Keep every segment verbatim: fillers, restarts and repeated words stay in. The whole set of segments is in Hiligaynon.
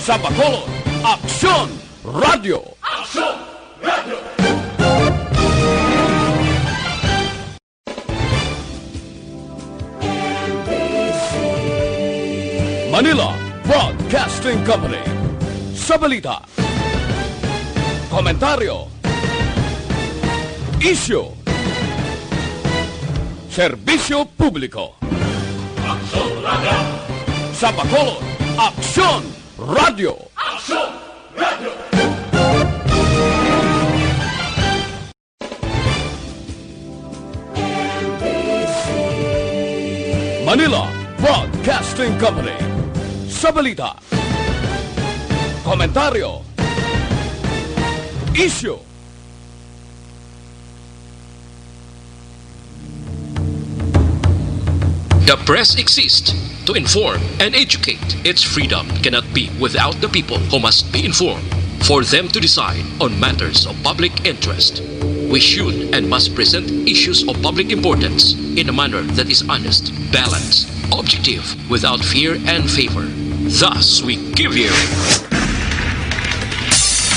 Sa Bacolod, Aksyon Radio. Aksyon Radio. Manila Broadcasting Company. Sa balita, komentaryo, isyu, serbisyo publiko. Aksyon Radio. Sa Bacolod, Aksyon Radio. Aksyon Radio. Manila Broadcasting Company. Sa balita, komentaryo, isyu, The press exists to inform and educate. Its freedom cannot be without the people, who must be informed for them to decide on matters of public interest. We should and must present issues of public importance in a manner that is honest, balanced, objective, without fear and favor. Thus, we give you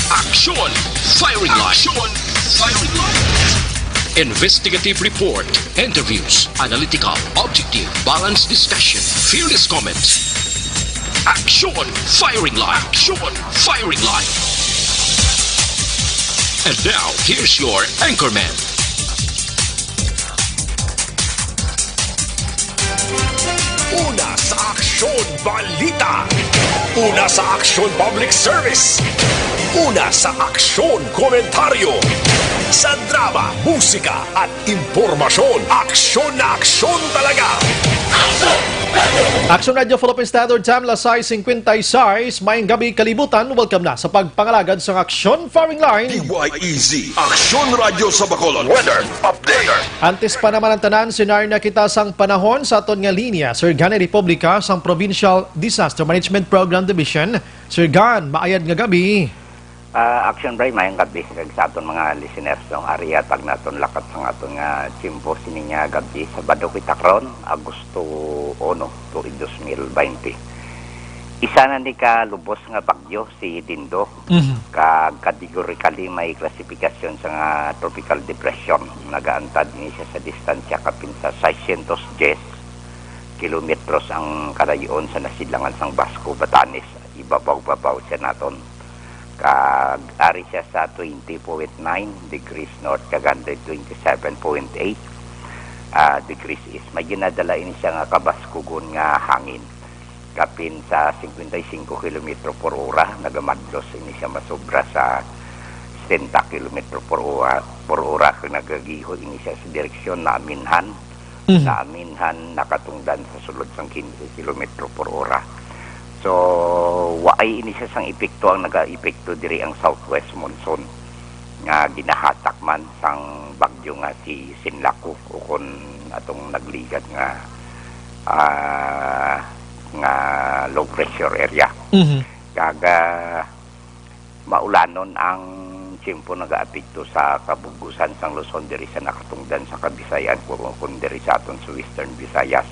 Aksyon Firing Line. Aksyon Firing Line. Investigative report, interviews, analytical, objective, balanced discussion, fearless comments. Aksyon Firing Line. Aksyon Firing Line. And now, here's your anchorman. Una sa Aksyon Balita. Una sa Aksyon Public Service. Una sa Aksyon Komentaryo. Sa drama, musika, at impormasyon. Aksyon na aksyon talaga. Aksyon Radio Philippine Standard Time, alas sais cincuenta y seis. Maayong gabi, kalibutan. Welcome na sa pagpangalagad sang Aksyon Firing Line. D Y E Z, Aksyon Radio sa Bacolod. Weather update. Antes pa naman ang tanan, senaryo na kita sang panahon sa aton nga linya. Sir Gan Republica sang Provincial Disaster Management Program Division. Sir Gan, maayad nga gabi. Ah, Action Bray, mayang gabi kag sa aton mga listeners, no, ari hatag naton lakat sang aton nga tiyempo sini nga gabi. Sabado kita karon, Agosto uno, tuig dos mil baynte. Isa na ni ka lubos nga bagyo si Dindo, Mhm. kag categorically may klasifikasyon sa nga tropical depression. Nagaantad ini siya sa distansya kapin sa seiscientos diyes kilometros ang kalayoon sa nasidlangan sang Basco, Batanes. Ibabaw-babaw siya naton. Kag ari siya sa twenty point nine degrees north kag hundred twenty-seven point eight, ah, degrees east. May ginadala ini siya nga kabaskugon nga hangin. Kapin sa cincuenta y cinco kilometro por ora, nagamadlos ini siya masobra sa setenta kilometro por ora, por ora, kag nagagiho ini siya sa direksyon Naminhan. Mhm. Naminhan, nakatungdan sa sulod sang quince kilometro por ora. So, waay ini siya sang epekto. Ang nagaepekto diri ang southwest monsoon nga ginahatak man sang bagyo nga si Sinlaku, o kon atong nagligad nga, ah, nga low pressure area. Mhm. Kag, ah, maulanon ang tiyempo nagaapekto sa kabug-usan sang Luzon, diri sa nakatungdan sa Kabisayan, kun, kun diri sa aton sa Western Visayas,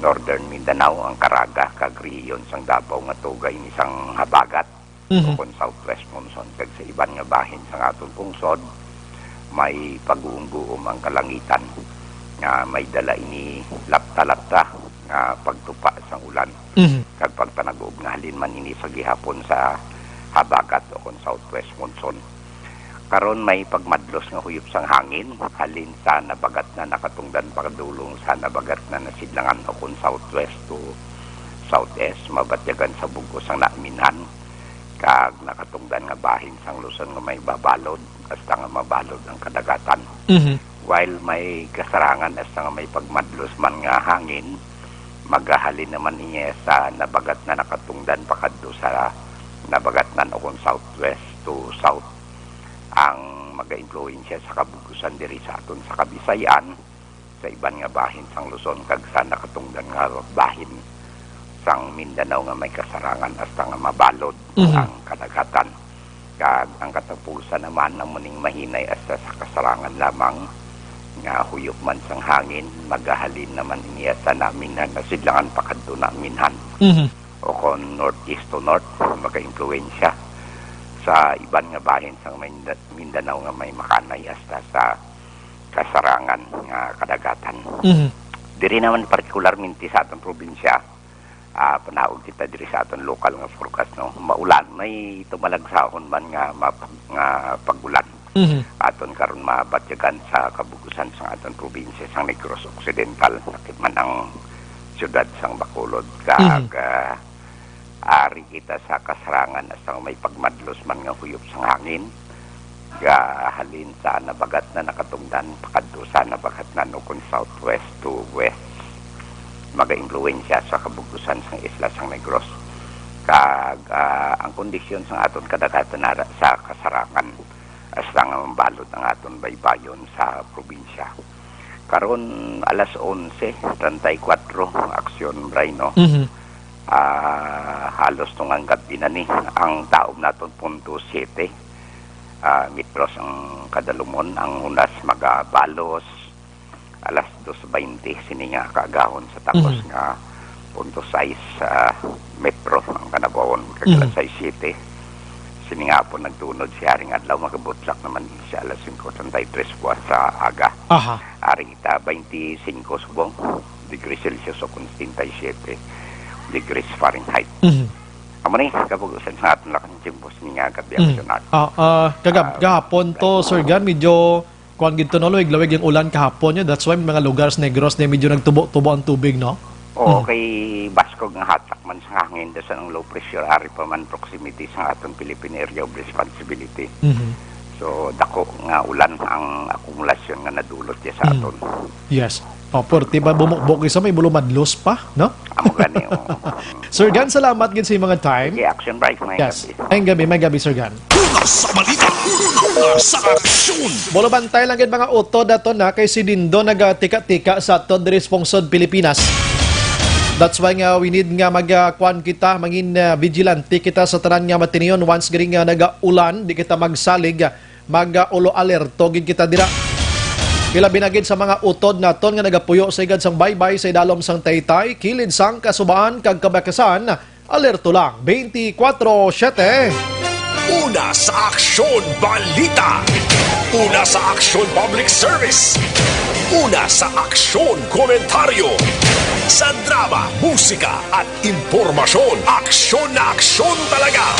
Northern Mindanao, ang Caraga, kag rehiyon sang Davao nga tuga ini sang habagat, Mhm. o kon southwest monsoon, kag sa iban nga bahin sang aton pungsod, may pag-uumguom ang kalangitan nga may dala ini lapta-lapta nga pagtupa sang ulan Mhm. kag pagpanag-ob nga halin man ini sa gihapon sa habagat o kon southwest monsoon. Karon may pagmadlos nga huyop sang hangin halin sa Nabagatnan nakatungdan padulong sa Nabagatnan nasidlangan o kon southwest to southeast, mabatyagan sa bug-os sang Naminhan kag nakatungdan nga bahin sang Luzon nga may babalod hasta nga mabalod ang kadagatan. Mhm. While may kasarangan hasta nga may pagmadlos man nga hangin, magahalin naman niya sa Nabagatnan nakatungdan pakadto sa Nabagatnan o kon southwest to south ang magaimpluwensya sa kabug-usan diri sa aton sa Kabisayan, sa iban nga bahin sang Luzon, kag sa nakatungdan nga bahin sang Mindanao nga may kasarangan hasta nga mabalod Mhm. ang kadagatan. Kag ang katapusan naman amo ning mahinay hasta sa kasarangan lamang nga huyop man sang hangin, magahalin naman niya sa Naminhan nasidlangan pakadto Naminhan. Mhm. O kon northeast to north, magaimpluwensya sa iban nga bahin sang Minda-, Mindanao nga may makanay hasta sa kasarangan nga kadagatan. Mhm. Diri naman partikularmente sa aton probinsya, ah, panaog kita diri sa aton lokal nga forecast, no? Maulan, may tumalagsahon man nga map-, nga pag-ulan. Mhm. Aton karon mabatyagan sa kabug-usan sang aton probinsya sang Negros Occidental, lakip man ang siyudad sang Bacolod, kag, Mhm. ah, ari kita sa kasarangan sang may pagmadlos man nga huyop sang hangin, gahalin sa nabagatnan nakatungdan pakadto sa nabagatnan ukon southwest to west. Magaimpluwensya sa kabug-usan sang isla sang Negros, kag, ah, ang kondisyon sang aton kadagatan ara sa kasarangan, hasta nga mambalod ang aton baybayon sa probinsya. Karon, alas onse treinta y cuatro, aksyon, Bray, no? Mhm. Ah, halos tungang gab-i na ni. Ang taom naton punto siyete, ah, metros ang kadalumon. Ang hunas magabalos alas dos baynte sini nga kaagahon sa takos Mhm. nga punto sais, ah, metro ang kanabawon, kag alas Mhm. sais siyete. Sini nga hapon nagtunod si Haring Adlaw, magabutlak naman siya alas singko treinta y tres buwas sa aga. Aha. Ari kita, baynte singko subong degrees Celsius o kon setenta y siete degrees Fahrenheit. Mhm. Amo ni, kabug-usan sa aton lakang tiempo sini nga gab-i, Mm. Aksyon Art. Ah, ah, kagab-, Ah, gahapon to, Sir Gan, medyo kuwan gid to, no, lawig-lawig yung ulan kahapon, yun. That's why may mga lugar sa Negros na medyo nagtubo-tubo ang tubig, no? Oo, Mm. kay baskog nga hatak man sa hangin, daw sa ang low pressure, ari pa man proximity sa aton Philippine Area of Responsibility. Mhm. So, dako nga ulan ang akumulasyon nga nadulot niya sa Mm. aton. Yes. Oh, pwerte ba bumukbok isa, may bulumadlos pa, no? Amo gani, oo. Sir Gan, salamat gid sa imong time. Sige, Aksyon Bryce, may Yes. gabi. Ay, gabi, may gabi, Sir Gan. Una sa balita, una sa aksyon. Bolo, bantay lang gid mga utod ato na kay si Dindo nagatika-tika sa aton diri sa pungsod Pilipinas. That's why nga we need nga mag, ah, kwan kita, mangin, ah, vigilante kita sa tanan nga matinion. Once gani nga nagaulan, di kita magsalig, ah, mag, ah, ulo alerto gid kita dira. Ilabi na gid sa mga utod naton nga nagapuyo sa igad sang baybay sa idalom sang Taytay, kilid sang Kasubaan kag Kabakasan, alerto lang twenty-four seven. Una sa aksyon, balita. Una sa aksyon, public service. Una sa aksyon, komentaryo. Sa drama, musika, at impormasyon. Aksyon na aksyon talaga.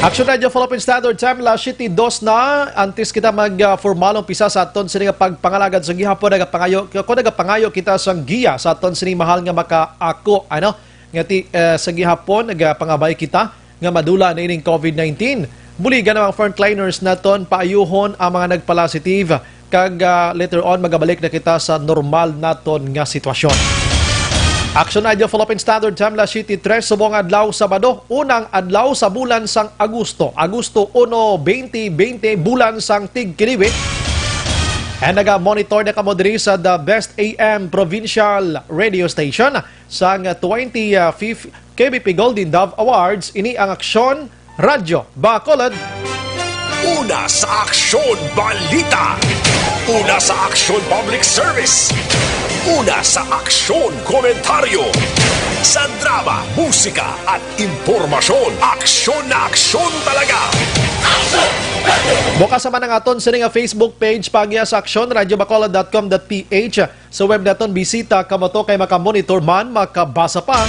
Aksyon Radio Philippine Standard Time, alas siyete dos na. Antes kita mag, ah, formal umpisa sa aton sini nga pagpangalagad sa gihapon, nagapangayo, kung nagapangayo kita sang giya sa aton sini mahal nga makaako, ano? Nga ti, eh, sa gihapon, nagapangabay kita nga madula na ining COVID nineteen. Buligan ang mga frontliners naton, paayuhon ang mga nagpalasitive, kag, ah, later on, magabalik na kita sa normal naton nga sitwasyon. Action Radio Philippine Standard Time, alas siyete tres, subong adlaw, Sabado, unang adlaw sa bulan sang Agosto, Agosto uno, twenty twenty, bulan sang Tigkiliwi. And naga-monitor na kamo diri sa The Best A M Provincial Radio Station sang twenty-fifth K B P Golden Dove Awards. Ini ang Aksyon Radyo Bacolod. Una sa aksyon, balita. Una sa aksyon, public service. Una sa aksyon, komentaryo. Sa drama, musika, at impormasyon, aksyon na aksyon talaga. Bukas naman ang aton sini nga Facebook page, pagya sa aksyon radyo bacolod dot com dot P H. Sa web naton, bisita kamo to kay makamonitor man, makabasa pa.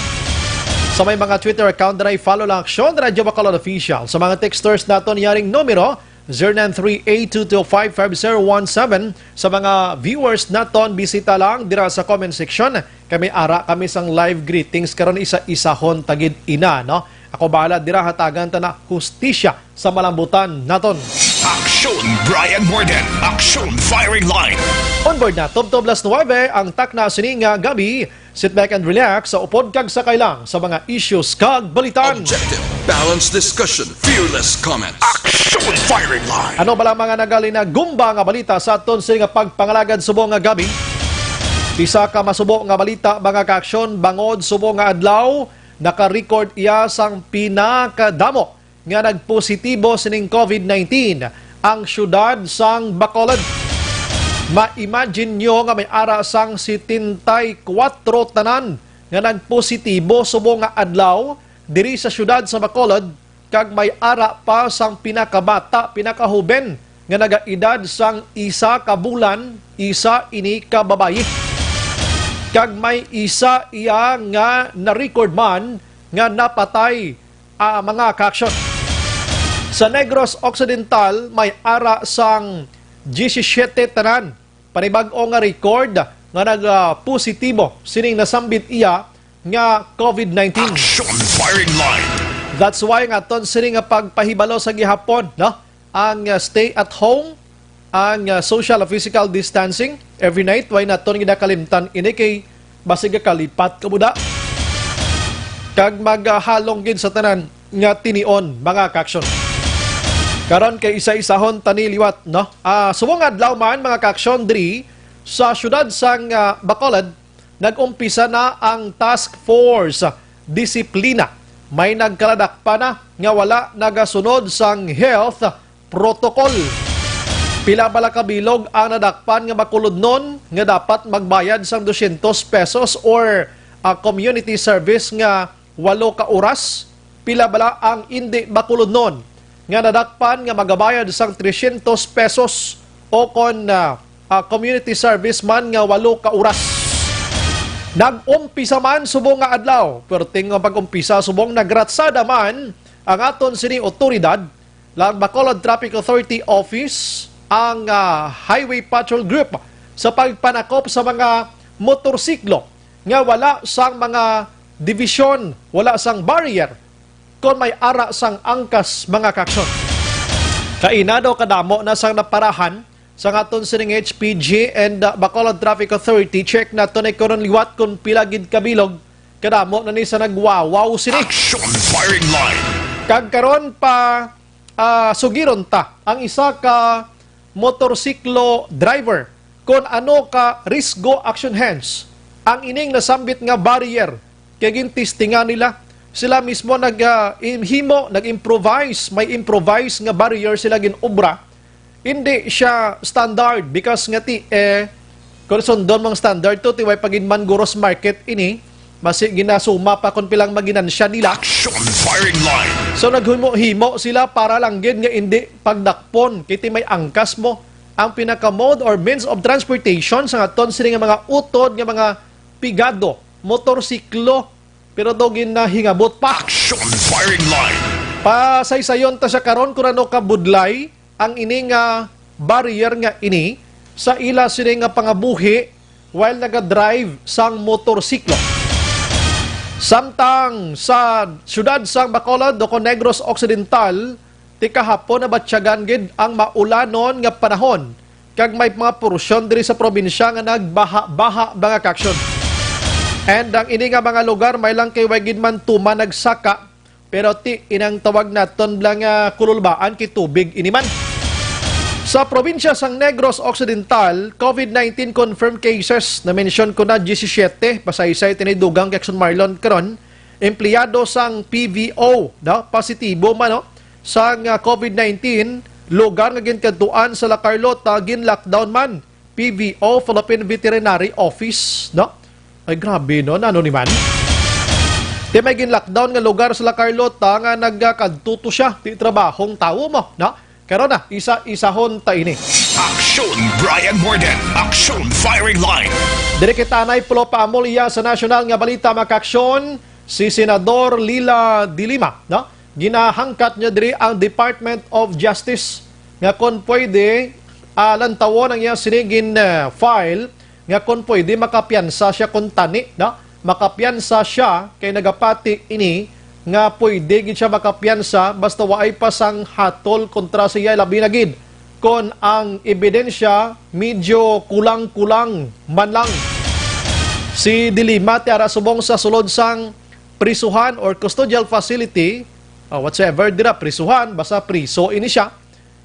Sa may mga Twitter account na, i-follow lang Aksyon Radyo Bacolod Official. Sa mga texters naton, yaring numero, zero nine three eight two two five five zero one seven. Sa mga viewers naton, bisita lang dira sa comment section. Kami ara kami sang live greetings karon, isa-isahon ta gid ina, no? Ako bahala dira, hatagan ta na hustisya sa malambutan naton. Aksyon Brian Morgan, Aksyon Firing Line. On board na, tubtob alas nuwebe ang takna sini nga gabi. Sit back and relax, sa upod kag sakay lang sa mga issues kag balitan. Objective, balanced discussion, fearless comments. Aksyon Firing Line. Ano bala mga nagalinagumba nga balita sa aton sini nga pagpangalagad subong nga gabi? Isa ka masubo nga balita, mga kaaksyon, bangod subong nga adlaw, naka-record iya sang pinakadamo nga nagpositibo sining COVID nineteen ang siyudad sang Bacolod. Ma-imagine nyo nga may ara sang setenta y kuwatro tanan nga nagpositibo subong nga adlaw diri sa siyudad sa Bacolod, kag may ara pa sang pinakabata, pinakahuben nga nagaedad sang isa ka bulan, isa ini ka babayi. Kag may isa iya nga na-record man nga napatay, ah, mga kaaksyon. Sa Negros Occidental, may ara sang diyesisiete tanan panibag-o nga record nga nag, ah, positibo sining nasambit iya nga COVID nineteen. Action Firing Line. That's why nga aton sini nga pagpahibalo sa gihapon, no? Ang, ah, stay at home, ang, ah, social physical distancing every night, why naton ginakalimtan ini kay basig ka kalipat ka buda. Kag maghalong gid sa tanan nga tinion, mga kaaksyon. Karon kay isa-isahon tani liwat, no? Ah, subong adlaw man, mga kaaksyon, diri sa siyudad sang, ah, Bacolod, nag-umpisa na ang Task Force Disiplina. May nagkaladakpan na nga wala nagasunod sang health protocol. Pila bala ka bilog ang nadakpan nga bakulodnon nga dapat magbayad sang dosyentos pesos or, ah, community service nga walo ka oras? Pila bala ang indi bakulodnon nga nadakpan nga magabayad sang tresyentos pesos o kon, ah, ah, community service man nga walo ka oras? Nag-umpisa man subong nga adlaw, perting nga pag-umpisa subong nagratsada man ang aton sini otoridad, lang Bacolod Traffic Authority Office, ang, ah, Highway Patrol Group sa pagpanakop sa mga motorsiklo nga wala sang mga division, wala sang barrier, kon may ara sang angkas, mga kaaksyon. Kaina daw kadamo na sang naparahan sang aton sining H P G and, uh, Bacolod Traffic Authority. Check naton ni karon liwat kung pila gid kabilog kadamo na ni sa nagwawaw sini. Action Firing Line. Kag karon pa, ah, sugiron ta ang isa ka motorsiklo driver kon ano ka risgo action hands ang ining nasambit nga barrier, kay gintestingan nila. Sila mismo nag, ah, im-, himo, nag-improvise, may improvise nga barrier sila gin-obra. Hindi siya standard because nga ti, eh, kung sundon mang standard to, ti way pa gid man guros market ini, basi ginasuma pa kung pilang maginansya nila. Action Firing Line. So, naghimo-himo sila para lang gid nga indi pagdakpon, kay ti may angkas mo. Ang pinaka mode or means of transportation sa aton sini nga mga utod nga mga pigado, motorsiklo, pero daw ginahingabot pa. Action Firing Line. Pasaysayon ta siya karon kung ano kabudlay ang ini nga barrier nga ini sa ila sini nga pangabuhi while naga-drive sang motorsiklo. Samtang sa siyudad sang Bacolod o kon Negros Occidental, ti kahapon nabatyagan gid ang maulanon nga panahon, kag may mga porsyon diri sa probinsya nga nagbaha-baha, mga kaaksyon. And ang ini nga mga lugar may lang kay way gid man tuman nagsaka, pero ti inang tawag naton bala nga kululbaan kay tubig ini man. Sa probinsya sang Negros Occidental, COVID nineteen confirmed cases, na-mention ko na, diyesisiete, pasaysay tini dugang kay Action Marlon karon, empleyado sang P V O, no? Positibo man, no? Sang, ah, COVID nineteen, lugar nga ginkadtuan sa La Carlota, gin-lockdown man. P V O, Philippine Veterinary Office, no? Ay, grabe, no? Nano ni man? Ti may gin-lockdown nga lugar sa La Carlota nga nagakadto to siya, ti trabahong tawo mo, no? Karon na, isa-isahon ta ini. Action Brian Morden. Action Firing Line. Diri kita anay pulo pa amol iya sa nasyonal nga balita, mga kaaksyon. Si Senador Leila de Lima, no? Ginahangkat niya diri ang Department of Justice nga kon pwede, ah, lantawon ang iya sini gin, ah, file nga kon pwede makapiyansa siya kuntani, no? Makapiyansa siya kay nagapati ini nga pwede gid siya makapiyansa basta waay pa sang hatol kontra sa iya, labi na gid kon ang ebidensya medyo kulang-kulang man lang. Si De Lima ti ara subong sa sulod sang prisuhan or custodial facility, ah, whatsoever dira, prisuhan, basta priso ini siya.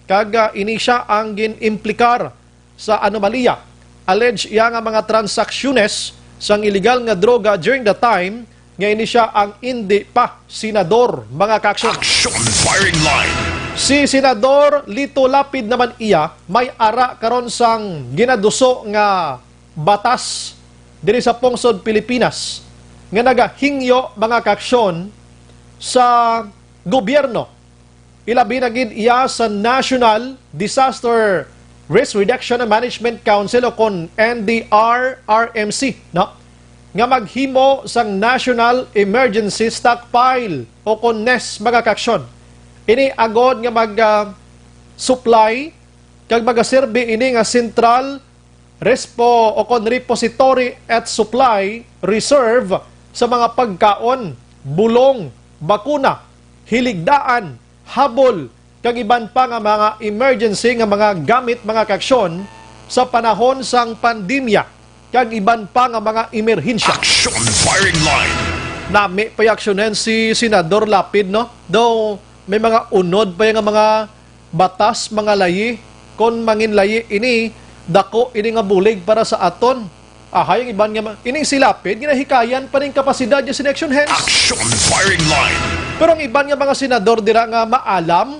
Kag, ah, ini siya ang gin-implikar sa anomalya. Alleged iya nga mga transaksyones sang illegal nga droga during the time nga ini siya ang indi pa senador, mga kaaksyon. Action Firing Line. Si Senador Lito Lapid naman iya may ara karon sang ginaduso nga batas diri sa pungsod Pilipinas nga nagahingyo, mga kaaksyon, sa gobyerno, ilabi na gid iya sa National Disaster Risk Reduction and Management Council o kon N D R R M C, no? Nga maghimo sang National Emergency Stockpile o kon nes, mga kaaksyon. Ini agod nga mag, ah, supply kag magaserbi ini nga sentral respo o kon repository at supply reserve sa mga pagkaon, bulong, bakuna, hiligdaan, habol, kag iban pa nga mga emergency nga mga gamit, mga kaaksyon, sa panahon sang pandemya kag iban pa nga mga emerhensya. Action Firing Line. Nami pa aksyonan si Senador Lapid, no? Daw may mga unod pa nga mga batas, mga layi, kon manginlayi ini, dako ini nga bulig para sa aton. Ahay, ang iban nga ma-, ining si Lapid, ginahikayan pa ning kapasidad niya sa Action Hands. Action Firing Line. Pero ang iban nga mga senador dira nga maalam,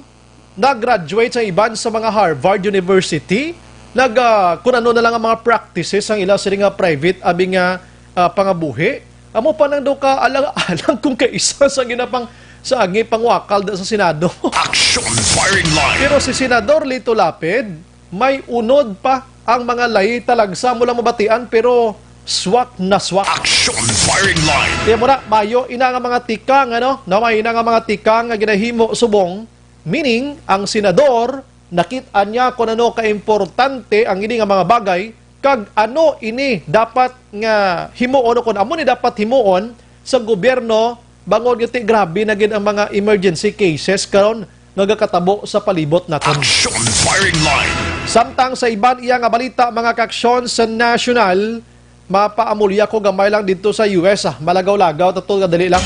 nag-graduate sa iban sa mga Harvard University, nag, ah, kun ano na lang ang mga practices ang ila sini nga private, abi nga, ah, pangabuhi. Amo pa nang daw ka alang-alang kung kaisa sa ginapang sa angi pangwakal da sa Senado. Action Firing Line. Pero si Senador Lito Lapid, may unod pa ang mga layi, talagsa mo lang mabatian, pero swak na swak. Action Firing Line. Kaya mo na, mayo ina nga mga tikang, ano, na may ina nga mga tikang nga ginahimo subong, meaning ang senador nakit-an niya kung ano kaimportante ang ini nga mga bagay kag ano ini dapat nga himuon o kung amo ni dapat himuon sa gobyerno, bangod nga ti grabe na gid ang mga emergency cases karon nga gakatabo sa palibot naton. Action Firing Line. Samtang sa iban iya nga balita, mga kaaksyon, sa nasyonal, mapaamulya ko gamay lang didto sa U S, ah. Malagaw-lagaw, tato nga dali lang.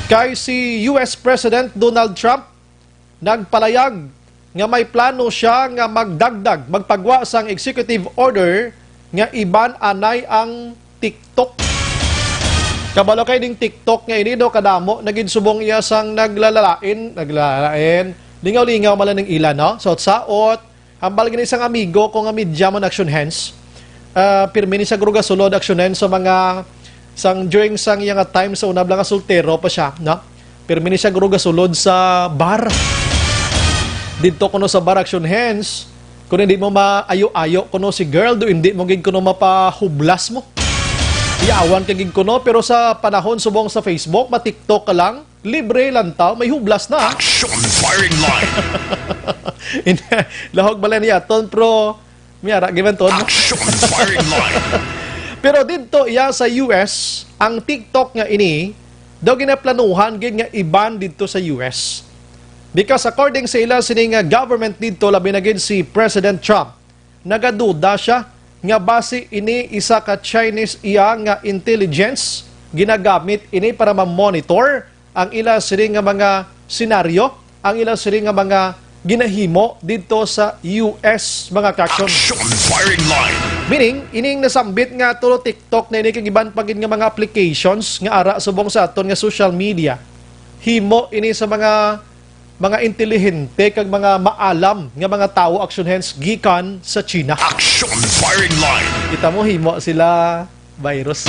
Kay si U S President Donald Trump nagpalayag nga may plano siya nga magdagdag, magpagwa sang executive order nga iban anay ang TikTok. Kabalo kay ning TikTok nga ini, no, kadamo na gid subong iya sang naglalalain, naglalalain, lingaw-lingaw man lang ning ila, no? Saot-saot, hambal gani sang amigo ko nga media man, Action Hands. Ah, pirmi ni siya guro gasulod, Action Hands, sa mga sang, during sang iya nga time sa una lang nga soltero pa siya, no? Pirmi ni siya guro gasulod sa bar. Didto kuno sa bar, Action Hands, kung hindi mo maayo-ayo kuno si girl, do hindi mo gid kuno mapahublas mo. Yawan ka gid kuno, pero sa panahon subong sa Facebook, ma-TikTok ka lang, libre lang taw, may hublas na. Action Firing Line. Hindi, lahog bala ni aton, pero may ara gibanton. Action Firing Line. Pero didto iya sa U S, ang TikTok nga ini, daw ginaplanuhan gid nga iban didto sa U S. Because according sa ila sini nga government didto, labi na gid si President Trump, nagaduda siya nga basi ini isa ka Chinese iya nga intelligence, ginagamit ini para ma-monitor ang ila sini nga mga senaryo, ang ila sini nga mga ginahimo didto sa U S, mga kaaksyon. Action Firing Line. Meaning, ining nasambit nga tulo TikTok na ini kag iban pa gid nga mga applications nga ara subong sa aton nga social media. Himo ini sa mga, mga intelihente kag mga maalam nga mga tawo, Action Hands, gikan sa China. Action Firing Line. Kita mo, himo sila virus.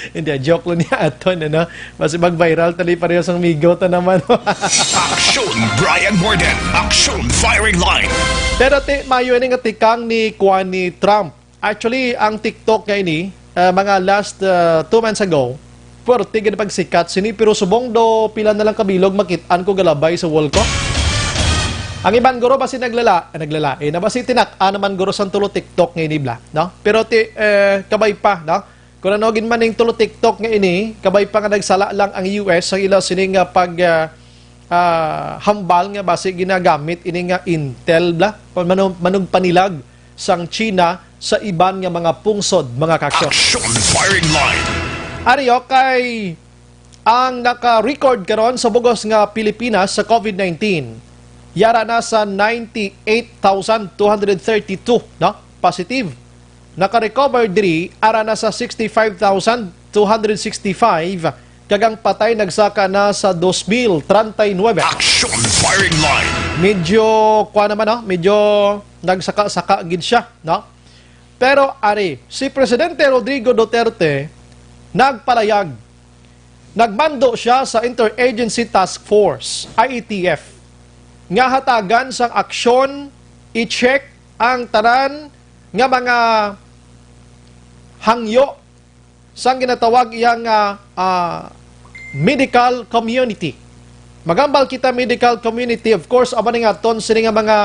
Hindi, joke lang niya aton, ano? Basi mag-viral tali pareho sang migo ta naman. Action, Brian Morden. Action, Firing Line. Pero ti, mayo ini nga tikang ni kuan ni Trump. Actually, ang TikTok nga ini, ah, mga last, ah, two months ago, puwerte gid pagsikat sini, pero subong do pila na lang ka bilog makit-an ko galabay sa wall ko. Ang iban guro basi naglala, ah, naglala, eh, na basi tinak-an naman guro sang tulo TikTok nga ini bala, no? Pero ti, eh, kabay pa, no? Kung ano gid man ning tulo TikTok nga ini, kabay pa nga nagsala lang ang U S sa ila sini nga pag, ah, ah, hambal nga basi ginagamit ini nga intel bala, manug-, manugpanilag sang China sa iban nga mga pungsod, mga kaaksyon. Action Firing Line. Ari, okay, ang naka-record karon sa bug-os nga Pilipinas sa COVID nineteen, yara na sa ninety-eight thousand two hundred thirty-two, no? Positive. Naka-recover diri, ara na sa sixty-five thousand two hundred sixty-five, kag ang patay nagsaka na sa dos mil treinta y nuebe. Action Firing Line. Medyo, kuha naman, no? Medyo nagsaka-saka gid siya, no? Pero ari, si Presidente Rodrigo Duterte nagpalayag Nagmando siya sa Interagency Task Force, I E T F, nga hatagan sang aksyon, i-check ang tanan nga mga hangyo sang ginatawag iya nga, ah, medical community. Magambal kita medical community, of course, amo ni nga aton sini nga mga,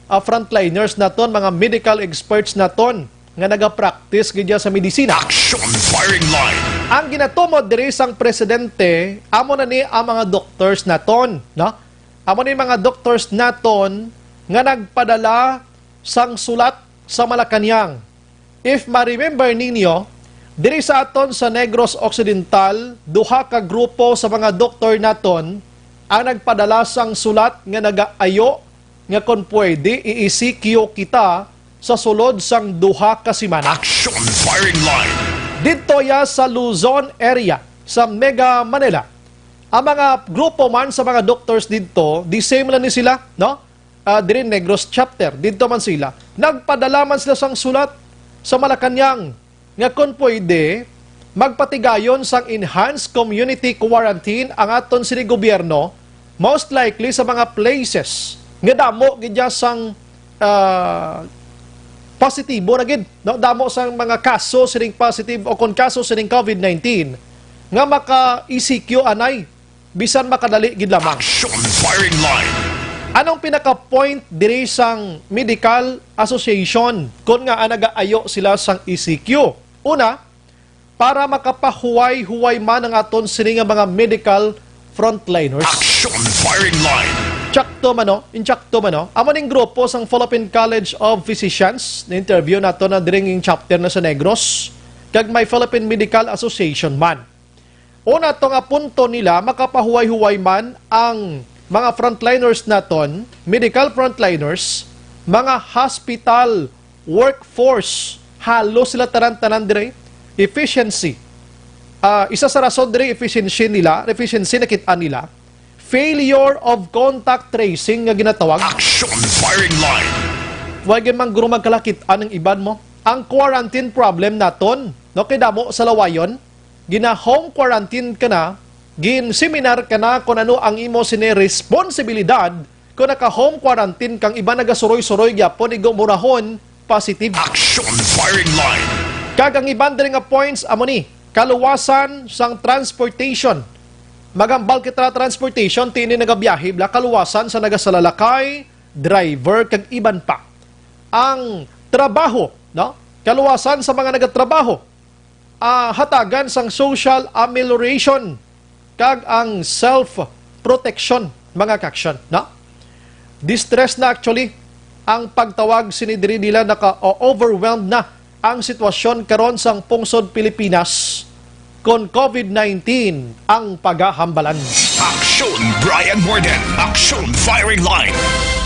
ah, frontliners naton, mga medical experts naton nga nagapractice gid sa medisina. Action Firing Line. Ang ginatumod diri sang presidente, amo na ni ang mga doctors naton, no? Amo ni mga doctors naton nga nagpadala sang sulat sa Malacañang. If ma-remember ninyo, diri sa aton sa Negros Occidental, duha ka grupo sa mga doktor naton ang nagpadala sang sulat nga nagaayo nga kon pwede i-E C Q kita sa sulod sang duha ka semana. Action Firing Line. Didto ya sa Luzon area sa Mega Manila. Ang mga grupo man sa mga doctors didto, the same lang ni sila, no? Ah, diri Negros chapter, didto man sila. Nagpadala man sila sang sulat sa Malacañang nga kon pwede, magpatigayon sang enhanced community quarantine ang aton sini gobyerno, most likely sa mga places nga damo gid ya sang, ah, positibo na gid, no? Damo sang mga kaso sining positive o kon kaso sining COVID nineteen nga maka-E C Q anay bisan makadali gid lamang. Action Firing Line. Anong pinaka-point diri sang Medical Association kon ngaa nagaayo sila sang E C Q? Una, para makapahuway-huway man ang aton sini nga mga medical frontliners. Action Firing Line. Insakto man, no? Insakto man, no? Amo ning grupo sang Philippine College of Physicians, na-interview nato na diri nga chapter na sa Negros, kag may Philippine Medical Association man. Una to nga punto nila, makapahuway-huway man ang mga frontliners naton, medical frontliners, mga hospital workforce, halos sila tanan-tanan dire, efficiency. Ah, isa sa rason dire, efficiency nila, efficiency nakit-an nila, failure of contact tracing nga ginatawag. Action Firing Line. Wa gyud man guro magkalakit-an ang iban mo. Ang quarantine problem naton, no, kay damo sa lawayon, gina-home quarantine ka na, gin-seminar ka na kung ano ang imo sini responsibilidad kung naka-home quarantine kang iban nagasuroy-suroy gyapon, igo murahon positive. Action Firing Line. Kag ang iban diri nga points amo ni, kaluwasan sang transportation. Magambal kita transportation, ti ini nagabiyahe bala, kaluwasan sa nagasalalakay, driver, kag iban pa. Ang trabaho, no? Kaluwasan sa mga nagatrabaho, ah, hatagan sang social amelioration kag ang self-protection, mga kaaksyon, no? Distress na actually ang pagtawag sini diri nila, naka-overwhelmed na ang sitwasyon karon sang pungsod Pilipinas kon COVID nineteen ang pagahambalan. Action Brian Morden, Action Firing Line.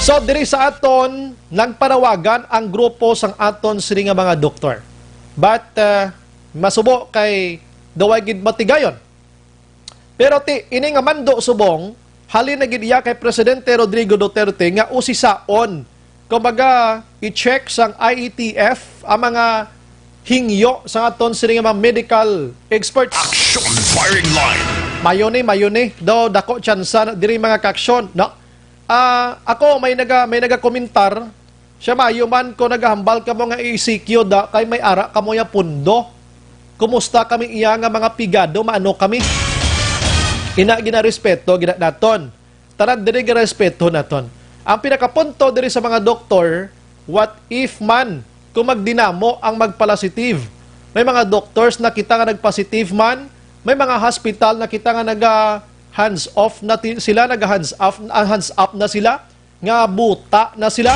So, diri sa aton, nagpanawagan ang grupo sang aton sini nga mga doktor. But, uh, masubo kay daw ay gid matigayon. Pero ti, ini nga mando subong, halin na gid iya kay Presidente Rodrigo Duterte nga usisaon, kumbaga, i-check sang I E T F ang mga hingyo sa aton sini nga mga medical experts. Action Firing Line. Mayo ni, mayo ni. Daw dako tsansa na diri, mga kaaksyon, no? Ah, ako, may naga-, may nagakomentar, siya, mayo man ko nagahambal kamo nga E C Q da, kay may ara kamo ya pundo. Kumusta kami iya nga mga pigado, maano kami? Ina ginarespeto gina naton. Tanan diri ginarespeto naton. Ang pinakapunto diri sa mga doktor, what if man kung magdinamo ang magpalasitive? May mga doctors na kita nga nagpositive man, may mga hospital na kita nga naga hands off na ti-, sila, naga hands off, ah, hands up na sila. Nga buta na sila.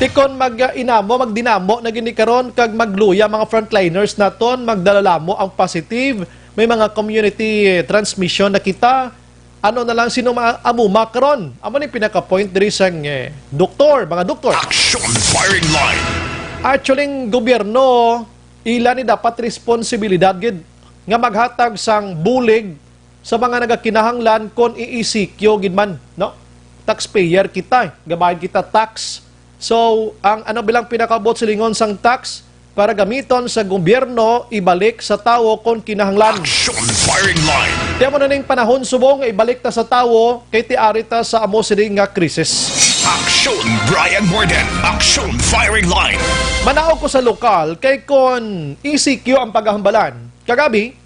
Tikon mag, ah, inamo, magdinamo na gini karon kag magluya mga frontliners naton, magdala lamo ang positive, may mga community transmission na kita. Ano na lang, sino ma-, amuma karon? Amo ni pinaka-point diri sang, eh, doktor, mga doktor. Action Firing Line. Actually, ang gobyerno, ila ni dapat responsibilidad gid nga maghatag sang bulig sa mga nagakinahanglan kon i-E C Q gid man, no? Taxpayer kita, eh. Gabayad kita tax. So, ang ano bilang pinakabuot silingon sang tax, para gamiton sa gobyerno ibalik sa tawo kon kinahanglan. Action Firing Line. Ti amo na ning panahon subong nga ibalik ta sa tawo kay ti ari ta sa amo sini nga krisis. Action Brian Morden. Action Firing Line. Manaog ko sa lokal kay kon E C Q ang paghahambalan. Kagabi,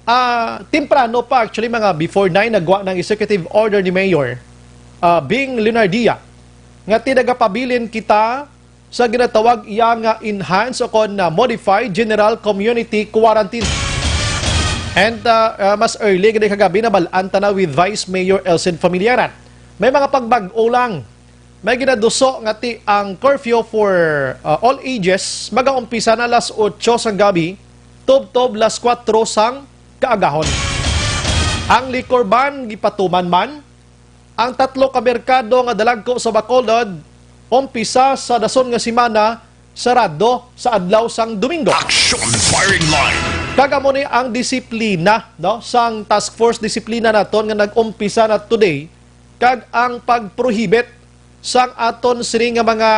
ah, temprano pa, actually, mga before nine, nagwa ng executive order ni Mayor, ah, Bing Leonardia nga ti nagapabilin kita sa ginatawag iya nga enhanced o kon na modified general community quarantine. And, ah, ah, mas early gid kagabi, nabal-an ta na with Vice Mayor Elcid Familiaran. May mga pagbag-o lang. May ginaduso nga ti ang curfew for, ah, all ages magaumpisa na alas otso sang gabi, tubtob alas kuwatro sang kaagahon. Ang liquor ban gipatuman man. Ang tatlo ka merkado nga dalagko sa Bacolod umpisa sa dason nga semana sarado sa adlaw sang Domingo. Action Firing Line. Kag amo ni ang disiplina, no, sang Task Force Disiplina naton nga nag-umpisa na today, kag ang pagprohibit sang aton sini nga mga,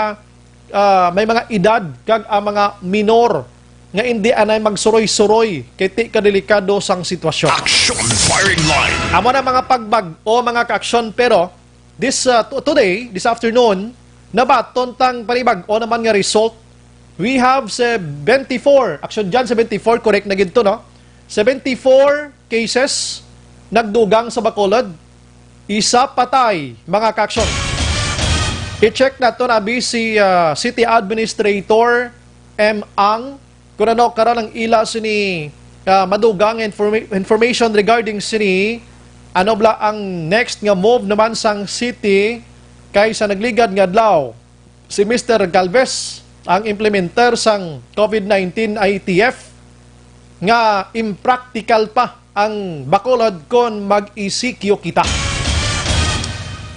ah, may mga edad kag ang mga minor nga indi anay magsuroy-suroy kay ti kadelikado sang sitwasyon. Action Firing Line. Amo na mga pagbag-o, mga ka-aksyon, pero this, uh, to- today, this afternoon, nabaton tang panibag-o naman nga result. We have seventy-four. Action dyan, seventy-four. Correct na gid to, no? Seventy-four cases nagdugang sa Bacolod. Isa patay, mga ka-aksyon. I-check naton abi si, uh, City Administrator M. Ang kung ano karon ang ila sini, ah, madugang informa-, information regarding sini, ano bala ang next nga move naman sang city kay sa nagligad nga adlaw, si Mister Galvez, ang implementer sang COVID nineteen I T F, nga impractical pa ang Bacolod kon mag-E C Q kita.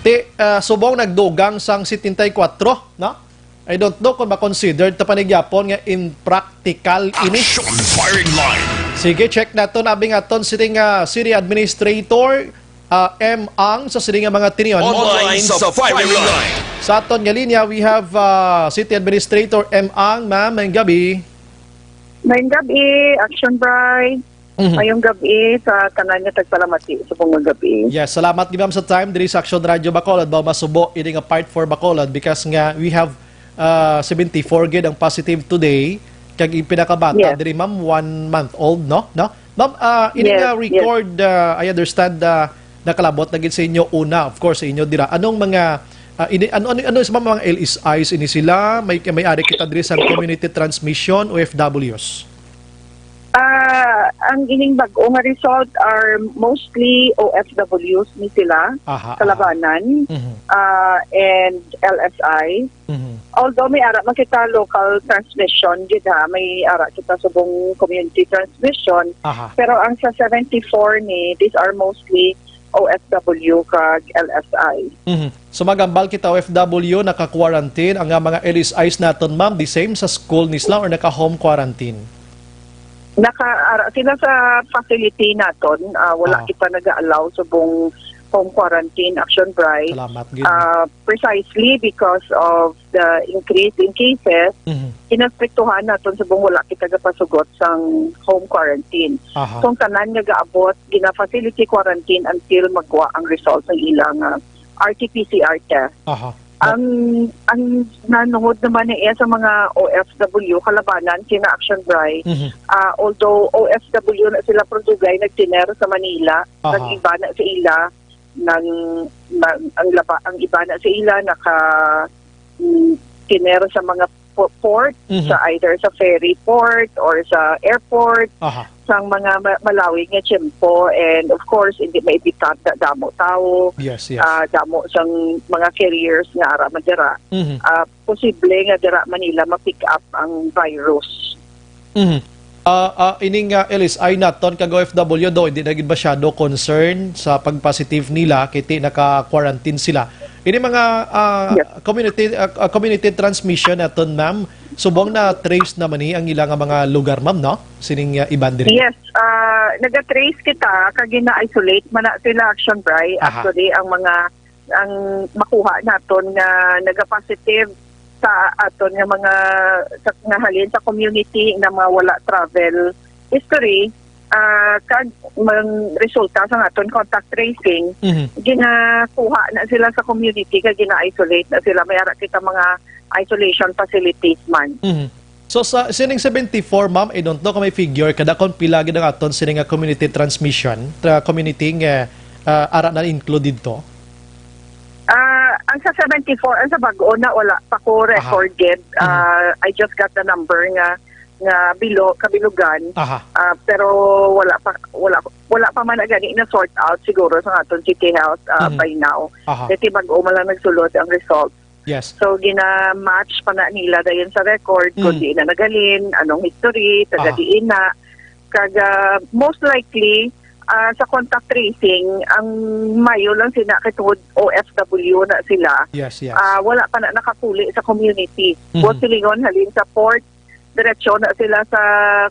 Ti, ah, subong nagdugang sang setenta y kuwatro, no? I don't know kung ma-consider ta pa ni gyapon nga impractical ini. Action Firing Line. Sige, check naton abi nga aton sini nga city administrator, ah, M. Ang sa sini nga mga tinion. Online sa Firing Line. Sa aton nga linya, we have, ah, City Administrator M. Ang. Ma'am, mayong gabi. Mayong gabi, Action Bri. Mhm. Mayong gabi sa tanan nga tagpalamati subong nga gabi. Yes, salamat gid, ma'am, sa time diri sa Action Radio Bacolod. Baw masubo ini nga part for Bacolod because nga we have, ah, seventy-four gid ang positive today, kag ang pinakabata Yes. diri, ma'am, one month old, no? No? Ma'am, ah, ini Yes, nga yes. record, ah, I understand, ah, nakalabot na gid sa inyo una, of course, sa inyo dira. Anong mga, ah, ini, ano, ano, ano sa mga L S Is ini sila? May, may ari kita diri sa community transmission, O F Ws? Ah, ang ining bag-o nga result are mostly O F Ws ni sila, Aha, aha. Kalabanan, Mhm. ah, and L S I. Mhm. Although may ara man kita local transmission gid ha, may ara kita subong community transmission, Aha. pero ang sa seventy-four ni, these are mostly O F W kag L S I. Mhm. So, magambal kita, O F W, naka-quarantine. Ang, ah, mga L S Is naton, ma'am, the same sa school ni sila or naka-home quarantine? Naka, ara, sila sa facility naton, ah, wala Ah. kita nag-allow subong home quarantine, Action Bri. Salamat gid. Ah, precisely because of the increase in cases, Mhm. inaspektuhan naton subong wala kita gapasugot sang home quarantine. Aha. Kung tanan nga gaabot, gina-facility quarantine until magwa ang result ng ilang, ah, R T P C R test. Aha. Ang, ang nanuhod naman na iya sa mga O F W, Kalabanan, sina Action Bri, Mhm. ah, although O F W na sila, pero dugay nagtiner sa Manila, Aha. nag-iba na sa ila, nang, nang, ang laba, ang iba na sa ila naka, mm, tiner sa mga po-, port, Mhm. sa either sa ferry port or sa airport, Aha. sang mga ma-, malawig nga tiyempo. And of course, hindi maibitar da-, damo tawo, Yes, yes. ah, damo sang mga carriers nga ara man dira. Mhm. Ah, posible nga dira Manila ma-pick up ang virus. Mhm. Ah, ah, ining, ah, L S I naton kag O F W do, hindi na gid masyado concern sa pag-positive nila, kay ti naka-quarantine sila. Ini mga, ah, Yes. community, ah, ah, community transmission naton, ma'am, subong na-trace naman ni ang ila nga mga lugar, ma'am, no? Sining, ah, iban diri. Yes, ah, naga-trace kita, kag gina-isolate man na sila, Action Bri. Aha. Actually, ang mga, ang makuha naton nga naga-positive, sa aton nga mga sa, nga halin sa community nga mga wala travel history, ah, kag mang resulta sa aton contact tracing, Mhm. ginakuha na sila sa community kag gina-isolate na sila. May ara kita mga isolation facilities man. Mhm. So, sa sining seventy-four, ma'am, I don't know kung may figure, kadakon pila gid ang aton sini nga community transmission, tra-, community nga, ah, ara na include didto? Ah, ang sa seventy-four, ang sa bag-o na wala pa ko Aha. record gid. Mhm. Ah, I just got the number nga, nga bilo, kabilugan. Aha. Ah, pero wala pa, wala, wala pa man na gani na sort out siguro sa aton City Health, ah, Mhm. by now. Aha. Kay bag-o man lang nagsulod ang result. Yes. So, gina-match pa na nila dayon sa record kung Mm. diin na naghalin, anong history, taga Aha. diin na. Kag, ah, most likely, ah, sa contact tracing, ang mayo lang sina kay tungod O F W na sila. Yes, yes. Ah, wala pa na nakapuli sa community. Mhm. Buot silingon, halin sa port, diretso na sila sa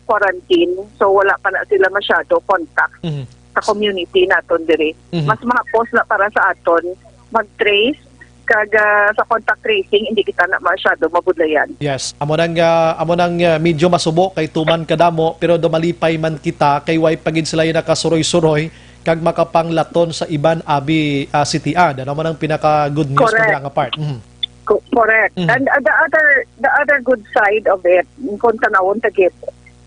quarantine. So, wala pa na sila masyado contact Mhm. sa community naton diri. Mhm. Mas mahapos na para sa aton mag-trace kag, ah, sa contact tracing, hindi kita na masyado mabudlayan. Yes, amo nang, ah, amo nang, ah, medyo masubo kay tuman kadamo, pero dumalipay man kita kay way pa gid sila yung nakasuroy-suroy kag makapanglaton sa iban abi, ah, sitian. Ano man ang pinaka good news Correct. Nga part? Mhm. Co-, correct. Mhm. And, uh, the other, the other good side of it, kung tanawon ta gid,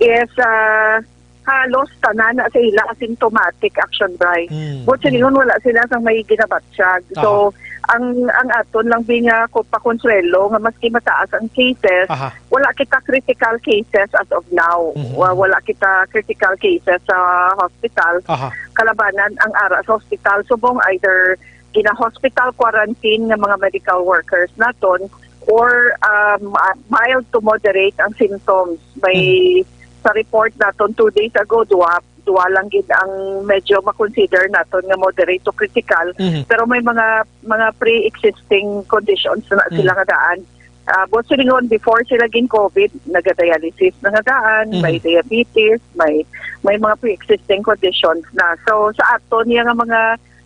is, uh, halos tanan na sa ila asymptomatic, Action Bri. Mm, Buot silingon, mm. Wala sila sang may ginabatyag. So, Aha. ang, ang aton lang bi nga ko-, pakonsuelo nga maski mataas ang cases, Aha. wala kita critical cases as of now. Mhm. Wa-, wala kita critical cases sa hospital. Aha. Kalabanan ang ara sa hospital, subong either gina-hospital quarantine nga mga medical workers naton or, um, ah, mild to moderate ang symptoms. May Mhm. sa report naton two days ago, duwa, duwa lang gid ang medyo ma-consider naton nga moderate to critical, Mhm. pero may mga, mga pre-existing conditions na Mhm. sila nga daan. Ah, buot silingon, before sila gin-covid, naga-dialysis na nga daan, Mhm. may diabetes, may, may mga pre-existing conditions na. So, sa aton, yung nga mga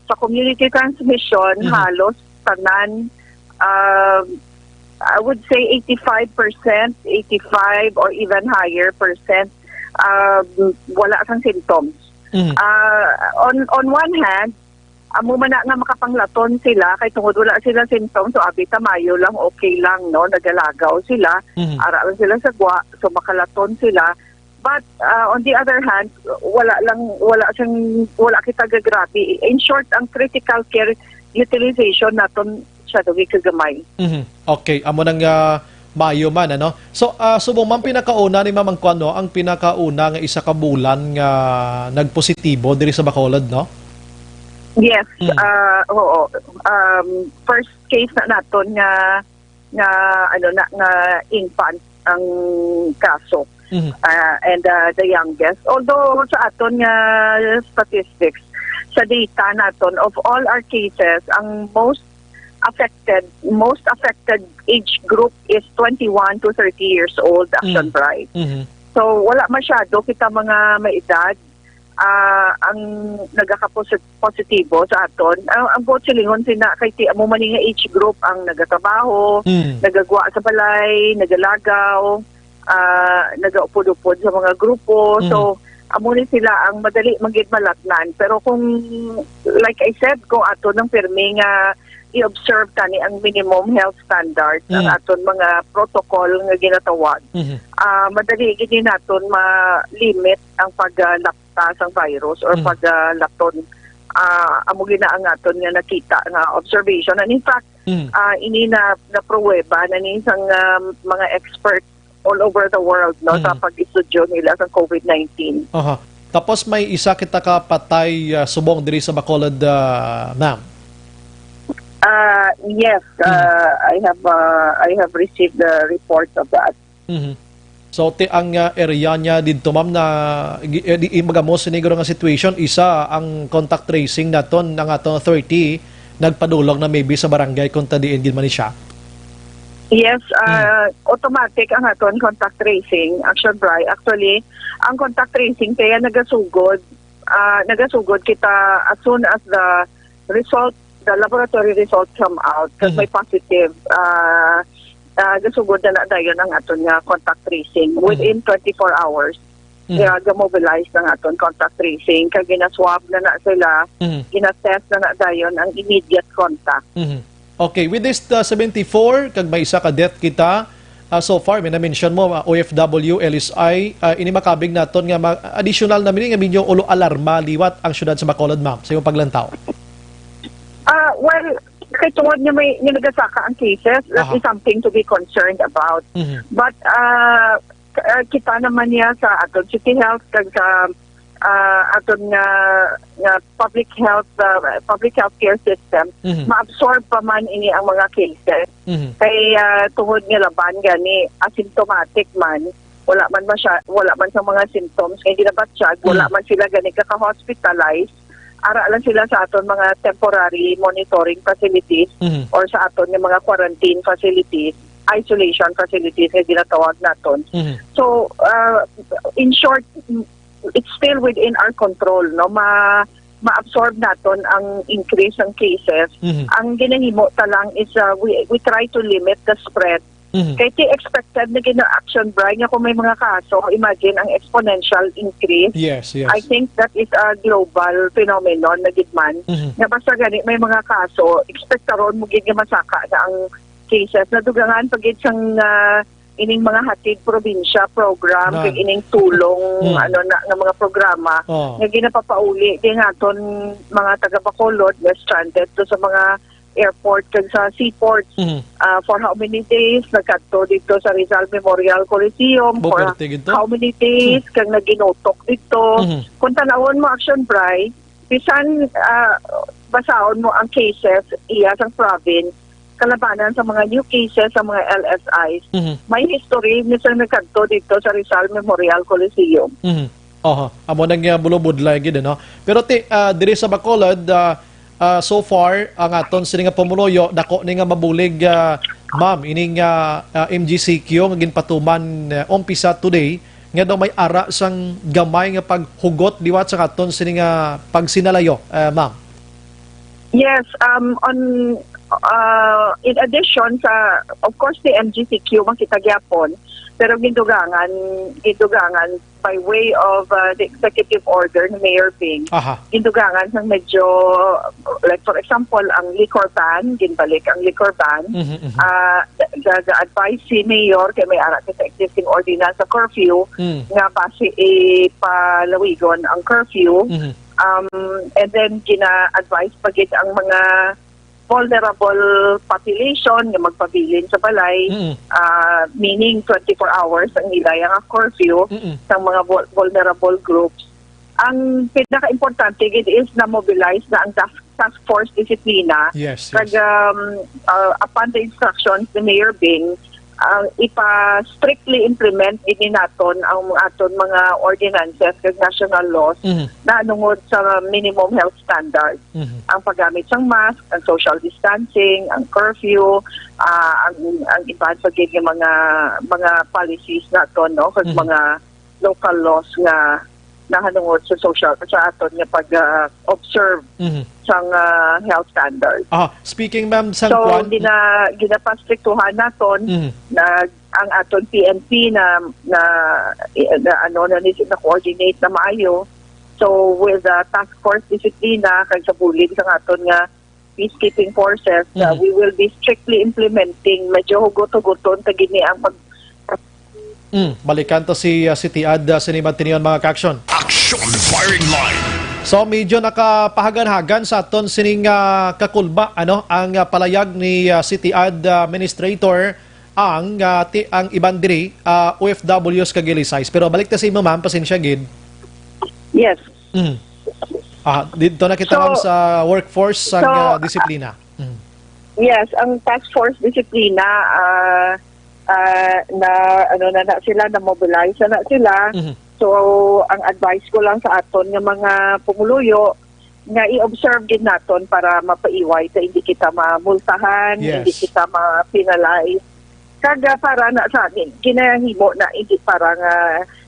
sa community transmission, Mhm. halos tanan, um, I would say eighty-five percent, eighty-five or even higher percent, um, wala sang symptoms. Mhm. Ah, on, on one hand, amo man na nga makapanglaton sila kay tungod wala sila symptoms, so abi ta mayo lang, okay lang, no, nagalagaw sila, Mhm. ara lang sila sa gwa, so makalaton sila. But, uh, on the other hand, wala lang, wala siyang, wala kita gagrabe. In short, ang critical care utilization naton siya daw kagamay. Mhm. Okay, amo nang, ah, maayo man, ano? So, ah, subong man pinakauna ni Ma'am ang kuwan, no? Ang pinakauna nga isa ka bulan nga nagpositibo diri sa Bacolod, no? Yes, Mm. Ah, oo. Um, first case na naton nga nga, ano na, nga infant ang kaso. Mhm. Ah, and, ah, the youngest. Although sa aton nga statistics, sa data naton, of all our cases, ang most affected, most affected age group is twenty-one to thirty years old, Action Mm. Bri. Mhm. So, wala masyado kita mga may edad, ah, ang nagakaposit-, positibo sa aton. Ang, ang buot silingon sina kay ti amo man nga age group ang nagatrabaho, Mm. nagagwa sa balay, nagalagaw, ah, nagaupod-upod sa mga grupo. Mm. So, amo ni sila ang madali man gid malatnan. Pero kung, like I said, kung ato nang pirmi nga i-observe tani ang minimum health standard, ang Mm. aton mga protocol nga ginatawag, Mhm. ah, madali gid ni naton ma-limit ang paglapta sang virus or Mm. paglaton. Ah, amo gina ang aton nga nakita nga observation. And in fact, Mm. ah, ini na, napruweba na ni sang, ah, mga expert all over the world, no, sa Mm. pag-estudyo nila sa covid nineteen. Aha. Tapos may isa kita ka patay, ah, subong diri sa Bacolod, ah, ma'am. Ah, yes, Mm. ah, I have, ah, I have received the report of that. Mhm. So, ti ang, ah, area niya didto, ma'am, na gi-, eh, di, magamo siniguro nga situation, isa ang contact tracing naton, ang aton thirty, nagpadulong na maybe sa barangay kung ta diin gid man ni siya. Yes, Mm. ah, automatic ang aton contact tracing, Action Bri. Actually, ang contact tracing kaya nagasugod, ah, nagasugod kita as soon as the result, the laboratory result come out, 'cause Mhm. may positive, ah, Ah, gasugod na na dayon ang aton nga contact tracing. Within twenty-four hours, Mhm. kaya ga-mobilize ang aton contact tracing. Kag gina-swab na na sila, Mhm. gina-test na na dayon ang immediate contact. Mhm. Okay, with this, uh, seventy-four, kag may isa ka death kita, uh, so far, may na-mention mo, uh, O F W, L S I, uh, ini makabig naton nga ma-, additional na mini nga minyo ulo alarma liwat ang syudad sa Bacolod, ma'am, sa imong paglantaw. Ah, well, kay tungod nga may, nga nagasaka ang cases, that Aha. is something to be concerned about. Mhm. But, ah, k-, ah, kita naman niya sa aton City Health kag sa, ah, aton nga, nga public health, ah, public healthcare system, Mhm. ma-absorb pa man ini ang mga cases. Mhm. Kay, ah, tungod nga laban gani, asymptomatic man, wala man masya-, wala man sa mga symptoms nga ginabatyag, wala Mhm. man sila gani kaka-hospitalize, ara lang sila sa aton mga temporary monitoring facilities Mhm. or sa aton nga mga quarantine facilities, isolation facilities nga ginatawag naton. Mhm. So, uh, in short, it's still within our control, no? Ma-, ma-absorb naton ang increase ng cases. Mhm. Ang ginahimo ta lang is, uh, we, we try to limit the spread. Mhm. Kay ti expected na gina-action, Bri, nga kung may mga kaso, imagine ang exponential increase. Yes, yes. I think that is a global phenomenon na gid man. Mhm. Nga basta gani may mga kaso, expectaron mo gid nga masaka na ang cases. Nadugangan pa gid sang, ah, ining mga hatid probinsya program, Nan. kag ining tulong, Mm. ano na, nga mga programa Oh. nga ginapapauli kay nga aton mga taga Bacolod nga stranded to sa mga airport kag sa seaport. Mhm. Ah, for how many days nagkadto dito sa Rizal Memorial Coliseum? Bo, For perte gid to. how many days Hmm. kag naginutok dito? Mhm. Kung tanawon mo, Action Bri, bisan, ah, basahon mo ang cases iya sang province, kalabanan sa mga new cases sa mga L S Is, Mhm. may history ni sa nagkadto dito sa Rizal Memorial Coliseum. Mhm. Oho, amo nang, ah, bulubudlay gid, no? Pero ti, ah, diri sa Bacolod, ah, ah, so far, ang aton sini nga pumuluyo, dako ni nga mabulig, ah, ma'am, ining, ah, ah, M G C Q nga ginpatuman, ah, umpisa today, nga daw may ara sang gamay nga paghugot liwat sa aton sini nga pagsinalayo, ah, ma'am. Yes, um, on, uh, in addition sa, of course, the M G C Q, makita gyapon, pero gindugangan, gindugangan by way of, uh, the executive order ni Mayor Bing, Aha. gindugangan sang medyo, like, for example, ang liquor ban, ginbalik ang liquor ban. Mhm, mhm. Ah, ga-, ga-advise si Mayor kay may ara sa existing ordinance sa curfew Mm. nga basi ipalawigon ang curfew. Mhm. Um, and then gina-advise pa gid ang mga vulnerable population nga magpabilin sa balay, Mm. ah, meaning twenty-four hours ang nila nga curfew Mm. sa mga vul-, vulnerable groups. Ang pinaka-importante gid is na-mobilize na ang task, task force disiplina. Yes, yes. Kag, um, uh, upon the instructions ni Mayor Bing, ang ipa-strictly implement gid ni naton ang aton mga ordinances kag national laws Mhm. na nungod sa minimum health standards. Mhm. Ang paggamit sang mask, ang social distancing, ang curfew, ah, ang, ang iban pa gid nga mga, mga policies naton, no, kag Mhm. mga local laws nga nahanungod sa social, sa aton nga pag, ah, observe Mhm. sang, ah, health standards. Ah, speaking, ma'am, sang So, kwan- gina-, ginapastriktuhan naton Mhm. na ang aton P N P na, na, na, ano, na, na coordinate na maayo. So, with the task force disiplina, kag sa bulig sa aton nga peacekeeping forces, uh, Mhm. we will be strictly implementing. Medyo hugot-hugoton ta gid ni ang pag- Mm, balikan to si, uh, City Ad, uh, sini magtinion, mga ka-action. Action Firing Line. So, medyo nakapahagan-hagan sa aton sining, uh, kakulba, ano, ang, uh, palayag ni, uh, City Ad, uh, Administrator, ang, uh, ti-, ang iban diri, uh, O F Ws kag L S Is. Pero balik ta sa imo, ma'am, pasensya gid. Yes. Mm. Ah, dito na kita, So, ma'am, sa workforce sang, so, ah, disiplina. Mm. Yes, ang task force disiplina, ah, ah, na, ano na, na sila, na-mobilize na, na sila. Mhm. So, ang advice ko lang sa aton nga mga pumuluyo, nga i-observe gid naton para mapaiway sa hindi kita mamultahan, Yes. hindi kita ma-penalize. Kag, ah, para na sa amin, ginahimo na hindi para nga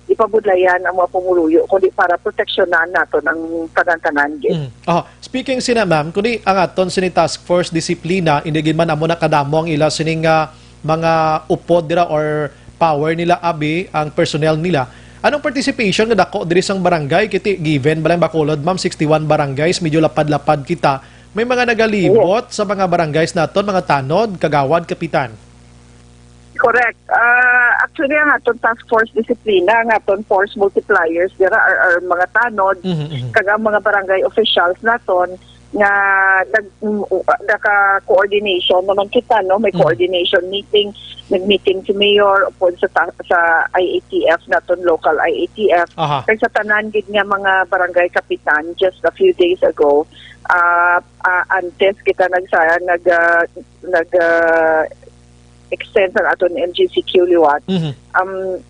ipabudlayan ang mga pumuluyo, kundi para proteksyonan naton ang tanan-tanan gid. Mm. Oh, speaking sina, ma'am, kundi ang aton sini task force disiplina, hindi gid man amo nakadamo ang ila sining, ah, mga upod dira or power nila abi ang personnel nila. Anong participation nga dako diri sang barangay? Kiti given ba lang Bacolod, ma'am, sixty-one barangays, medyo lapad-lapad kita. May mga nagalibot sa mga barangays naton, mga tanod, kagawad, kapitan? Correct. Ah, actually, ang aton task force disiplina, ang aton force multipliers dira are, are mga tanod, Mhm, mhm. Kag ang mga barangay officials naton nga nag naka-coordination naman kita, no? May Mhm. Coordination meeting, nag-meeting si Mayor upod sa ta- sa I A T F naton, local I A T F. Aha. Kag sa tanan gid nga mga barangay kapitan just a few days ago, ah, ah, antes kita nagsa nag ah, nag ah, extend sa aton M G C Q liwat. Mhm. Um,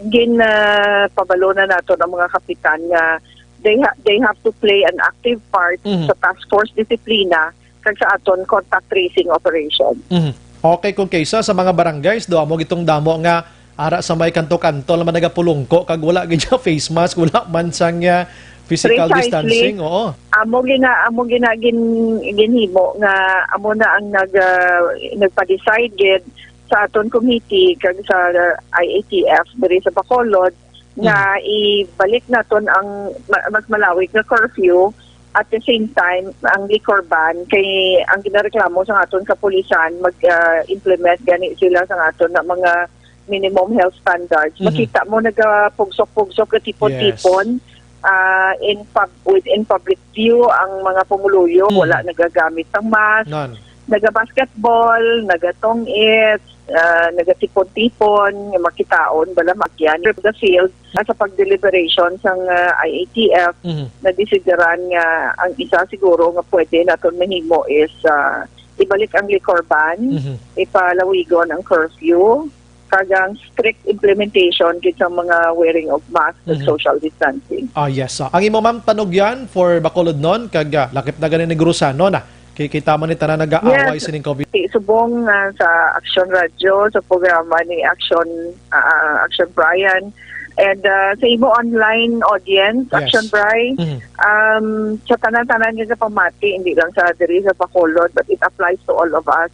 gin ah, pabalo na naton ang mga kapitan nga they ha- they have to play an active part Mhm. sa task force disiplina kag sa aton contact tracing operation. Mhm. Okay, kung kaysa sa mga barangays do, amo gitong damo nga ara sa may kanto-kanto naman nagapulungko kag wala gid siya face mask, wala man sang ah, physical Precisely. Distancing. Oo. Amo gina amo gina gin, ginhimo nga amo na ang nag ah, nagpa-decide gid sa aton committee kag sa I A T F diri sa Bacolod nga ibalik naton ang ma- mas malawig nga curfew, at the same time ang liquor ban, kay ang ginareklamo sa aton kapulisan mag ah, implement gani sila sa aton na mga minimum health standards. Mhm. Makita mo nagapugsok-pugsok, gatipon-tipon ah, in pub- within public view ang mga pumuluyo. Mhm. Wala nagagamit ng mask. None. Nagabasketball, nagatong-its, ah, nagatipon-tipon, nga makitaon bala makyan the field. Ah, sa pagdeliberation sang ah, I A T F, Mhm. nadesideran nga ang isa siguro nga pwede naton mahimo is ah, ibalik ang liquor ban, Mhm. ipalawigon ang curfew, kag ang strict implementation gid sa mga wearing of mask ug Mhm. social distancing. Ah, yes. Ah, ang imo, ma'am, panugyan for Bacolodnon, kag ah, lakip na gani ni Gurusano na. Kikita man ni tanan nag-aaway Yes. sining COVID. Ti subong ah, sa Action Radio, sa programa ni Action ah, Action Brian, and ah, sa imo online audience, Yes. Action Brian, Mhm. um, sa tanan-tanan nga pamati, hindi lang sa diri sa Bacolod, but it applies to all of us.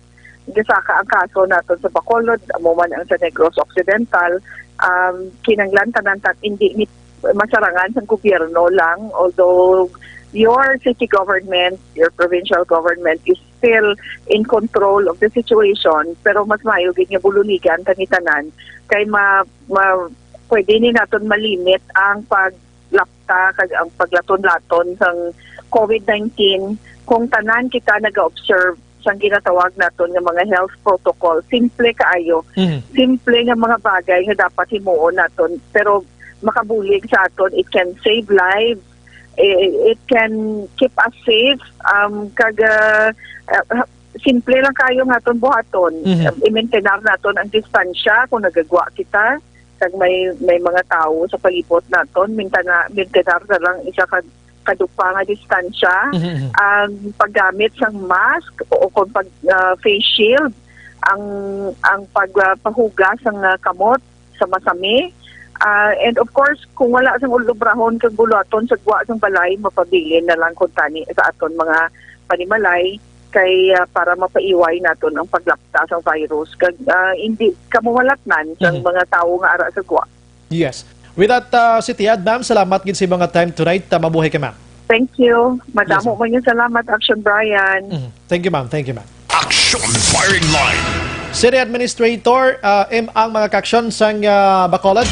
Gisaka ang kaso naton sa Bacolod, amo man ang sa Negros Occidental, um, kinanglan tanan ta hindi ni masarangan sang gobyerno lang, although your city government, your provincial government is still in control of the situation, pero mas maayo gid nga bulunigan ta ni tanan kay ma, ma pwede ni naton malimit ang paglapta kag ang paglaton-laton sang COVID nineteen kung tanan kita naga-observe sang ginatawag naton nga mga health protocol. Simple kaayo. Mhm. Simple nga mga bagay nga dapat himuon naton, pero makabulig sa aton. It can save lives. I- It can keep us safe. Um, kag ah, ah, simple lang kayo nga aton buhaton. Mhm. Um, i-maintainar naton ang distansya kung nagagwa kita. Kag may may mga tawo sa palibot naton, mintana, maintainar na lang isa ka kadupa nga distansya. Mhm, mhm. Ang paggamit sang mask o kung pag ah, face shield, ang ang pagpahugas sang ah, kamot sa masami. Ah, and of course, kung wala sang ulubrahon kag buluhaton sa gwa sang balay, mapabilin na lang kuntani sa aton mga panimalay kay ah, para mapaiway naton ang paglapta sang virus kag ah, hindi kamuwalatnan sang Mhm. mga tawo nga ara sa gwa. Yes. With that, uh, City Ad, ma'am, salamat gid sa mga time tonight. Uh, mabuhay ka, ma'am. Thank you. Madamo Yes, ma'am. man yung salamat, Action Brian. Mhm. Thank you, ma'am. Thank you, ma'am. Action Firing Line. City Administrator, uh, M ang mga kaaksyon sang uh, Bacolod.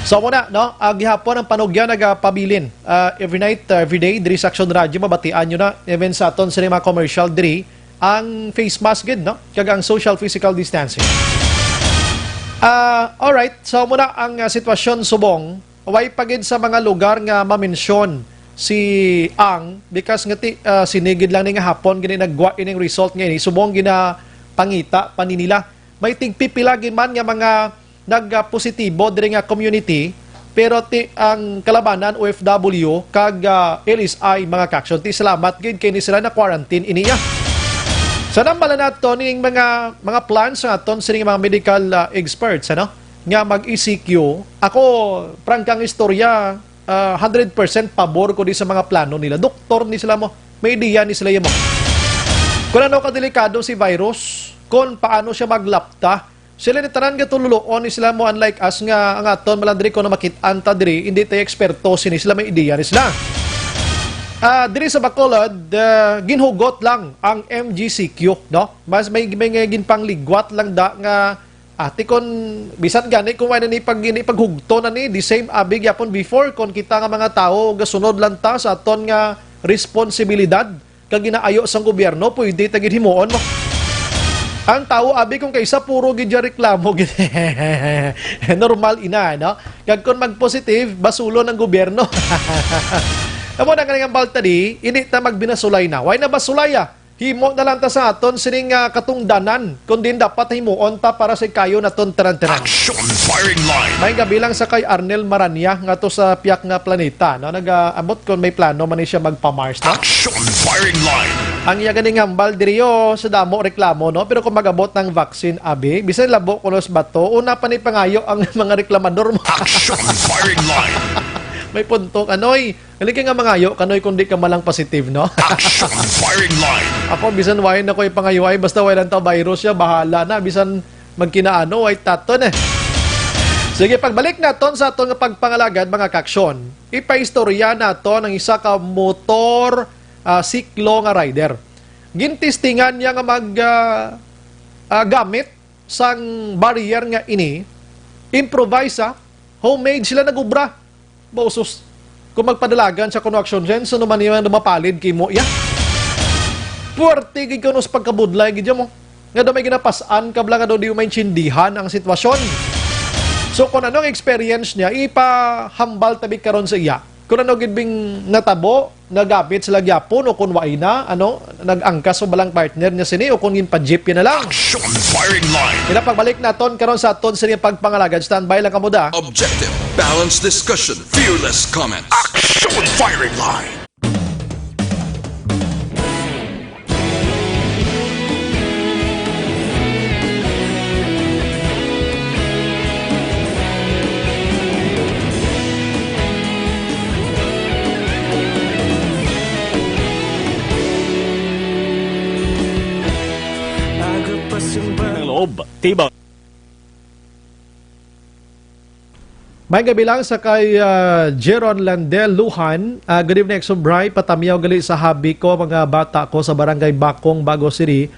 So muna, no, uh, gihapon ang panugyan nagapabilin uh, every night, uh, every day, diri sa Action Radio, mabatian nyo na, even sa aton sa mga commercial diri, ang face mask gid, no? Kag ang social physical distancing. Ah, alright, so muna ang uh, sitwasyon subong, way pa gid sa mga lugar nga mamensyon si Ang, because nga ti, uh, sinigid lang ni nga hapon gini naggwa ining result nga ini, subong ginapangita pa ni nila. May tigpipila gid man nga mga nagpositibo diri nga community, pero ti ang kalabanan, O F W, kag ah, L S I, mga kaaksyon, ti salamat gid kay ni sila na quarantine iniya. Sa nambala nato ning mga mga plans sa aton sining mga medical ah, experts, ano, nga mag E C Q. Ako, prangkang istorya, ah, hundred percent pabor ko di sa mga plano nila. Doktor ni sila mo, may ideya ni sila mo. Kung ano ka delikado si virus, kon paano siya maglapta. Sila ni tanan gatululoon ni sila mo, unlike us nga ang aton malandri ko na makit-an ta diri, hindi tayo eksperto sini sila, may ideya ni sila. Ah, diri sa Bacolod, ah, ginhugot lang ang M G C Q, no? Mas may, may nga ginpangligwat lang da nga ati kon bisan gani kung wala ni pag ini paghugto na ni the same abi gyapon before kon kita nga mga tawo gasunod lang ta sa aton nga responsibilidad kag ginaayo sang gobyerno, pwede ta gid himuon mo. Ang tawo abi kung kaysa puro gid ya reklamo gid. Normal ina, no? Kag kung mag-positive, basulon ang gobyerno. Amo na nga nga balta di, hindi ta magbinasulay na. Why na basulaya? Himo na lang ta sa aton sining, ah, katungdanan, kundi dapat himuon ta para sa kayo naton tanan-tanan. Action Firing Line. May gabi lang sa kay Arnel Maranya nga to sa piyak nga planeta, no? Nag-aabot kon may plano man ni siya magpa-Mars, no? Action Firing Line. Ang iya ganing hambal diri, oh, sa damo reklamo, no? Pero kung mag-abot ng vaccine, abi, bisan labo kuno sa bato, una pa ni pangayo ang mga reklamador mo. Action Firing Line. May punto, Kanoy. Gali ka nga mangayo, Kanoy, kung di ka malang positive, no? Action Firing Line. Ako, bisan why na ko ipangayo ay, basta wala ta virus siya, bahala na. Bisan magkinaano, ay taton eh. Sige, pagbalik naton sa aton nga pagpangalagad, mga kaksyon. Ipaistorya naton ang isa ka motor, ah, siklo nga rider. Gintistingan niya nga mag, ah, ah, gamit sang barrier nga ini, improvise, ah, homemade sila nagubra. Bausos. Kung magpadalagan sa kuno action dyan, sino man yung mapalid kay mo, ya? Puwerte gid kuno sa pagkabudlay gid mo. Nga daw may ginapasan ka bala nga daw di mo maintindihan ang sitwasyon. So, kung ano ang experience niya, ipahambal tabi karon sa iya. Kung ano gid bing natabo, nagamit sila gyapon o kung waay na, ano, nag-angkas o balang partner niya sini o kung ginpa-jeep yun na lang. Action Firing Line. Kinapagbalik naton karon sa aton sini pagpangalagad. Standby lang kamo da. Objective, balanced discussion, fearless comments. Action Firing Line. Ng loob, tibag. May gabi lang sa kay, ah, Jeron Landel Luhan. Ah, good evening, Exo Bry. Patamiyaw gali sa habi ko, mga bata ko sa Barangay Bakong, Bago City.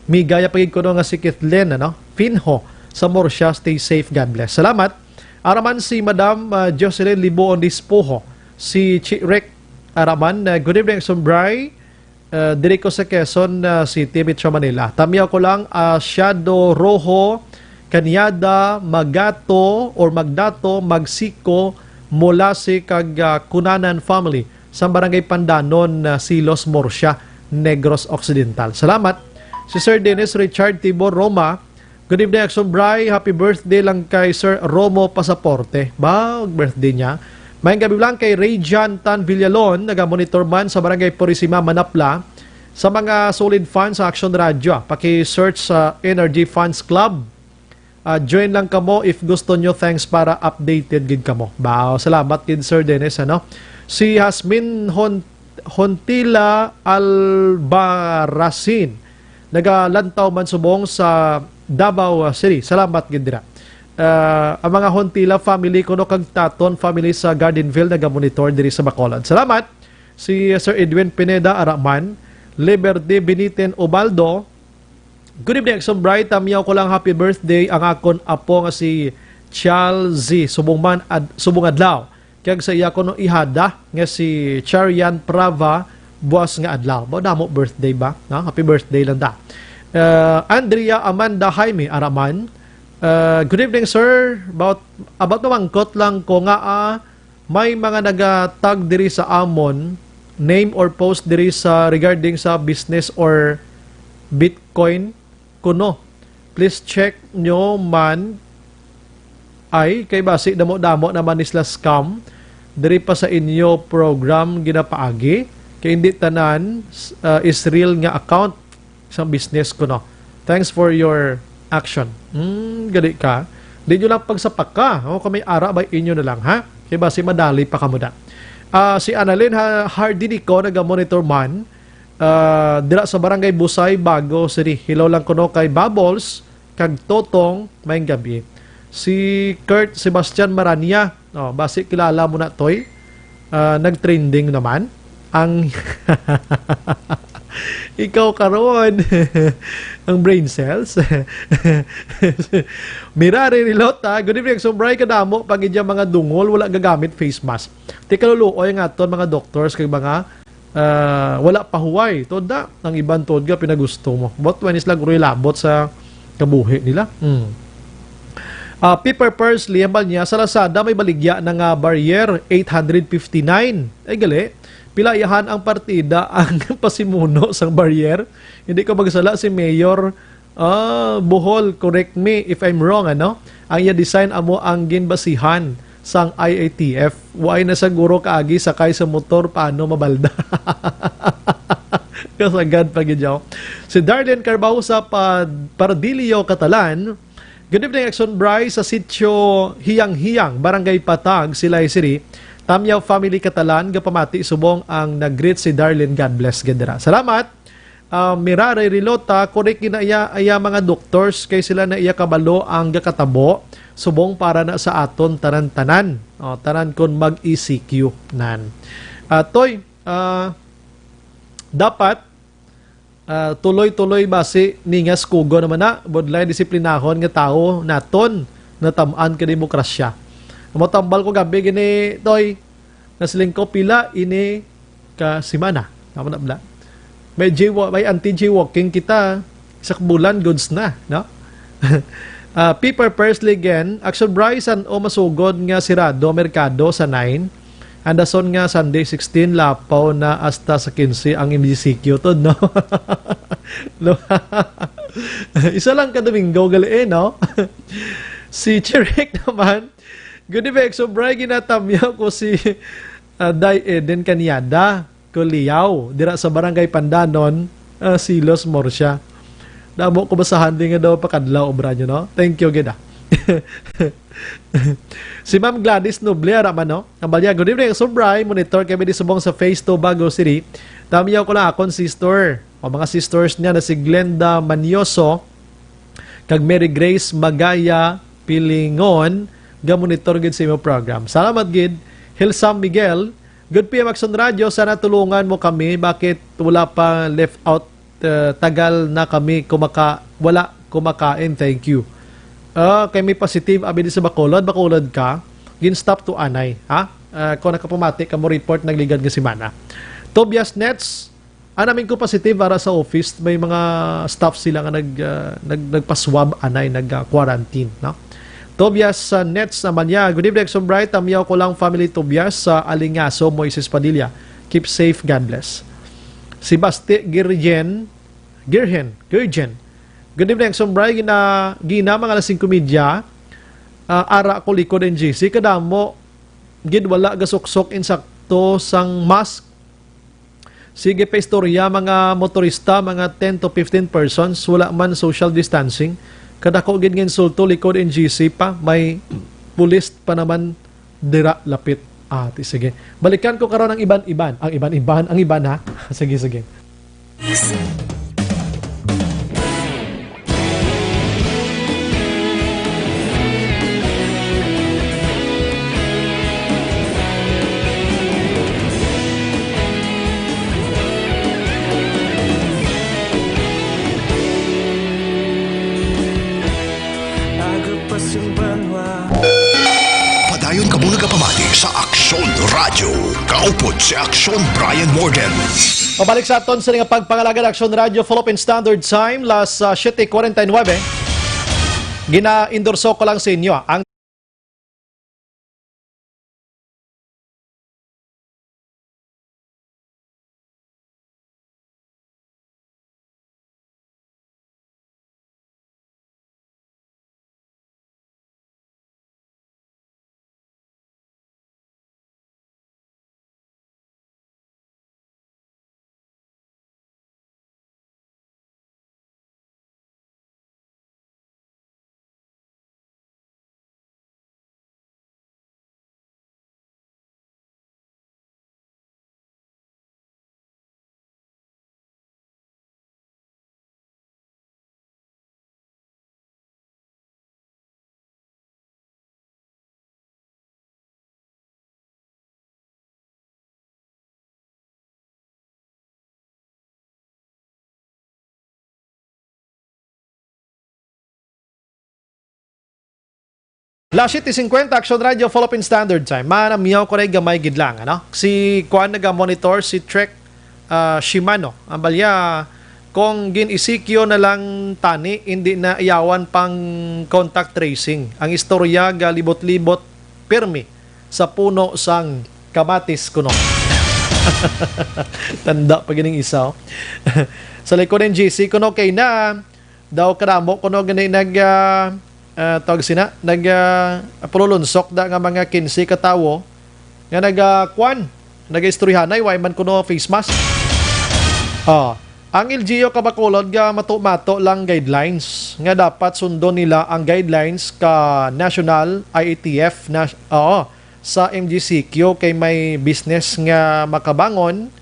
Migaya pa gid kuno nga si Kitlen, ano? Finho sa Murcia. Stay safe. God bless. Salamat. Araman si Madam, ah, Jocelyn Libuon Dispoho, si Chi Rick Araman. Ah, good evening, Exo Bry. Ah, diri ko sa Quezon, ah, City, Metro Manila. Tamiyaw ko lang, ah, Shadow Rojo, Cañada, Magato, or Magdato, Magsiko, Molase, kag, ah, Cunanan family sa Barangay Pandanon, ah, Silos, Murcia, Negros Occidental. Salamat. Si Sir Dennis Richard Tibor Roma, good evening, Action Bry. Happy birthday lang kay Sir Romo Pasaporte. Ba, birthday niya. Mayang gabi lang kay Ray John Tan Villalon, naga-monitor man sa Barangay Purisima, Manapla. Sa mga solid fans sa Action Radio, ah, paki-search sa Energy Fans Club. Ah, join lang kamo if gusto nyo. Thanks para updated gid kamo. Wow, salamat gid, Sir Dennis, ano? Si Hasmin Hon-, Hontila Albarracin, nagalantaw man subong sa Davao City. Salamat gid dira. Ah, ang mga Hontila family kuno kag Taton family sa Gardenville nagamonitor diri sa Bacolod. Salamat. Si Sir Edwin Pineda Araman, Liberty Beniten Ubaldo, good evening, Exo Bry. Tamiyaw ko lang happy birthday ang akon apo nga si Charles Z. Subong man ad-, subong adlaw. Kag sa iya kuno ihada nga si Charian Prava buwas nga adlaw. Ba, damo birthday ba? No? Happy birthday lang da. Uh, Andrea Amanda Jaime Araman. Uh, good evening, sir. About, about mamangkot lang ko nga, ah, may mga nagatag diri sa amon, name or post diri sa regarding sa business or Bitcoin kuno. Please check nyo man ay kay basi damo-damo naman ni sila scam diri pa sa inyo program ginapaagi kay hindi tanan, uh, is real nga account sang business kuno. Thanks for your action. Hmm, gali ka. Di nyo lang pagsapaka. O, kung may ara ba inyo na lang, ha? Kay basi madali pa kamo da. Ah, si Annalyn ha, Hardinico, naga-monitor man. Ah, dira sa Barangay Busay, Bago City. Hello lang kuno kay Bubbles kag Totong, maayong gabi. Si Kurt Sebastian Marania, oh, basi kilala mo na, Toy. Ah, nag-trending naman ang ikaw karon ang brain cells. Mirare Rilota, good evening, Sombray, kadamo pa gid yang mga dungol wala gagamit face mask. Ti kaluluoy nga aton mga doctors kag mga ah, wala pa huway. Tuod na, ang iban tuod nga pinagusto mo. But when is lang uroy labot sa kabuhi nila. Hmm. Ah, Pepper Parsley, hambal niya, sa Lazada may baligya na nga barrier, eight hundred fifty-nine. Ay, gali. Pila iyahan ang partida ang pasimuno sang barrier? Hindi ko magsala si Mayor Ah, Bohol, correct me if I'm wrong, ano? Ang iya design amo ang ginbasihan sang I A T F. Waay na siguro kaagi sakay sa motor, paano mabalda? Kasagad pa gid yaw. Si Darlene Carbausa pa Pardillo, Catalan. Good evening, Action Bry, sa Sitio Hiyang-Hiyang, Barangay Patag, Silay City. Tamyaw family, Catalan, gapamati subong ang nag-greet si Darlene. God bless gid dira. Salamat. Ah, Mirare Rilota, correct gid na iya, iya mga doctors kay sila na iya kabalo ang gakatabo subong para na sa aton tanan-tanan. Oh, tanan kon mag-E C Q nan. Ah, Toy, ah, dapat, ah, tuloy-tuloy basi ni nga skugo naman na, budlay disiplinahon nga tawo naton natam-an ka demokrasya. Amo tambal ko gabi gini, Toy. Nasiling ko, pila ini ka semana. Tama na bala. May jaywalk, may anti-jaywalking kita. Sa bulan, goods na, no? Ah, Pepper Parsley again. Action Bryson, o masugod nga sirado merkado sa nine. Andason nga Sunday sixteen, lapaw na hasta sa quince ang M G C Q to, no? No? Isa lang ka Domingo, gali eh, no? Si Chirek naman, good evening, Action Bry, ginatamyaw ko si, ah, Day Eden Cañada Culiao, dira sa Barangay Pandanon, ah, Silos, Murcia. Damo ko basahan din nga daw pakadlaw obra nyo, no? Thank you, gid, ah. Si Ma'am Gladys Noble, ara man, no? Ang balya, good evening, Action Bry. Monitor kami di subong sa Phase two, Bago City. Tamyaw ko lang akon sister. O mga sisters niya na si Glenda Manioso, kag Mary Grace Magaya Pilingon, ga-monitor gid sa imo program. Salamat gid. Hilsam Miguel, good P M Action Radio, sana tulungan mo kami. Bakit wala pa left out? Uh, tagal na kami kumaka-, wala kumakain. Thank you. Ah, kay may positive abi di sa Bacolod, Bacolod ka, gin-stop to anay, ha? Ah, kung nakapamati ka mo report nagligad nga semana. Tobias Nets, Ana, min ko positive para sa office, may mga staff sila nga nag, ah, nag-, nagpa-swab, anay, nag, ah, quarantine, no? Tobias, ah, Nets naman niya. Good evening, Exo Bright. Tamyaw ko lang, family Tobias, sa Alingaso, Moises Padilla. Keep safe, God bless. Si Basti Girjen, Girhen, Girjen. Good evening, Exo Bright. Gina, gina, mga alas singko medya. Ah, ara ko likod N G C. Kadamo, gid wala gasuksok insakto sang mask. Sige pa istorya, mga motorista, mga ten to fifteen persons, wala man social distancing. Kadako gid nga insulto, likod N G C pa, may pulis pa naman dira lapit. Ah, ti, sige. Balikan ko karon ang iban-iban. Ang iban-iban, ang iban, ha? Sige, sige. Padayon kamo nagapamati sa Aksyon Radyo. Kaupod si Aksyon Brian Morgan. Pabalik sa aton sa nga pagpangalagad, Aksyon Radyo, Philippine Standard Time, las, ah, siete cuarenta y nueve. Gina-endorso ko lang sa inyo ang Las siete cincuenta, Action Radio, Philippine Standard Time. Manamiyaw ko rin gamay gid lang, ano? Si Kwan naga-monitor, si Trek, ah, Shimano. Ang balya, kung gin-isikyo na lang tani, hindi na iyawan pang contact tracing. Ang istorya ga libot-libot pirmi sa puno sang kamatis kuno. Tanda pa gining isa, oh. Sa likod ng G C kuno kay na daw karamo kuno gani nag, ah, ah, tawag sina, nag, ah, pululunsok da nga mga kinse ka tawo nga naga, kwan, nagaistoryahanay, way man kuno face mask. Oh, ang L G U ka Bacolod nga mato-mato lang guidelines nga dapat sundon nila ang guidelines ka national I A T F na, oo, sa M G C Q kay may business nga makabangon,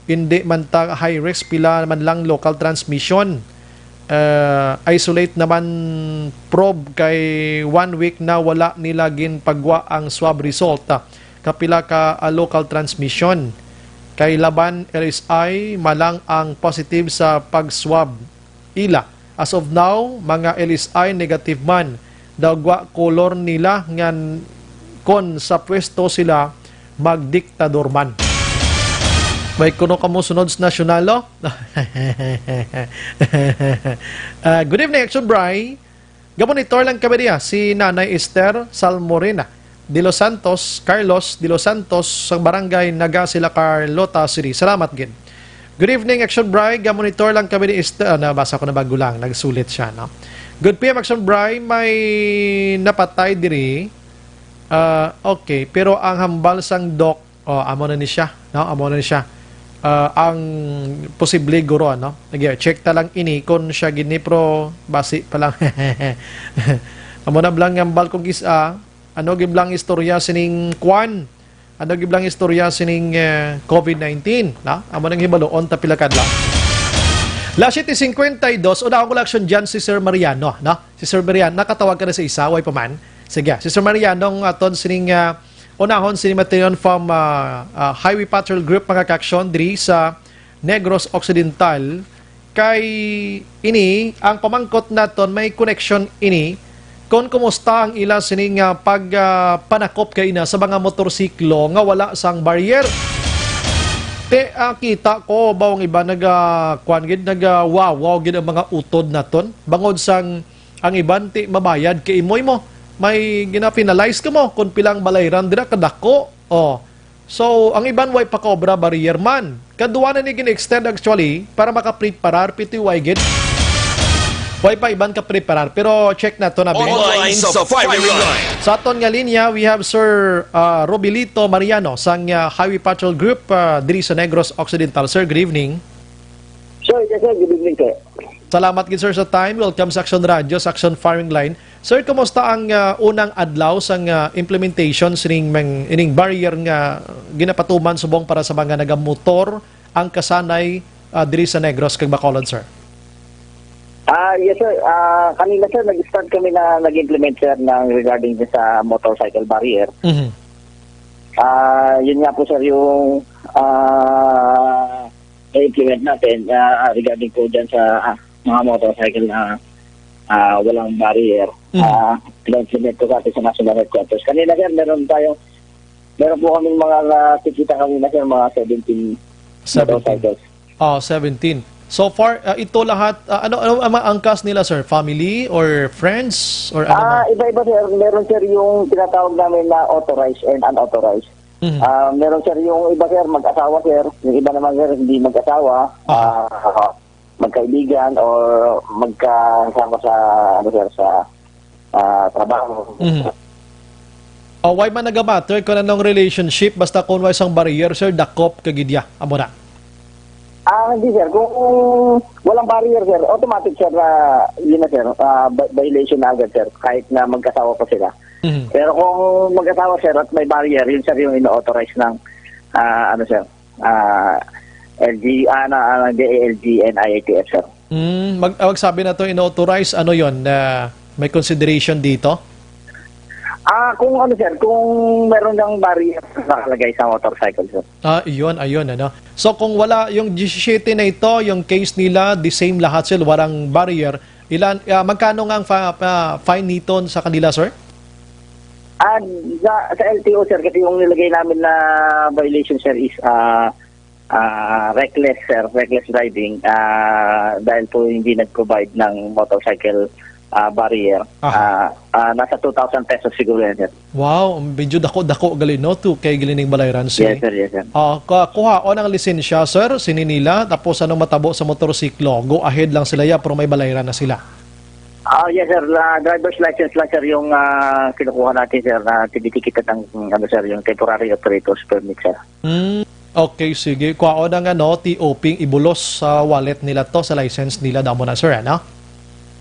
hindi man ta high risk, pila man lang local transmission. Uh, isolate naman probe kay one week na wala nila ginpagwa ang swab result. Kapila ka, ah, local transmission. Kay laban L S I, malang ang positive sa pag-swab ila. As of now, mga L S I negative man. Daw gwa kolor nila ngan kon sa pwesto sila, magdiktador man. May kuno kamo sunod sa nasyonal, no? Ah, good evening, Action Bry. Gamonitor lang kami diya, si Nanay Esther Salmorena de Los Santos, Carlos de Los Santos, sa barangay Naga sila, Carlota City. Salamat gid. Good evening, Action Bry. Gamonitor lang kami ni Esther. Ah, nabasa ko na bago lang. Nagsulit siya, no? Good P M, Action Bry. May napatay diri. Ah, okay. Pero ang hambal sang Doc, oh, amo na ni siya, no? Amo na ni siya. Ah, ang posible guro, ano? Nag-check ta lang ini kung siya gini, pero basi pa lang. Amo na lang ang hambal kong gis-, ah, ano gid lang istorya sining kwan? Ano gid lang istorya sining, eh, covid nineteen, na? Amo nang hibaluon ta pila kadlaw. Las siete cincuenta y dos, unahon ko lang action dyan si Sir Mariano, no? Si Sir Mariano, nakatawag ka na sa isa, way pa man? Sige, si Sir Mariano, ang aton sining, ah, unahon, sini Mateo from, ah, ah, Highway Patrol Group, mga ka-action, diri sa Negros Occidental. Kay ini, ang pamangkot naton, may connection ini kon kumusta ang ila sini nga pag, ah, panakop kay ina sa mga motorsiklo nga wala sang barrier. Te, ah, kita ko ba ang iba naga, kuan gid, naga, wow, wow gid ang mga utod naton. Bangod sang ang iban ti mabayad kay imo, imo may gina-penalize ka mo kung pilang balayran dira kadako. Oh. So, ang iban way pa ka obra, barrier man. Kadwa na ni gin-extend actually para makapreparar, piti way gid. Way pa iban ka preparar, pero check na to na, Ben. Online sa firing line. Sa aton nga linya, we have Sir, ah, Robilito Mariano sang, ah, Highway Patrol Group, ah, diri sa Negros Occidental. Sir, good evening. Sir, yes, sir. Good evening, sir. Salamat gid, sir, sa time. Welcome sa Action Radio, sa Action Firing Line. Sir, kumusta ang, ah, unang adlaw sang, ah, implementation sining mang-, ining barrier nga ginapatuman subong para sa mga nagamotor ang kasanay, ah, diri sa Negros kag Bacolod, sir? Ah, yes, sir. Ah, kanina, sir, nag-start kami na nag-implement, sir, ng regarding sa motorcycle barrier. Mhm. Ah, yun nga po, sir, yung, ah, na-implement natin, ah, regarding po dyan sa, ah, mga motorcycle na, ah, walang barrier. Mhm. Ah, na-implement po natin sa National Headquarters. Kanina, sir, meron tayo, meron po kaming mga nakikita kanina, sir, mga seventeen Seventeen. motorcycles. Oh, seventeen. So far, ah, ito lahat, ah, ano, ano ang mga angkas nila, sir? Family or friends or ano Ah, ba? Iba-iba, sir. Meron, sir, yung tinatawag namin na authorized and unauthorized. Mhm. Ah, meron, sir, yung iba, sir, mag-asawa, sir. Yung iba naman, sir, hindi mag-asawa. Aha. Ah, magkaibigan or magkasama sa, ano, sir, sa, ah, trabaho. Mhm. Oh, why man nagamatter kung anong relationship, basta kung wala sang barrier, sir, dakop ka gid ya. Amo na. Ah, hindi, sir. Kung walang barrier, sir, automatic, sir, na yun na, sir, ah, vi-, violation na agad, sir, kahit na magkasawa pa sila. Mhm. Pero kung magkasawa, sir, at may barrier, yun, sir, yung ino-authorize ng, ah, ano, sir, ah, L G, ah, na, ah, ng D A L G and I A T F, sir. Mm, mag-, ah, magsabi na to, ino-authorize, ano yon, na may consideration dito? Ah, kung ano, sir, kung meron ng barrier nakalagay sa motorcycle, sir. Ah, iyon, ayun, ano. So, kung wala, yung disisyete na ito, yung case nila, the same lahat sila, walang barrier. Ilan, ah, magkano nga ang fa-, pa-, fine nito sa kanila, sir? Ah, sa, sa L T O, sir, kasi yung nilagay namin na violation, sir, is ah, ah, reckless, sir, reckless driving, ah, dahil po hindi nag-provide ng motorcycle ah, barrier. Aha. Ah, ah, nasa two thousand pesos siguro yan, sir. Wow, medyo dako-dako gali, no? Two K gali ning balayran, sir. Yes, sir, yes, sir. Ah, ka kuhaon ang lisensya, sir, sini nila, tapos anong matabo sa motorsiklo? Go ahead lang sila, ya, pero may balayran na sila. Ah, yes, sir. La, driver's license lang, sir, yung ah, kinukuha natin, sir, na tinitikitan ng, ano, sir, yung temporary operator's permit, sir. Hmm, okay, sige. Kuhaon ang, ano, T O P, ibulos sa wallet nila to, sa license nila, damo na, sir, ano?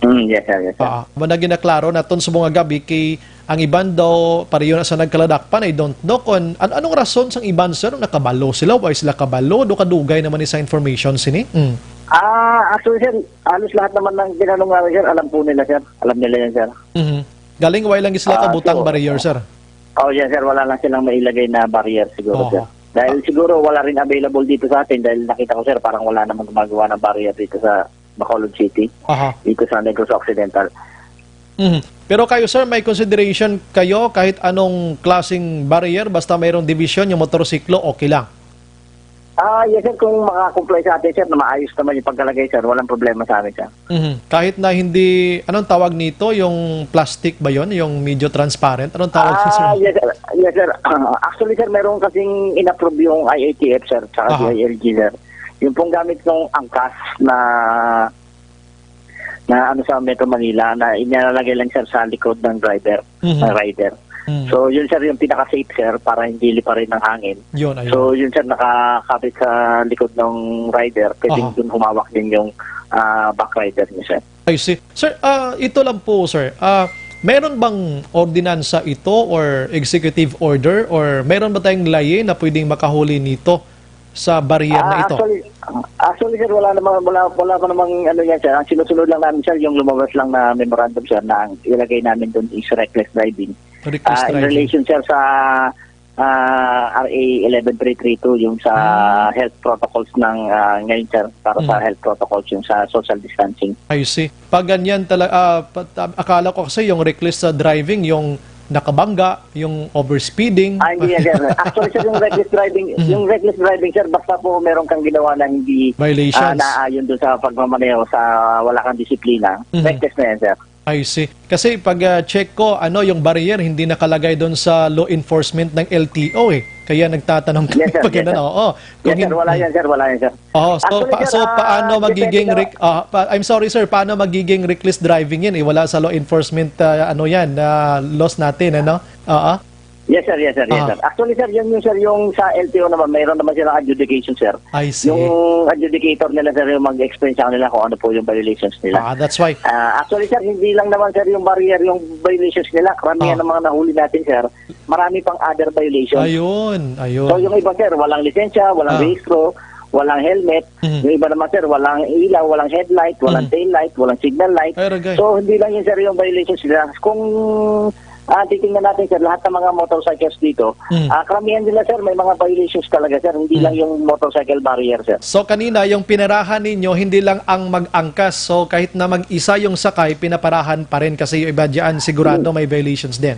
Mm, yes, sir, yes, sir. Ah, mo na ginaklaro naton sa mga gabi kay ang iban daw, pareho na sa nagkaladakpan, I don't know kung an-, anong rason sang iban, sir, nakabalo sila, why sila kabalo, do kadugay naman ni sa information sini? Mm. Ah, actually, sir, halos lahat naman ng tinanong namin, sir, alam po nila, sir. Alam nila yan, sir. Mhm. Galing, why lang sila Ah, kabutang so, barrier, sir? Oh, yes, sir, wala lang silang mailagay na barrier siguro, Oho. sir. Dahil Ah. siguro wala rin available dito sa atin dahil nakita ko, sir, parang wala namang gumagawa ng barrier dito sa Bacolod City, Aha. dito sa Negros Occidental. Mhm. Pero kayo, sir, may consideration kayo kahit anong klaseng barrier, basta mayroong division yung motorsiklo, okay lang? Ah, yes, sir, kung makakomply sa atin, sir, na maayos naman yung pagkalagay, sir, walang problema sa amin, sir. Mhm. Kahit na hindi, anong tawag nito? Yung plastic ba yon? Yung medyo transparent? Anong tawag sa Ah, sir? yes, sir. Yes, sir. Actually, sir, meron kasing inapprove yung I A T F, sir, tsaka Aha. D I L G, sir. Yung pong gamit ng angkas na na ano sa Metro Manila na inilalagay lang, sir, sa likod ng driver, Mhm. ng rider. Mhm. So, yun, sir, yung pinaka-safe, sir, para hindi liparin ng hangin. Yun, ayun. So, yun, sir, nakakabit sa likod ng rider. Pwedeng Aha. dun humawak din yung, ah, back rider niya, sir. I see. Sir, ah, ito lang po, sir. Ah, meron bang ordinansa ito or executive order or meron ba tayong layi na pwedeng makahuli nito sa barrier na Ah, ito? actually, actually, sir, wala namang, wala, wala pa namang ano yan, sir. Ang sinusunod lang namin, sir, yung lumabas lang na memorandum, sir, na ang ilagay namin doon is reckless driving. Reckless Ah, in driving. relation, sir, sa, ah, R A eleven three three two, yung sa Hmm. health protocols ng, ah, ngayon, sir, para sa Hmm. health protocols, yung sa social distancing. I see. Pag ganyan tala-, ah, pa-, ta-, akala ko kasi yung reckless sa driving, yung nakabangga, yung overspeeding. Ah, hindi yan, sir. Actually, sir, yung reckless driving, Mhm. yung reckless driving, sir, basta po meron kang ginawa na hindi, Violations. ah, naaayon dun sa pagmamaneho, sa wala kang disiplina, Mhm. reckless na yan, sir. I see. Kasi pag, ah, check ko, ano, yung barrier hindi nakalagay dun sa law enforcement ng L T O eh. Kaya nagtatanong kami Yes, sir. pag Yes, ganun, sir. oo. Yes, Kung sir. hin-, Wala hmm. yan, sir. Wala yan, sir. Oh, so, Actually, pa-, sir, so ah, paano depende magiging na rec-, ah, pa-, I'm sorry, sir, paano magiging reckless driving yan? Eh, wala sa law enforcement, ah, ano yan, ah, laws natin, ano? Oo. Yes, sir. Yes, sir. Yes, Ah. sir. Actually, sir, yun yung, sir, yung sa L T O naman, mayroon naman silang adjudication, sir. I see. Yung adjudicator nila, sir, yung mag-explain sa kanila kung ano po yung violations nila. Ah, that's why. Ah, actually, sir, hindi lang naman, sir, yung barrier, yung violations nila. Karamihan Ah. ng mga nahuli natin, sir, marami pang other violations. Ayun, ayun. So, yung iba, sir, walang lisensya, walang Ah. rehistro, walang helmet. Mhm. Yung iba naman, sir, walang ilaw, walang headlight, walang Mhm. tail light, walang signal light. Ay, ragay. So, hindi lang yun, sir, yung violations nila. Kung, ah, titingnan natin, sir, lahat ng mga motorcycles dito, Mhm. ah, karamihan nila, sir, may mga violations talaga, sir. Hindi Mhm. lang yung motorcycle barrier, sir. So, kanina, yung pinarahan ninyo, hindi lang ang mag-angkas. So, kahit na mag-isa yung sakay, pinaparahan pa rin kasi yung iba dyan, sigurado Mhm. may violations din.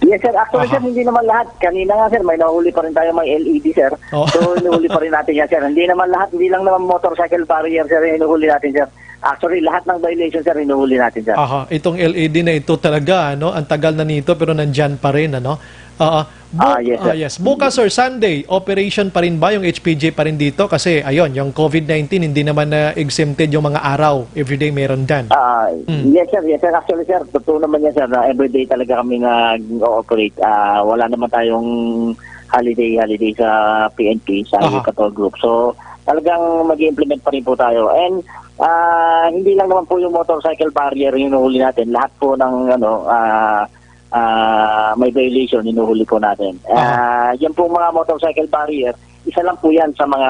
Yes, sir. Actually, Aha. sir, hindi naman lahat. Kanina nga, sir, may nahuli pa rin tayo, may L E D, sir. Oh. So, hinuhuli pa rin natin yan, sir. Hindi naman lahat, hindi lang naman motorcycle barrier, sir, yung hinuhuli natin, sir. Actually, lahat ng violation, sir, hinuhuli natin, sir. Aha, itong L E D na ito talaga, ano, ang tagal na nito, pero nandyan pa rin, ano? Ah, bu-, Ah, yes, sir. ah, yes. Bukas, sir, Sunday, operation pa rin ba yung H P G pa rin dito? Kasi, ayun, yung COVID nineteen, hindi naman na exempted yung mga araw. Everyday meron dan. Ah, Mm. yes, sir. Yes, sir. Actually, sir, totoo naman yan, sir, na everyday talaga kami nag-ooperate. Ah, wala naman tayong holiday, holiday sa P N P, sa Aha. Patrol Group. So, talagang mag-implement pa rin po tayo. And, ah, hindi lang naman po yung motorcycle barrier yung hinuhuli natin. Lahat po ng, ano, ah, ah, may violation, hinuhuli po natin. Aha. Ah, yan pong mga motorcycle barrier, isa lang po yan sa mga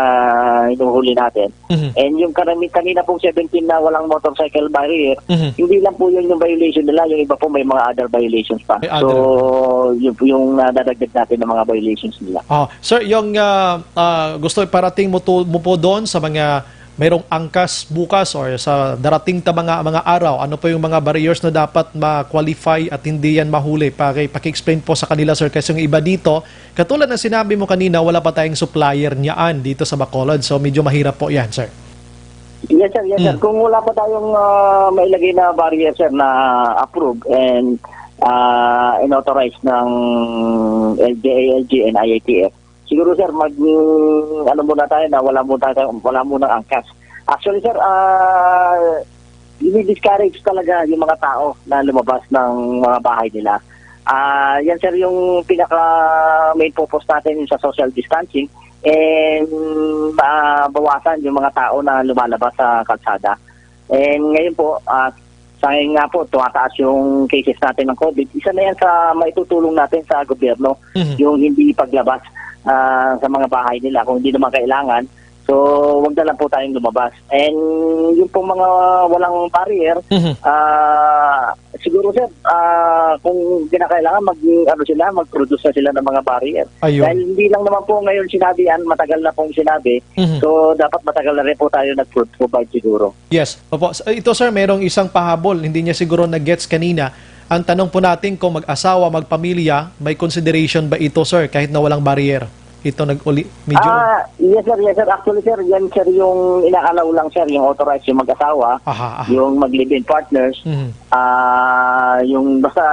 hinuhuli natin. Mhm. And yung kanami-, kanina pong seventeen na walang motorcycle barrier, Mhm. hindi lang po yun yung violation nila, yung iba po may mga other violations pa. May So, other. yun po yung nadadagdag natin ng mga violations nila. Ah, sir, yung, ah, ah, gusto parating mo to, mo po doon sa mga, mayroong angkas bukas or sa darating ta mga, mga araw? Ano po yung mga barriers na dapat ma-qualify at hindi yan mahuli? Paki-, paki-explain po sa kanila, sir, kasi yung iba dito, katulad ng sinabi mo kanina, wala pa tayong supplier niyaan dito sa Bacolod. So, medyo mahirap po yan, sir. Yes, sir. Yes, sir. Mm. Kung wala pa tayong, ah, mailagay na barrier, sir, na approved and, ah, inauthorized ng L G A L G and I A T F, siguro, sir, mag, mm, ano muna tayo na wala muna tayo, wala muna angkas. Actually, sir, ah, ini-discourage talaga yung mga tao na lumabas ng mga bahay nila. Ah, yan, sir, yung pinaka main focus natin sa social distancing and mabawasan yung mga tao na lumalabas sa kalsada. And ngayon po, ah, sa ngayon nga po, tumataas yung cases natin ng COVID. Isa na yan sa maitutulong natin sa gobyerno, Mhm. yung hindi paglabas, ah, sa mga bahay nila kung hindi naman kailangan. So, wag na lang po tayong lumabas. And yung pong mga walang barrier, Mhm. ah, siguro, sir, ah, kung kinakailangan, mag, ano sila, mag-produce na sila ng mga barrier. Ayun. Dahil hindi lang naman po ngayon sinabi yan, matagal na pong sinabi. Mhm. So, dapat matagal na rin po tayo nag-provide siguro. Yes. Opo. S-, ito, sir, merong isang pahabol. Hindi niya siguro na-gets kanina. Ang tanong po natin, kung mag-asawa, magpamilya, may consideration ba ito, sir, kahit na walang barrier? Ito nag-uli, medyo Ah, yes, sir, yes, sir. Actually, sir, yan, sir, yung ina-allow lang, sir, yung authorized, yung mag-asawa, Aha, aha. yung mag-live-in partners, Mhm. ah, yung basta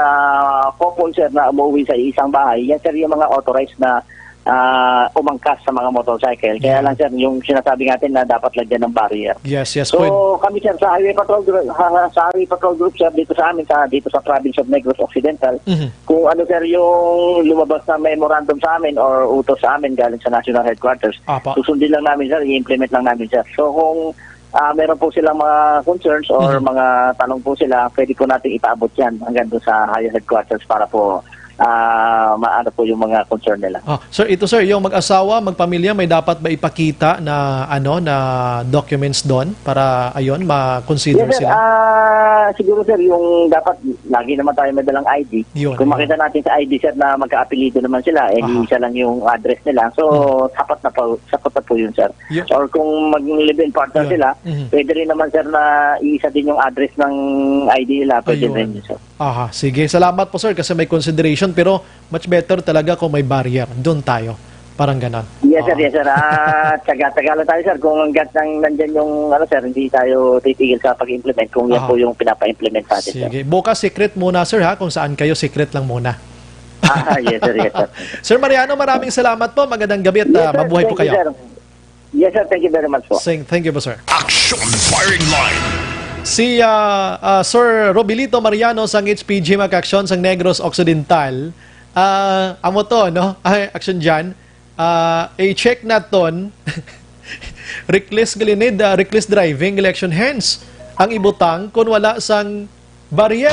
couple, sir, na umuwi sa isang bahay, yan, sir, yung mga authorized na, ah, umangkas sa mga motorcycle. Kaya Yeah. lang, sir, yung sinasabi natin na dapat lagyan ng barrier. Yes, yes, So, pwede. kami, sir, sa Highway Patrol Group, ha, ha, sa Highway Patrol Group, sir, dito sa amin, sa, dito sa province of Negros Occidental, Mhm. kung ano, sir, yung lumabas na memorandum sa amin or utos sa amin galing sa National Headquarters, Apa. susundin lang namin, sir, i-implement lang namin, sir. So, kung, ah, meron po silang mga concerns or Mhm. mga tanong po sila, pwede po natin ipaabot yan hanggang doon sa higher headquarters para po, ah, maano po yung mga concern nila. Ah, sir, ito, sir, yung mag-asawa, magpamilya, may dapat ba ipakita na, ano, na documents doon para, ayun, ma-consider Yes, sir. sila? Ah, siguro, sir, yung dapat lagi naman tayo may dalang I D. Yun, Kung yun. makita natin sa I D, sir, na magkaapelyido naman sila, eh, Aha. isa lang yung address nila. So, Hmm. sapat na po, sapat na po yun, sir. Yun. Or kung mag-live-in partner Yun. sila, Mhm. pwede rin naman, sir, na iisa din yung address ng I D nila. Pwede Ayun. rin, sir. Aha, sige. Salamat po, sir, kasi may consideration, pero much better talaga kung may barrier. Doon tayo. Parang ganon. Yes, sir. Oo. Yes, sir. Ah, tsaga-tsaga lang tayo, sir. Kung hanggat nang nandyan yung, ano, sir, hindi tayo titigil sa pag-implement kung yan Aha. po yung pinapa-implement natin, sir. Sige. Bukas secret muna, sir, ha? Kung saan kayo, secret lang muna. Ah, yes, sir. Yes, sir. Sir Mariano, maraming salamat po. Magandang gabi at, Yes, ah, sir. mabuhay po Thank you, kayo. sir. Yes, sir. Thank you very much po. Sing-, thank you po, sir. Action Firing Line. Si, ah, ah, Sir Robilito Mariano sang H P G Mac Action sang Negros Occidental. Ah, amo to, no? Ay, Action Jan. Ah, i-check naton. Reckless gali ni, ah, reckless driving, election hands. Ang ibutang kung wala sang barrier.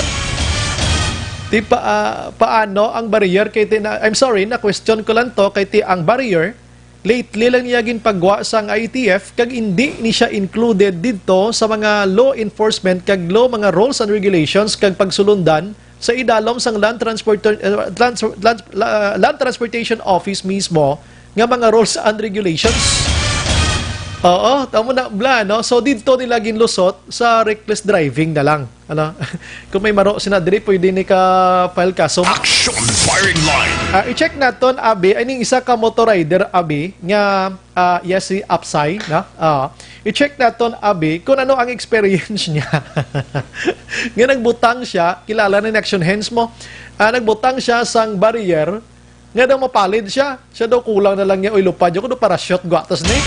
Ti pa, ah, paano ang barrier kay ti na, I'm sorry, na-question ko lang to, kay ti ang barrier, lately lang niya ginpagwa sang I T F, kag hindi ni siya included didto sa mga law enforcement kag law, mga rules and regulations kag pagsulundan sa idalom sang Land Transporter-, eh, Trans-, Land, la-, Land Transportation Office mismo nga mga rules and regulations. Oo, tamo na, bla, no? So, didto nila ginlusot sa reckless driving na lang. Ano? Kung may maro sina diri, pwede ni ka file kaso. Action Firing Line. Ah, i-check naton, abi, ay ning isa ka motor rider, abi, nga, ah, yes, si Apsay, no? Ah, i-check naton, abi, kung ano ang experience niya. Nga nagbutang siya, kilala na ni Action Hands mo. Ah, nagbutang siya sang barrier, nga daw mapalid siya. Siya daw kulang na lang niya, "Uy, lupad ako, do parachute, gwatas ni."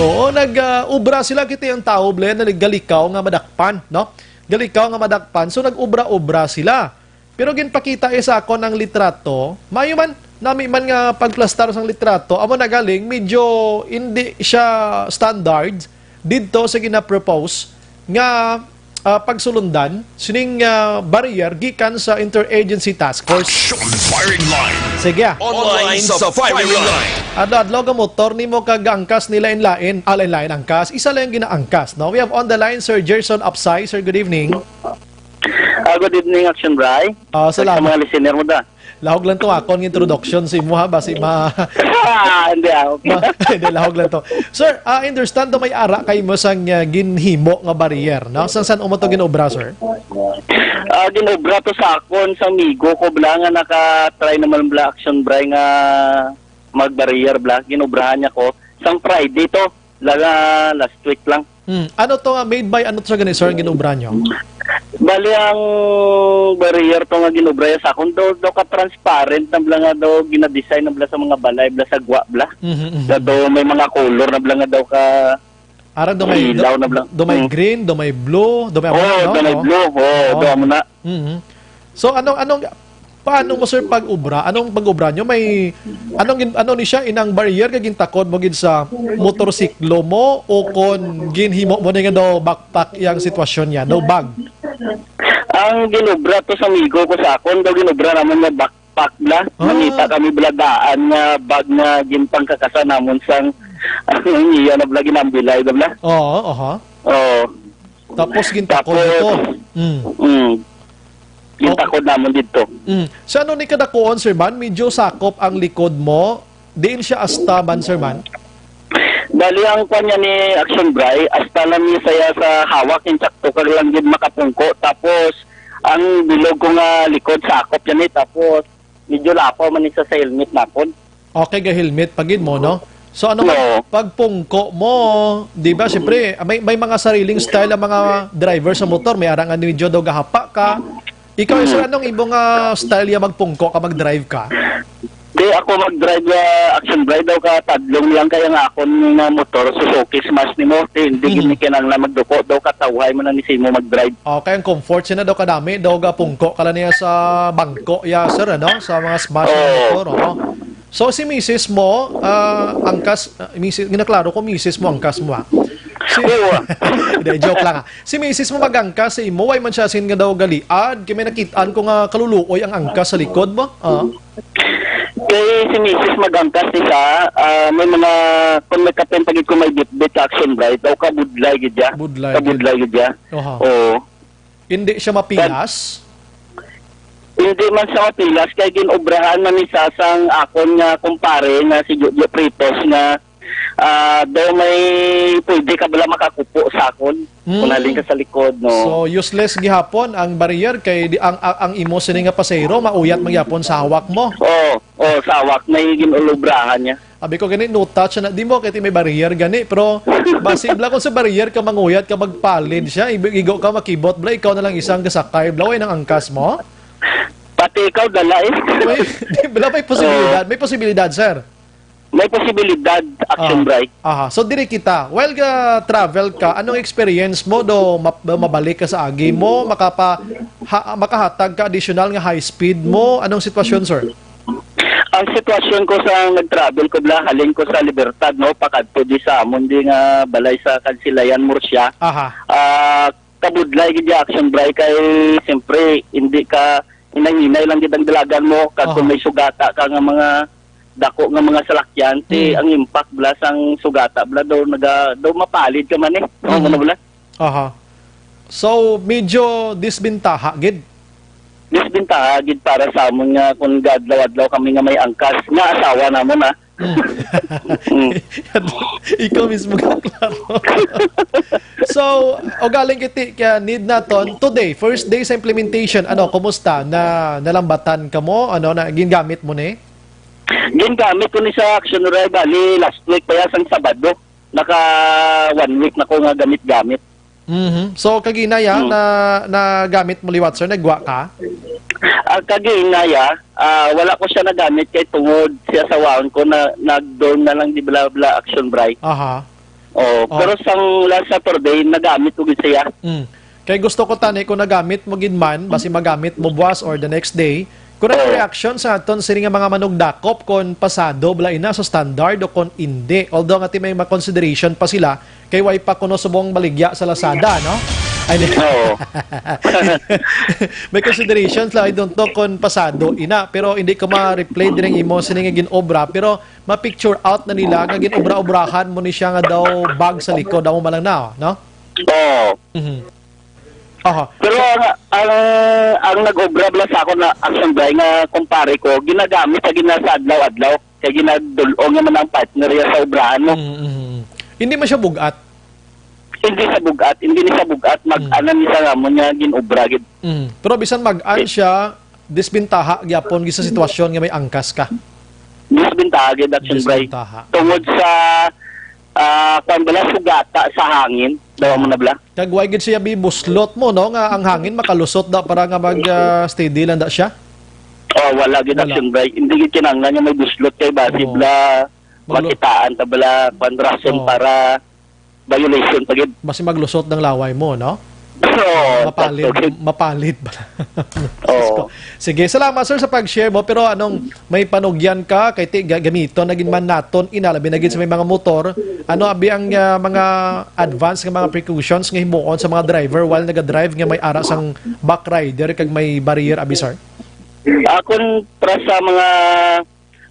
Oo, nag, ah, ubra sila, kita yung tao, ble, na naggalikaw nga madakpan, no? Galikaw nga madakpan. So, nag-ubra-ubra sila. Pero ginpakita eh sa akon ang litrato. Mayo man, nami man nga pagplastar sang litrato. Amo na galing, medyo hindi siya standard didto sa gina-propose nga, ah, pagsulundan sining, ah, barrier gikan sa Interagency Task Force. Action Firing Line. Sige, ah. Online sa firing line. Adlaw-adlaw ka motor nimo kag angkas ni lain-lain, ah, lain-lain angkas. Isa lang ginaangkas, no? We have on the line Sir Gerson Apsay. Sir, good evening. Ah, good evening, Action Bry. Ah, Sa salamat. mga listener mo da. Lahog lang to akon nga introduction sa imo, ha, basi ma-, Ah, hindi, ah, okay. Ma-, hindi, lahog lang to. Sir, ah, I understand daw may ara kay mo sang, ah, ginhimo nga barrier, no? Sang san-o mo to ginobra, sir? Ah, ginobra to sa akon, sa amigo ko, bla, nga naka-try naman, bla, Action Bry nga mag-barrier, bla. Ginobrahan niya ko. Sang Friday to, la-, last week lang. Hmm. Ano to nga, made by ano to sa gani, sir, ang ginobra nyo? Bali, ang barrier to nga ginobra sa akon, daw, daw ka transparent na bla nga daw, ginadesign na bla sa mga balay, bla sa gwa, bla. Mhm, mhm. Nga daw may mga color na bla nga daw ka Ara, do may, do, Ilaw na bla. Do may Hmm. green, do may blue, do may Oo, ano, do may no? blue. Oo, Oo. do amo na. Mhm. So, anong, anong, paano mo, sir, pag-ubra? Anong pag-ubra nyo? May, anong gin-, ano ni siya, inang barrier ka gintakod mo gid sa motorsiklo mo o kon ginhimo mo ni nga daw backpack yang sitwasyon niya, daw bag? Ang ginobra to sa amigo ko sa akon, daw ginobra naman nga backpack bla. Ah. Nangita kami bla daan nga bag nga ginpangkakasa namon sang ang iya na bla ginambilay na bla. Oo, aha. Oo. Tapos gintakod Tapos, nito. Mm. mm, gintakod namon dito. Mm. Sa ano ni kadakuon, Sir Man? Medyo sakop ang likod mo. Diin siya asta man, Sir Man? Bali, ang kwan niya ni Action Bry, asta lang ni saya sa hawak, yung sakto ka lang gid makapungko. Tapos, ang bilog ko nga likod, sakop yan eh. Tapos, medyo lapaw man ni sa, sa helmet nakon. Okay, ga helmet pa gid mo, no? So, ano pag, Oo. pagpungko mo, di ba, siyempre, may, may mga sariling style ang mga driver sa motor. May arang nga medyo daw gahapa ka. Ikaw, sir, Mm. anong imo nga style ya magpungko ka, mag-drive ka? Di ako mag-drive, ah, Action Bry daw ka tadlong lang kaya nga akon nga motor, Suzuki Smash nimo. Di, hindi Mhm. gid ni kinahanglan magduko daw ka tawhay mo na ni simo mag-drive. Okay, ang comfort siya na daw kadami, daw ga pungko ka lang niya sa bangko, ya, sir, ano? Sa mga smash na Oo. motor, oo. So, si misis mo, ah, angkas, ah, misis, ginaklaro ko, misis mo, angkas mo, ah. Si, Oo, ah. Hindi, joke lang, ah. Si misis mo magangkas sa imo, way man siya sin nga daw galiad, kay may nakitaan ko nga kaluluoy ang angkas sa likod mo, ah. Kay si misis magangkas ni sa, ah, may mga, kung may kapin pa gid ko may bitbit sa Action Bry, daw kabudlay gid ya. Budlay gid. Kabudlay gid ya. Oha. Oo. Hindi siya mapilas? Hindi man sa mapilas, kay ginobrahan man ni sa sang akon nga kumpare nga si Jojo Pritos nga, ah, daw may pwede ka bala makakupo sa akon. Mm. Kung halin ka sa likod, no? So, useless gihapon ang barrier kay di, ang, ang, ang imo sini nga pasahero, mauyat man gyapon sa hawak mo. Oo, oo, sa hawak, may ginulobrahan niya. Abi ko gani, no touch na di mo, kay may barrier gani. Pero, basi bala kung sa barrier ka manguyat ka, magpalid siya, igo ka, makibot bala, ikaw na lang isang gasakay bala, way nang angkas mo? Pati ikaw, dala eh. May, di bala, may posibilidad, Oo. may posibilidad, sir. May posibilidad, Action Ah, Bry. aha. So, diri kita. While ga-travel ka, anong experience mo do map-, do mabalik ka sa agi mo? Makapa-, ha-, makahatag ka additional nga high speed mo? Anong sitwasyon, sir? Ang sitwasyon ko sa nag-travel ko, bala, halin ko sa Libertad, no, pakadto di sa amon di nga balay sa Kansilayan, Murcia. Aha. Ah, kabudlay gid ya, Action Bry, kay siyempre hindi ka hinay-hinay lang gid ang dalagan mo kag kung Aha. may sugata ka nga mga dako nga mga salakyan, ti Mm. ang impact bala sang sugata bala daw naga-, daw mapalid ka man eh. Oo, Mhm. ano bala? Aha. So, medyo disbintaha gid. Disbintaha gid para sa amon nga kung gaadlaw-adlaw kami nga may angkas nga asawa namon, ah. Mm. Mm. Ikaw mismo ka, klaro. So, ugaling kiti kaya need naton today, first day sa implementation, ano, kumusta? Na, nalambatan ka mo? Ano, na, gingamit mo ni? Gingamit ko ni sa Action Bry, bali, last week pa ya, sang Sabado. Naka one week na ko nga gamit-gamit. Mhm. So, kaginaya, Mm. na, nagamit mo liwat, sir? Nagwa ka? Ah, kaginaya, ah, wala ko siya nagamit kay tungod siya sa waon ko na nag-dorm na lang di bala-bala Action Bry. Aha. Oh, Oh. pero sang last Saturday, nagamit ko gid siya. Mm. Kay gusto ko tani kung nagamit mo gid man, basi magamit mo buwas or the next day. Kung ano Oo. reaction sa aton sini nga mga manugdakop kung pasado bala ina sa standard o kung indi. Although nga ti may mga consideration pa sila, kay way pa kuno subong baligya sa Lazada, no? Ay, di. Oo. May considerations lang, I don't know kung pasado ina, pero hindi ko ma-replay din ang imo sini nga ginobra, pero ma-picture out na nila nga ginobra-obrahan mo ni siya nga daw bag sa likod, amo man lang na, no? Oo. Mhm. Aha. Pero ang, ang, ang nag-obra bala sa akon na action bray nga kumpare ko, ginagamit sa gina-, sa adlaw-adlaw. Kay ginadul-ong naman ang partner niya sa obrahan mo. Mm, mm, mm. Hindi man siya bugat. Hindi sa bugat, hindi ni sa bugat, mag-, Mm. ano ni sa amon nga gin-obra gid. Mm. Pero bisan mag-an Eh. siya, disbintaha gyapon gid sa sitwasyon nga may angkas ka. Disbintaha gid, action bray. Disbintaha. Tungod sa, ah, kwan bala, sugata sa hangin, daw mo na bala. Kag why gid siya bi buslot mo, no, nga ang hangin makalusot da para nga mag, ah, steady lang da siya? Oh, wala gid, Wala. action bray. Hindi gid kinahanglan nga may buslot kay basi Oo. bala Maglu- makitaan ta bala, kwan, rason Oo. para violation pa gid. Basi maglusot ng laway mo, no? Oo, Mapalid, sakto gid. mapalid pala. Oo. Sige, salamat, sir, sa pag-share mo. Pero anong may panugyan ka kay ti ga-, gamiton na gid man naton ina, labi na gid sa may mga motor? Ano abi ang, ah, mga advance nga mga precautions nga himuon sa mga driver while naga-drive nga may ara sang back rider kag may barrier abi, sir? Akon para sa mga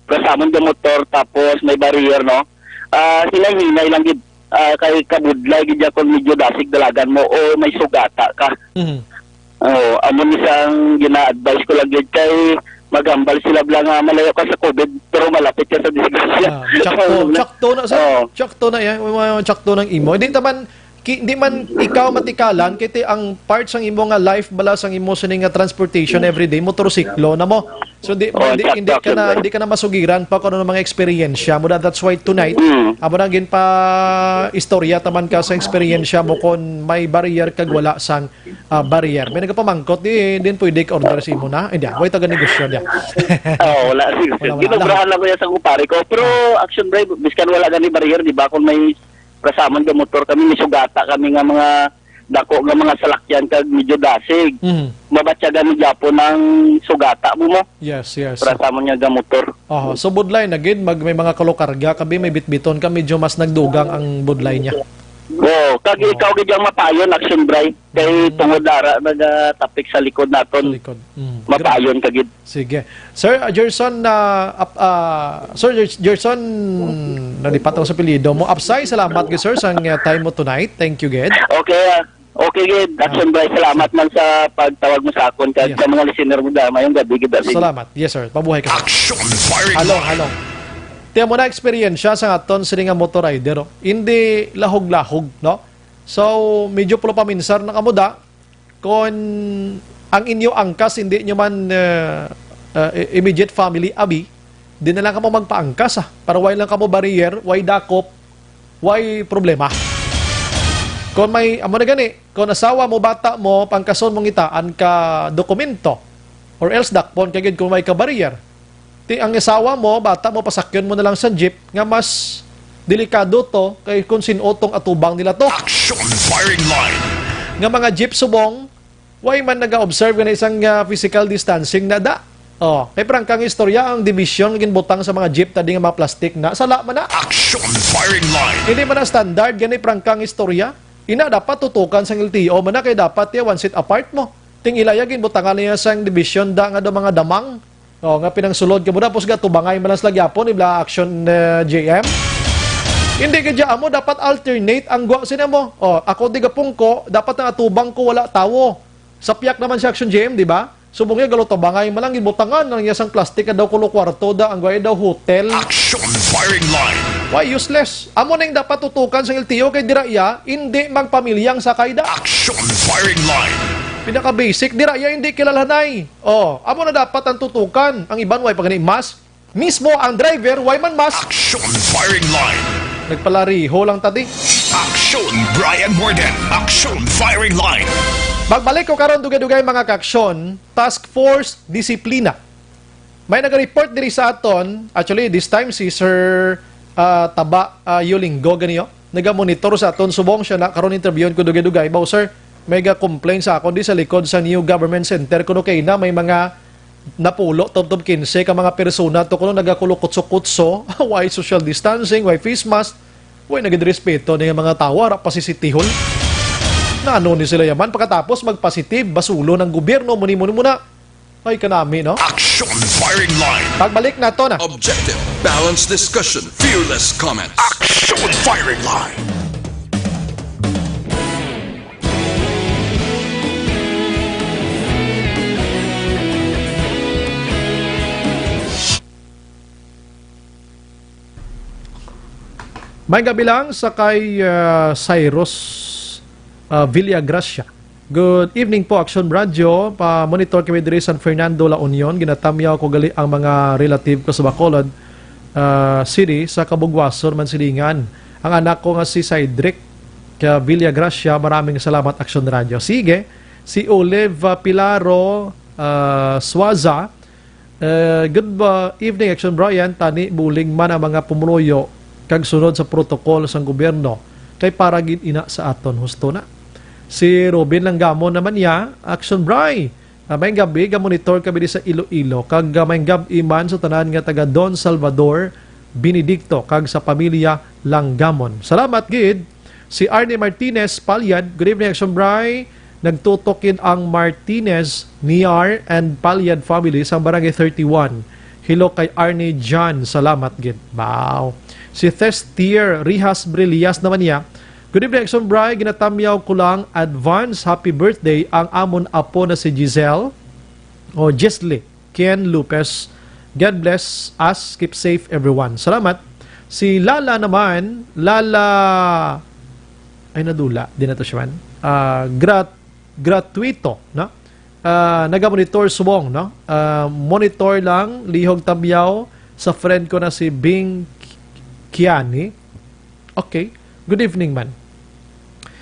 para sa amon nga motor, tapos may barrier, no? Ah, hinay-hinay lang gid. Ah, kay kabudlay gid ya kung medyo dasig dalagan mo o may sugata ka. Mhm. Oo, amo ni sang gina-advise ko lang gid kay maghambal sila bala nga malayo ka sa covid pero malapit ka sa disgrasya. Ah, tsakto, Oo. tsakto na, sir. Oo. Tsakto na yan. May mga tsakto ng imo. Hindi naman, ki-, hindi man ikaw matikalan, kay ti ang parts ang imo nga life bala sang imo sini nga transportation everyday, motorsiklo na mo. So, di, Oh, di, sakto, hindi ka na, siyempre. hindi ka na masugiran pa kung ano mga eksperyensya mo. That, that's why tonight, Mm. amo na gin pa istorya taman ka sa eksperyensya mo kung may barrier kag wala sang, ah, barrier. May nagapamangkot, di, din pwede ka order sa imo na. Hindi, ah, way taga negosyo niya. Oh, wala. Sige, Wala, sige. wala. Ginobrahan lang ko yan sa kumpare ko. Pero, Ah. action drive, biskan wala gani barrier, di ba? Kung may kasamang nga motor kami, may sugata kami nga mga dako nga mga salakyan kag medyo dasig. Mhm. Mabatyagan mo gyapon ang sugata mo mo. Yes, yes. Para sa amon nga gamotor. Aha, so budlay na gid, mag, may mga kalokarga kami, may bitbiton ka, medyo mas nagdugang ang budlay niya. Oo, kag Oo. ikaw gid ang mapayon, action bray. Kay Mm. tungod ara nagatapik sa likod Sa naton, likod. Mm. mapayon ka gid. Sige. Sir, uh, Gerson, uh, ap-, uh, Sir Ger-, Gerson, nalipat ako sa apelyido mo. Apsay, salamat gid, sir, sa, uh, time mo tonight. Thank you gid. Okay, ah. Okay gid, Action Ah. Bray. Salamat man sa pagtawag mo sa akon kag Yes. sa mga listener mo dyan. Mayong gabi gid, David. Salamat. Yes, sir. Pabuhay ka, sir. Action firing Halong, line. halong. Tiyan mo na eksperyensya sa aton sini nga motor rider, oh. Hindi lahog-lahog, no? So, medyo pulo pa minsar na kamo da. Kon ang inyo angkas, hindi nyo man, uh, uh, i-, immediate family abi, di na lang kamo magpaangkas, ah. Para way lang kamo barrier, way dakop, way problema. Kon may, amo na gani, kon asawa mo, bata mo, pangkason mo ngitaan ka dokumento, or else dakpon ka gid kung may ka barrier. Ti ang asawa mo, bata mo, pasakyon mo na lang sa jeep nga mas delikado to kay kung sin-o tong atubang nila to. Action firing line. Nga mga jeep subong, way man naga-observe nga na isang, ah, physical distancing na da. Oh, may prangkang istorya ang division nga ginbutang sa mga jeep tadi nga mga plastic na. Sala man na. Action firing line. Hindi man na standard gani prangkang istorya. Ina dapat tutukan sang L T O man na kay dapat ya one seat apart mo. Ting ilaya ginbutangan niya sang division da nga do mga damang. Oh, nga pinangsulod ka mo, tapos gatubangay man lang sila gyapon, ibla action, eh, J M. Hindi ka dyan mo, dapat alternate ang gwa sina mo. Oh, ako di gapungko, dapat ang atubang ko wala tawo. Sapyak naman si action J M, di ba? Subong niya, galo tubangay man lang, gibutangan lang niya sang plastic ka daw kulo kwarto da, ang gwa daw hotel. Action firing line. Why useless? Amo ning dapat tutukan sa L T O kay dira iya, hindi magpamilyang sakay da. Action firing line. Pinaka-basic, dira iya, hindi kilalhanay. Oh, amo na dapat ang tutukan. Ang iban way pa gani mask. Mismo ang driver way man mask. Action firing line. Nagpalariho lang tadi. Action Brian Morden. Action firing line. Magbalik ko karon dugay-dugay mga kaaksyon, Task Force Disiplina. May naga-report diri sa aton, actually this time si Sir, ah, Taba, ah, Yulinggo ganiyo. Naga-monitor sa aton subong siya na karon interviewon ko dugay-dugay. Baw, sir, may ga-complain sa akon di sa likod sa New Government Center kuno kay na may mga napulo tubtob kinse ka mga persona to kuno nagakulukutso-kutso, way social distancing, way face mask, way nagid respeto ni nga mga tawo, ara pa si City Hall. Nano ni sila yaman pagkatapos magpositive, basulo ng gobyerno, muni-muni muna. Ay, kanami, no? Action firing line. Pagbalik nato na. Objective, balanced discussion, fearless comments. Action firing line. May gabi lang sa kay, ah, Cyrus, ah, Villagracia. Good evening po, Action Radio. Pa-monitor kami diri San Fernando, La Union. Ginatamyaw ko gali ang mga relative ko sa Bacolod, ah, City, sa Kabugwason, Mansilingan. Ang anak ko nga si Cedric ka Villagracia, maraming salamat, Action Radio. Sige, si Olive, ah, Pilaro, ah, Suaza, eh, good, ah, evening, Action Brian. Tani, buling man ang mga pumuloyo kag sunod sa protocol sang gobyerno, kay para gid ina sa aton. Husto na. Si Robin Langgamon naman niya, Action Bri, ah, may gabi, ga-monitor kami di sa Iloilo, kag, ah, may gabi man sa tanan nga taga Don Salvador Benedicto kag sa pamilya Langgamon. Salamat gid. Si Arnie Martinez Palyad, good evening, Action Bri. Nagtutok gid ang Martinez, Niar, and Palyad family sa Barangay thirty-one. Hello kay Arnie John, salamat gid. Wow. Si Thestier Rihas Brillas naman niya, good evening, Action Bri. Ginatamyaw ko lang advance happy birthday ang amon apo na si Giselle o Giselle Ken Lopez. God bless us. Keep safe, everyone. Salamat. Si Lala naman, Lala, ay, nadula. Di na to siya man. Ah, grat-, gratuito, no? Ah, naga-monitor subong, no? Ah, monitor lang, lihog tamyaw sa friend ko na si Bing Kiani. Okay. Good evening, man.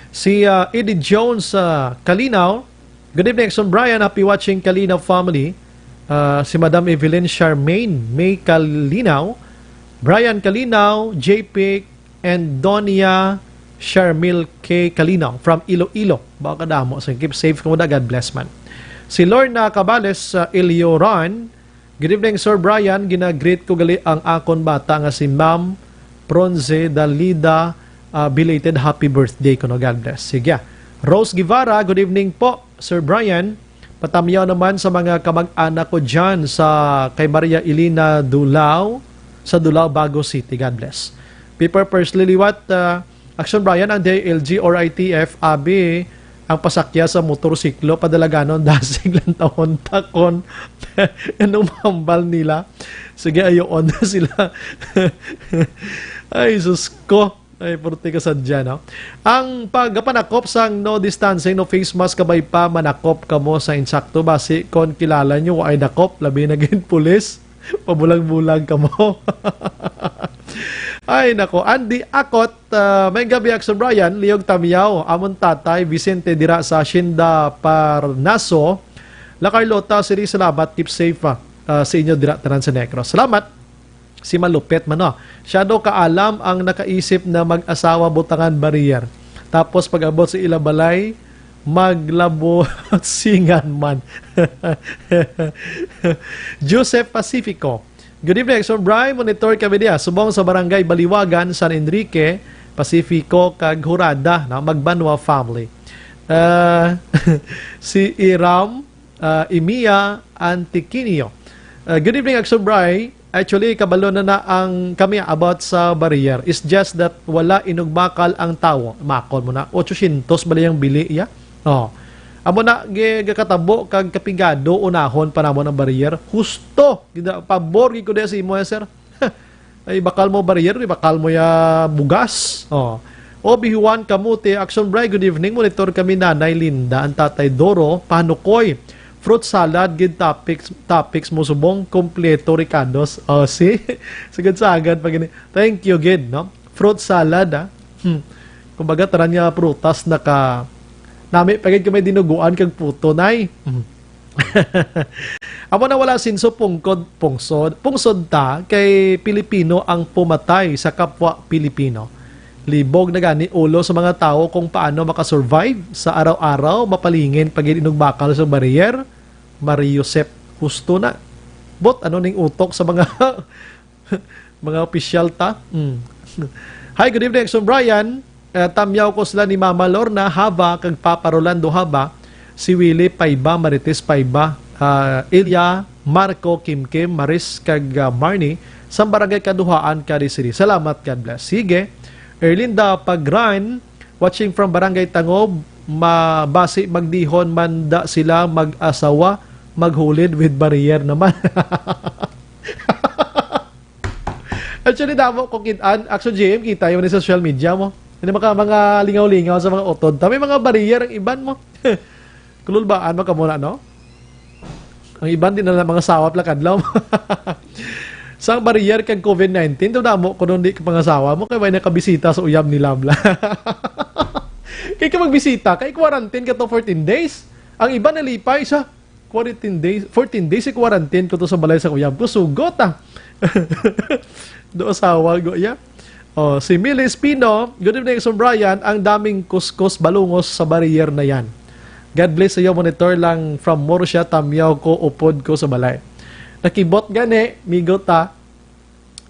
Si, ah, Eddie Jones, ah, Kalinaw. Good evening, Exxon Brian. Happy watching, Kalinaw family. Ah, si Madam Evelyn Charmaine May Kalinaw, Brian Kalinaw, J P, and Donia Charmil K Kalinaw from Iloilo. Baka damo. So, keep safe kamo da. God bless, man. Si Lorna Cabales, ah, Ilioran, good evening, Sir Brian. Gina-greet ko gali ang akon bata nga si Ma'am Bronze Dalida. Ah, belated happy birthday kuno. God bless. Sige. Rose Guevara, good evening po, Sir Brian. Patamyaw naman sa mga kamag-anak ko dyan sa kay Maria Elena Dulao, sa Dulao, Bago City. God bless. People First Liliwat, ah, Action Brian, ang D I L G or I T F, abi, ang pasakya sa motorsiklo, padalaganon, dasig lang taon takon. Anong mambal nila? Sige, ayoon na sila. Ay, sus ko. Ay, purti ka sadya, no? Ang pagpanakop sang no distancing, no face mask, kabay pa manakop kamo sa insakto. Basi kon kilala nyo, ay dakop, labi na gid pulis. Pabulag-bulag kamo. Ay, nako. Andy Akot, ah, may gabi, Action Brian, Liog Tamiyaw, amon tatay, Vicente, dira sa Hacienda Parnaso. La Carlota, Siri, salamat. Keep safe, ah, ah, sa inyo dira, tanan sa Negros. Salamat. Si malupit man, no? Siya daw kaalam ang nakaisip na mag-asawa butangan barrier. Tapos pag-abot sa ila balay, maglabot singan man. Joseph Pacifico. Good evening, Exxon Bry. Monitor kami diya. Subong sa Barangay Baliwagan, San Enrique, Pacifico, kag Hurada, na Magbanwa family. Ah, si Iram, ah, Imiya Antiquinio. Ah, good evening, Exxon Bry. Actually, kabalo na na ang kami about sa barrier. It's just that wala inugbakal ang tawo. Makon mo na, otsosyentos bala yung bili, ya? Oh. Amo na, gi-, gakatabo kag kapigado, unahon pa namon ang barrier. Husto! Gida-, pabor gid ko diya sa imo, eh, sir. Ay, bakal mo barrier, di bakal mo ya bugas. Oh. Obi Juan Kamote, Action Bry, good evening. Monitor kami, Nanay Linda, ang Tatay Doro, Panukoy. Fruit salad, gid topics, topics mo subong, kompleto, Ricados. Oh, see? Sagad-sagad pa gini. Thank you, gid, no? Fruit salad, ah. Hmm. Kumbaga, tanan nga prutas naka, nami pa gid kami dinuguan kag puto, nay. Hmm. Amo na wala sinso pungkod, pungsod, pungsod ta kay Pilipino ang pumatay sa kapwa Pilipino. Libog na gani ulo sa mga tawo kung paano makasurvive sa araw-araw, mapalingin pag inugbakal sa barrier. Mario Sep, husto na. Bot, ano ning utok sa mga mga opisyal ta? Mm. Hi, good evening, Exxon Brian. Eh, tamyaw ko sila ni Mama Lorna Haba kag Papa Rolando Haba, si Willie Paiba, Marites Paiba, ah, Ilya, Marco, Kim Kim, Maris, kag, ah, Marnie, sa Barangay Kaduhaan, Cadiz City. Salamat, God bless. Sige. Erlinda Pagran, watching from Barangay Tangob, mabasi magdihon man da sila mag-asawa, maghulid with barrier naman. Actually, damo ko kit-an. Actually, J M, kita yun sa social media mo. Hindi maka mga lingaw-lingaw sa mga utod. Ta, may mga barrier ang iban mo. Kululbaan mo ka muna, no? Ang iban din na mga sawap lang kadlaw. Sa barrier kag COVID nineteen, daw damo ko nung di ka pangasawa mo, kaya may nakabisita sa uyab ni Labla. Kaya ka magbisita, kay quarantine ka to fourteen days. Ang iban nalipay sa quarantine days, fourteen days si quarantine ko to sa balay sa uyab ko. Sugot ah. Do asawa go ya. Oh, si Millie Espino, "Good evening, Sir Brian. Ang daming kuskus balungos sa barrier na yan. God bless sa iyo, monitor lang from Murcia, Tamyaw ko, upod ko sa balay." Nakibot gani, migo ta.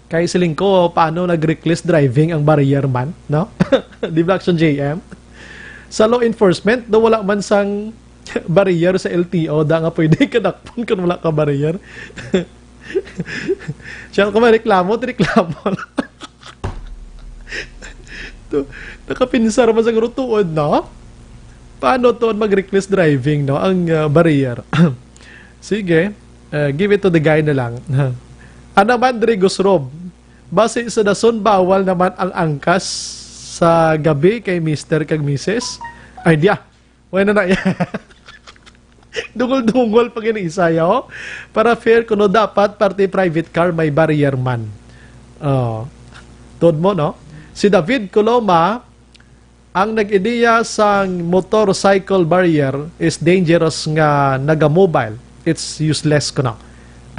Kay siling ko, paano nag-reckless driving ang barrier man, no? Di ba, Action J M? Sa law enforcement, do wala man sang barrier sa L T O, da nga pwede kadakpon kung wala ka barrier. Siya ko may reklamo, reklamo. To, nakapinsar man sa rutuod, no? Paano to ang mag-reckless driving, no? Ang ah, barrier. Sige, ah, give it to the guy na lang. Ano man, Dre Gusrob? Base sa dason, bawal naman ang angkas sa gabi kay Mister kag Misis. Ay, diya. Wala na na. Dungol-dungol pa gini isa, yo. Para fair kuno, dapat parte private car may barrier man. Oh. Tuod mo, no? Si David Coloma, "Ang nag-ideya sang motorcycle barrier is dangerous nga naga-mobile. It's useless kuno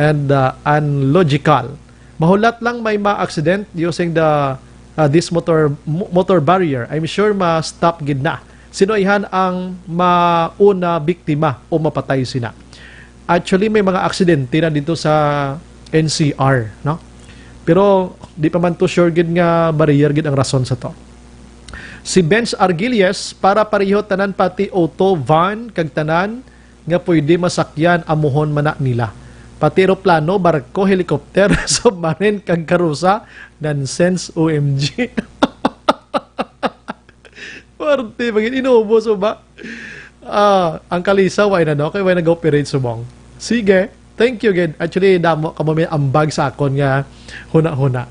and uh, unlogical. Mahulat lang may ma-accident using the uh, this motor mo- motor barrier. I'm sure ma-stop gid na. Sino ihan ang mauna biktima o mapatay sina?" Actually, may mga aksidente na dito sa N C R, no? Pero di pa man to sure gid nga barrier gid ang rason sa to. Si Benz Argilies, "Para pareho tanan, pati auto, van, kag tanan nga pwede masakyan, amuhon man na nila. Pati eroplano, barko, helicopter, submarine, kag karusa, nonsense, O M G." Parte, magin inubos mo ba? Ah, ang kalisa, why na, no? Kay why nag-operate subong? Sige. Thank you, gid. Actually, damo ka mo may ambag sa akon nga huna-huna.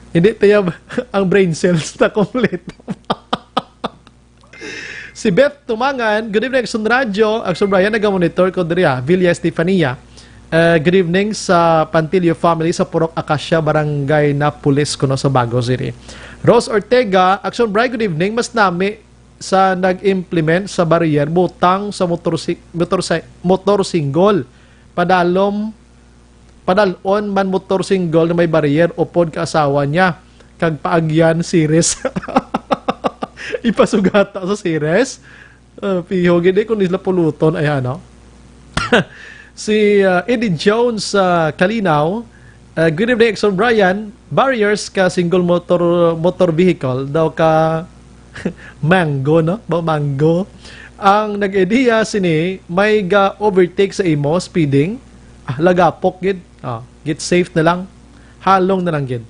Hindi tayo ang brain cells na kompleto. Si Beth Tumangan, "Good evening, Action Radio. Action Brian, nagamonitor ko diri, ah. Villa Estefania. Eh, good evening sa Pantilio family sa Purok Acacia, Barangay Napoles, kuno sa Bago City." Rose Ortega, "Action Brian, good evening. Mas nami sa nag-implement sa barrier, butang sa motor si-, motor si-, motor single. Padalom, padalon man motor single na may barrier, upod ka asawa niya. Kag paagyan, series." Ipasugata sa series. Uh, piho gid eh, kung nila puluton, ay ano. Si uh, Eddie Jones sa Kalinaw, uh, "Good evening, Exxon Brian. Barriers ka single motor motor vehicle daw ka mango, no? Ba mango? Ang nag-idea sini, may ga-overtake sa imo, speeding. Ah, lagapok gid. Ah, get safe na lang. Halong na lang gid."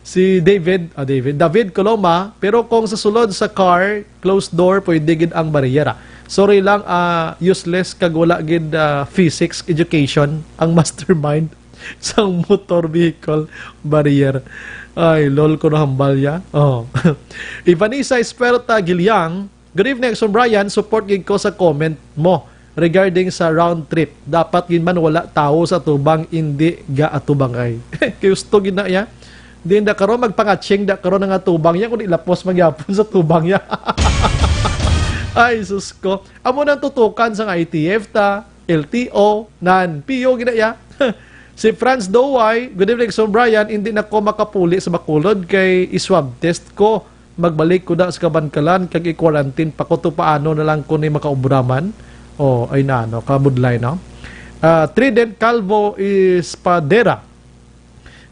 Si David, ah, David, David Coloma, "Pero kung sa sulod sa car, closed door, pwede gid ang bariyera. Sorry lang, ah, useless kag wala gid ah, physics education ang mastermind sang motor vehicle barrier." Ay, lol, ko nahambal ya. Oh. Ivanisa Esperta Giliang, "Good evening, Exxon Brian. Support gid ko sa comment mo regarding sa round trip. Dapat gid man wala tawo sa atubang, indi ga atubangay." Kay gusto gid na iya. Di na karon magpangatsing da karon nga tubang ya, kundi lapos magyapon sa tubang ya. Ay, sus ko. Amo nang tutukan sang I T F ta, L T O, nan, piyo gid na iya. Si Franz Doway, "Good evening, Sir Brian. Hindi na ko makapuli sa Bacolod kay i-swab test ko. Magbalik ko na sa Kabankalan kag i-quarantine pa ko to, paano na lang ko ni makaubraman?" Oh, ay na, no, kabudlay, no? Ah, Trident Calvo Espadera,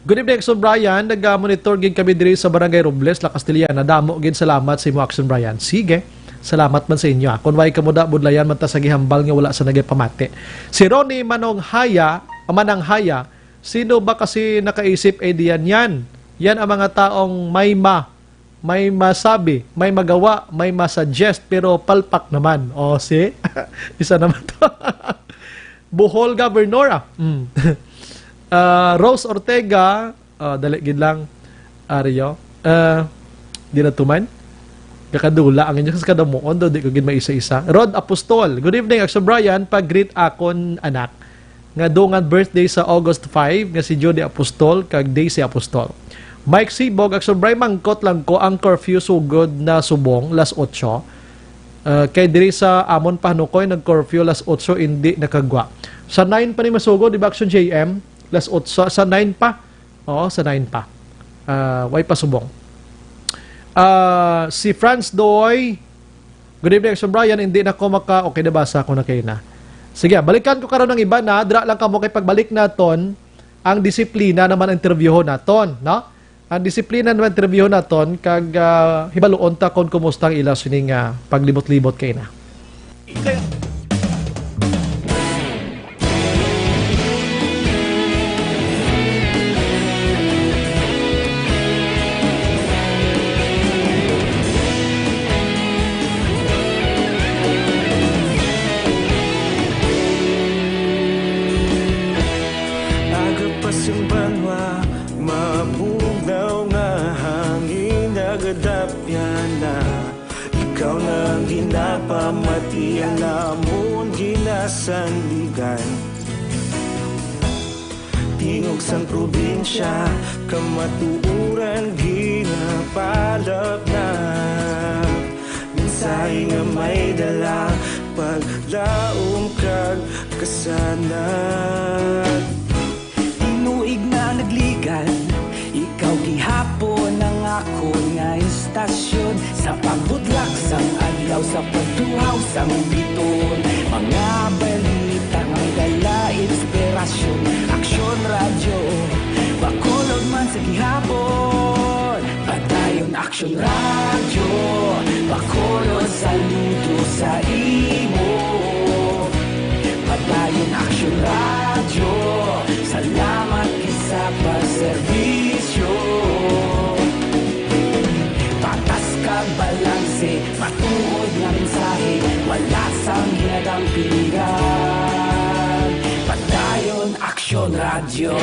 "Good evening, Exxon Brian. Naga-monitor gid kami diri sa Barangay Robles, La Castellana. Damo gid salamat sa imo, Exxon Brian." Sige. Salamat man sa inyo, ah. Kung way kamo da, budlayan man ta sa gihambal nga wala sa nagapamati. Si Ronnie Manong Haya, Manang Haya, "Sino ba kasi nakaisip idea niyan? Yan ang mga taong may ma, may masabi, may magawa, may masuggest, pero palpak naman." O, si? Isa naman to. Bohol Governor, ah. Mm. Ah, Rose Ortega, Ah, dali gid lang, Ario. Ah, di na tuman. Kakadula ang inyo sa kadamuon daw, di ko gid maisa-isa. Rod Apostol, good evening, Action Brian. Pag-greet akon anak nga dungan birthday sa August five, nga si Judy Apostol kag Daisy Apostol. Mike Sibog, Action Brian, mangkot lang ko, ang curfew sugod na subong, las otso. Ah, kay diri sa amon pa, Hanukoy, nag-curfew las otso, hindi nakagwa. Sa nine pa ni masugod, di ba, Action J M? Las otso, sa nine pa. Oo, sa nine pa. Ah, way pa subong. Ah, si Franz Doy, good evening, Action Brian. Hindi na ko maka-, okay, nabasa ko na kayo na. Sige, balikan ko karon ang iba na. Dira lang kamo kay pagbalik naton, ang disiplina naman ang interviewon naton, no? Ang disiplina naman interviewon naton, kag, ah, hibaluon ta kung kumusta ang ila sining, ah, paglibot-libot kay na. Aga pa sing banwa, mabugnaw nga hangin, nagadapyan na. Ikaw na ang ginapamati, ang amon ginasandigan. Tingog sang probinsya, kamatuoran ginapalapnap. Mensahe nga may dala, paglaom kag kasanag. Tinuig na nagligan, ikaw gihapon ang akon nga istasyon. Sa pagbutlak sang adlaw, sa pagtuhaw sang biton, mga balita nga dala inspirasyon. Aksyon Radyo Bacolod man sa gihapon. Padayon Aksyon Radyo Bacolod, saludo sa imo. Padayon Aksyon Radyo, salamat gid sa pagserbisyo. Patas kag balanse, matuod nga mensahe, wala sang ginadampigan. Padayon Aksyon Radyo.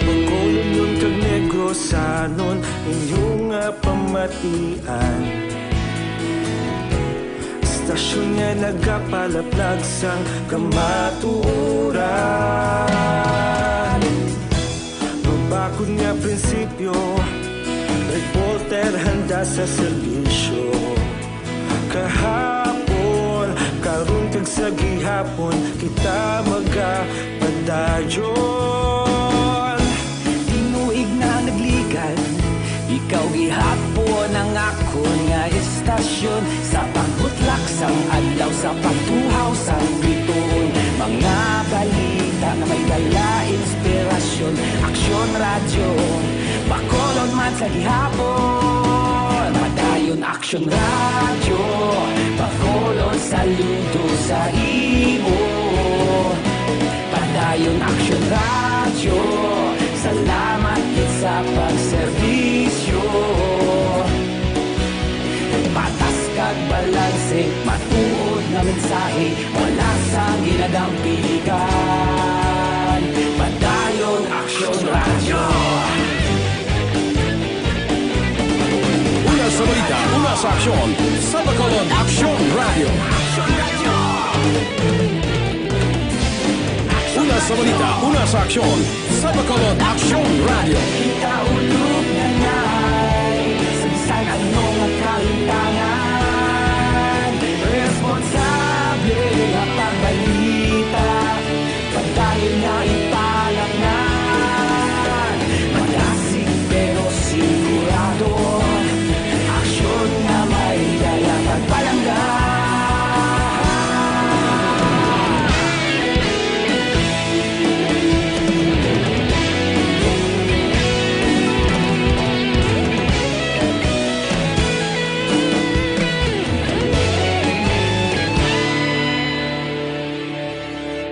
Bacolod kag Negros, sanon inyo nga pamatian. Istasyon nga nagapalaplag sang kamatuoran. Mabakod nga prinsipyo, reporter handa sa serbisyo. Kahapon, karon kag sa gihapon, kita magapadayon. Tinuig na nagligan, ikaw gihapon ang akon nga istasyon. Sa pagbutlak sang adlaw, sa pagtuhaw sang bituon, mga balita nga may dala inspirasyon. Aksyon Radyo Bacolod man sa gihapon. Padayon Aksyon Radyo Bacolod, saludo sa imo. Padayon Aksyon Radyo, salamat gid sa pagserbisyo. Patas kag balanse, matuod nga mensahe, wala sang ginadampigan. Padayon Aksyon Radyo. Una sa balita, una sa aksyon, sa Bacolod Aksyon Radyo. Una sa balita, una sa aksyon, sa Bacolod Aksyon Radyo. Kita ulog na nay, sa bisan ano nga kahintangan, responsable nga pagbalita, padayon nga ipalapngan. Madasig pero sigurado, aksyon nga may dala pagpalangga.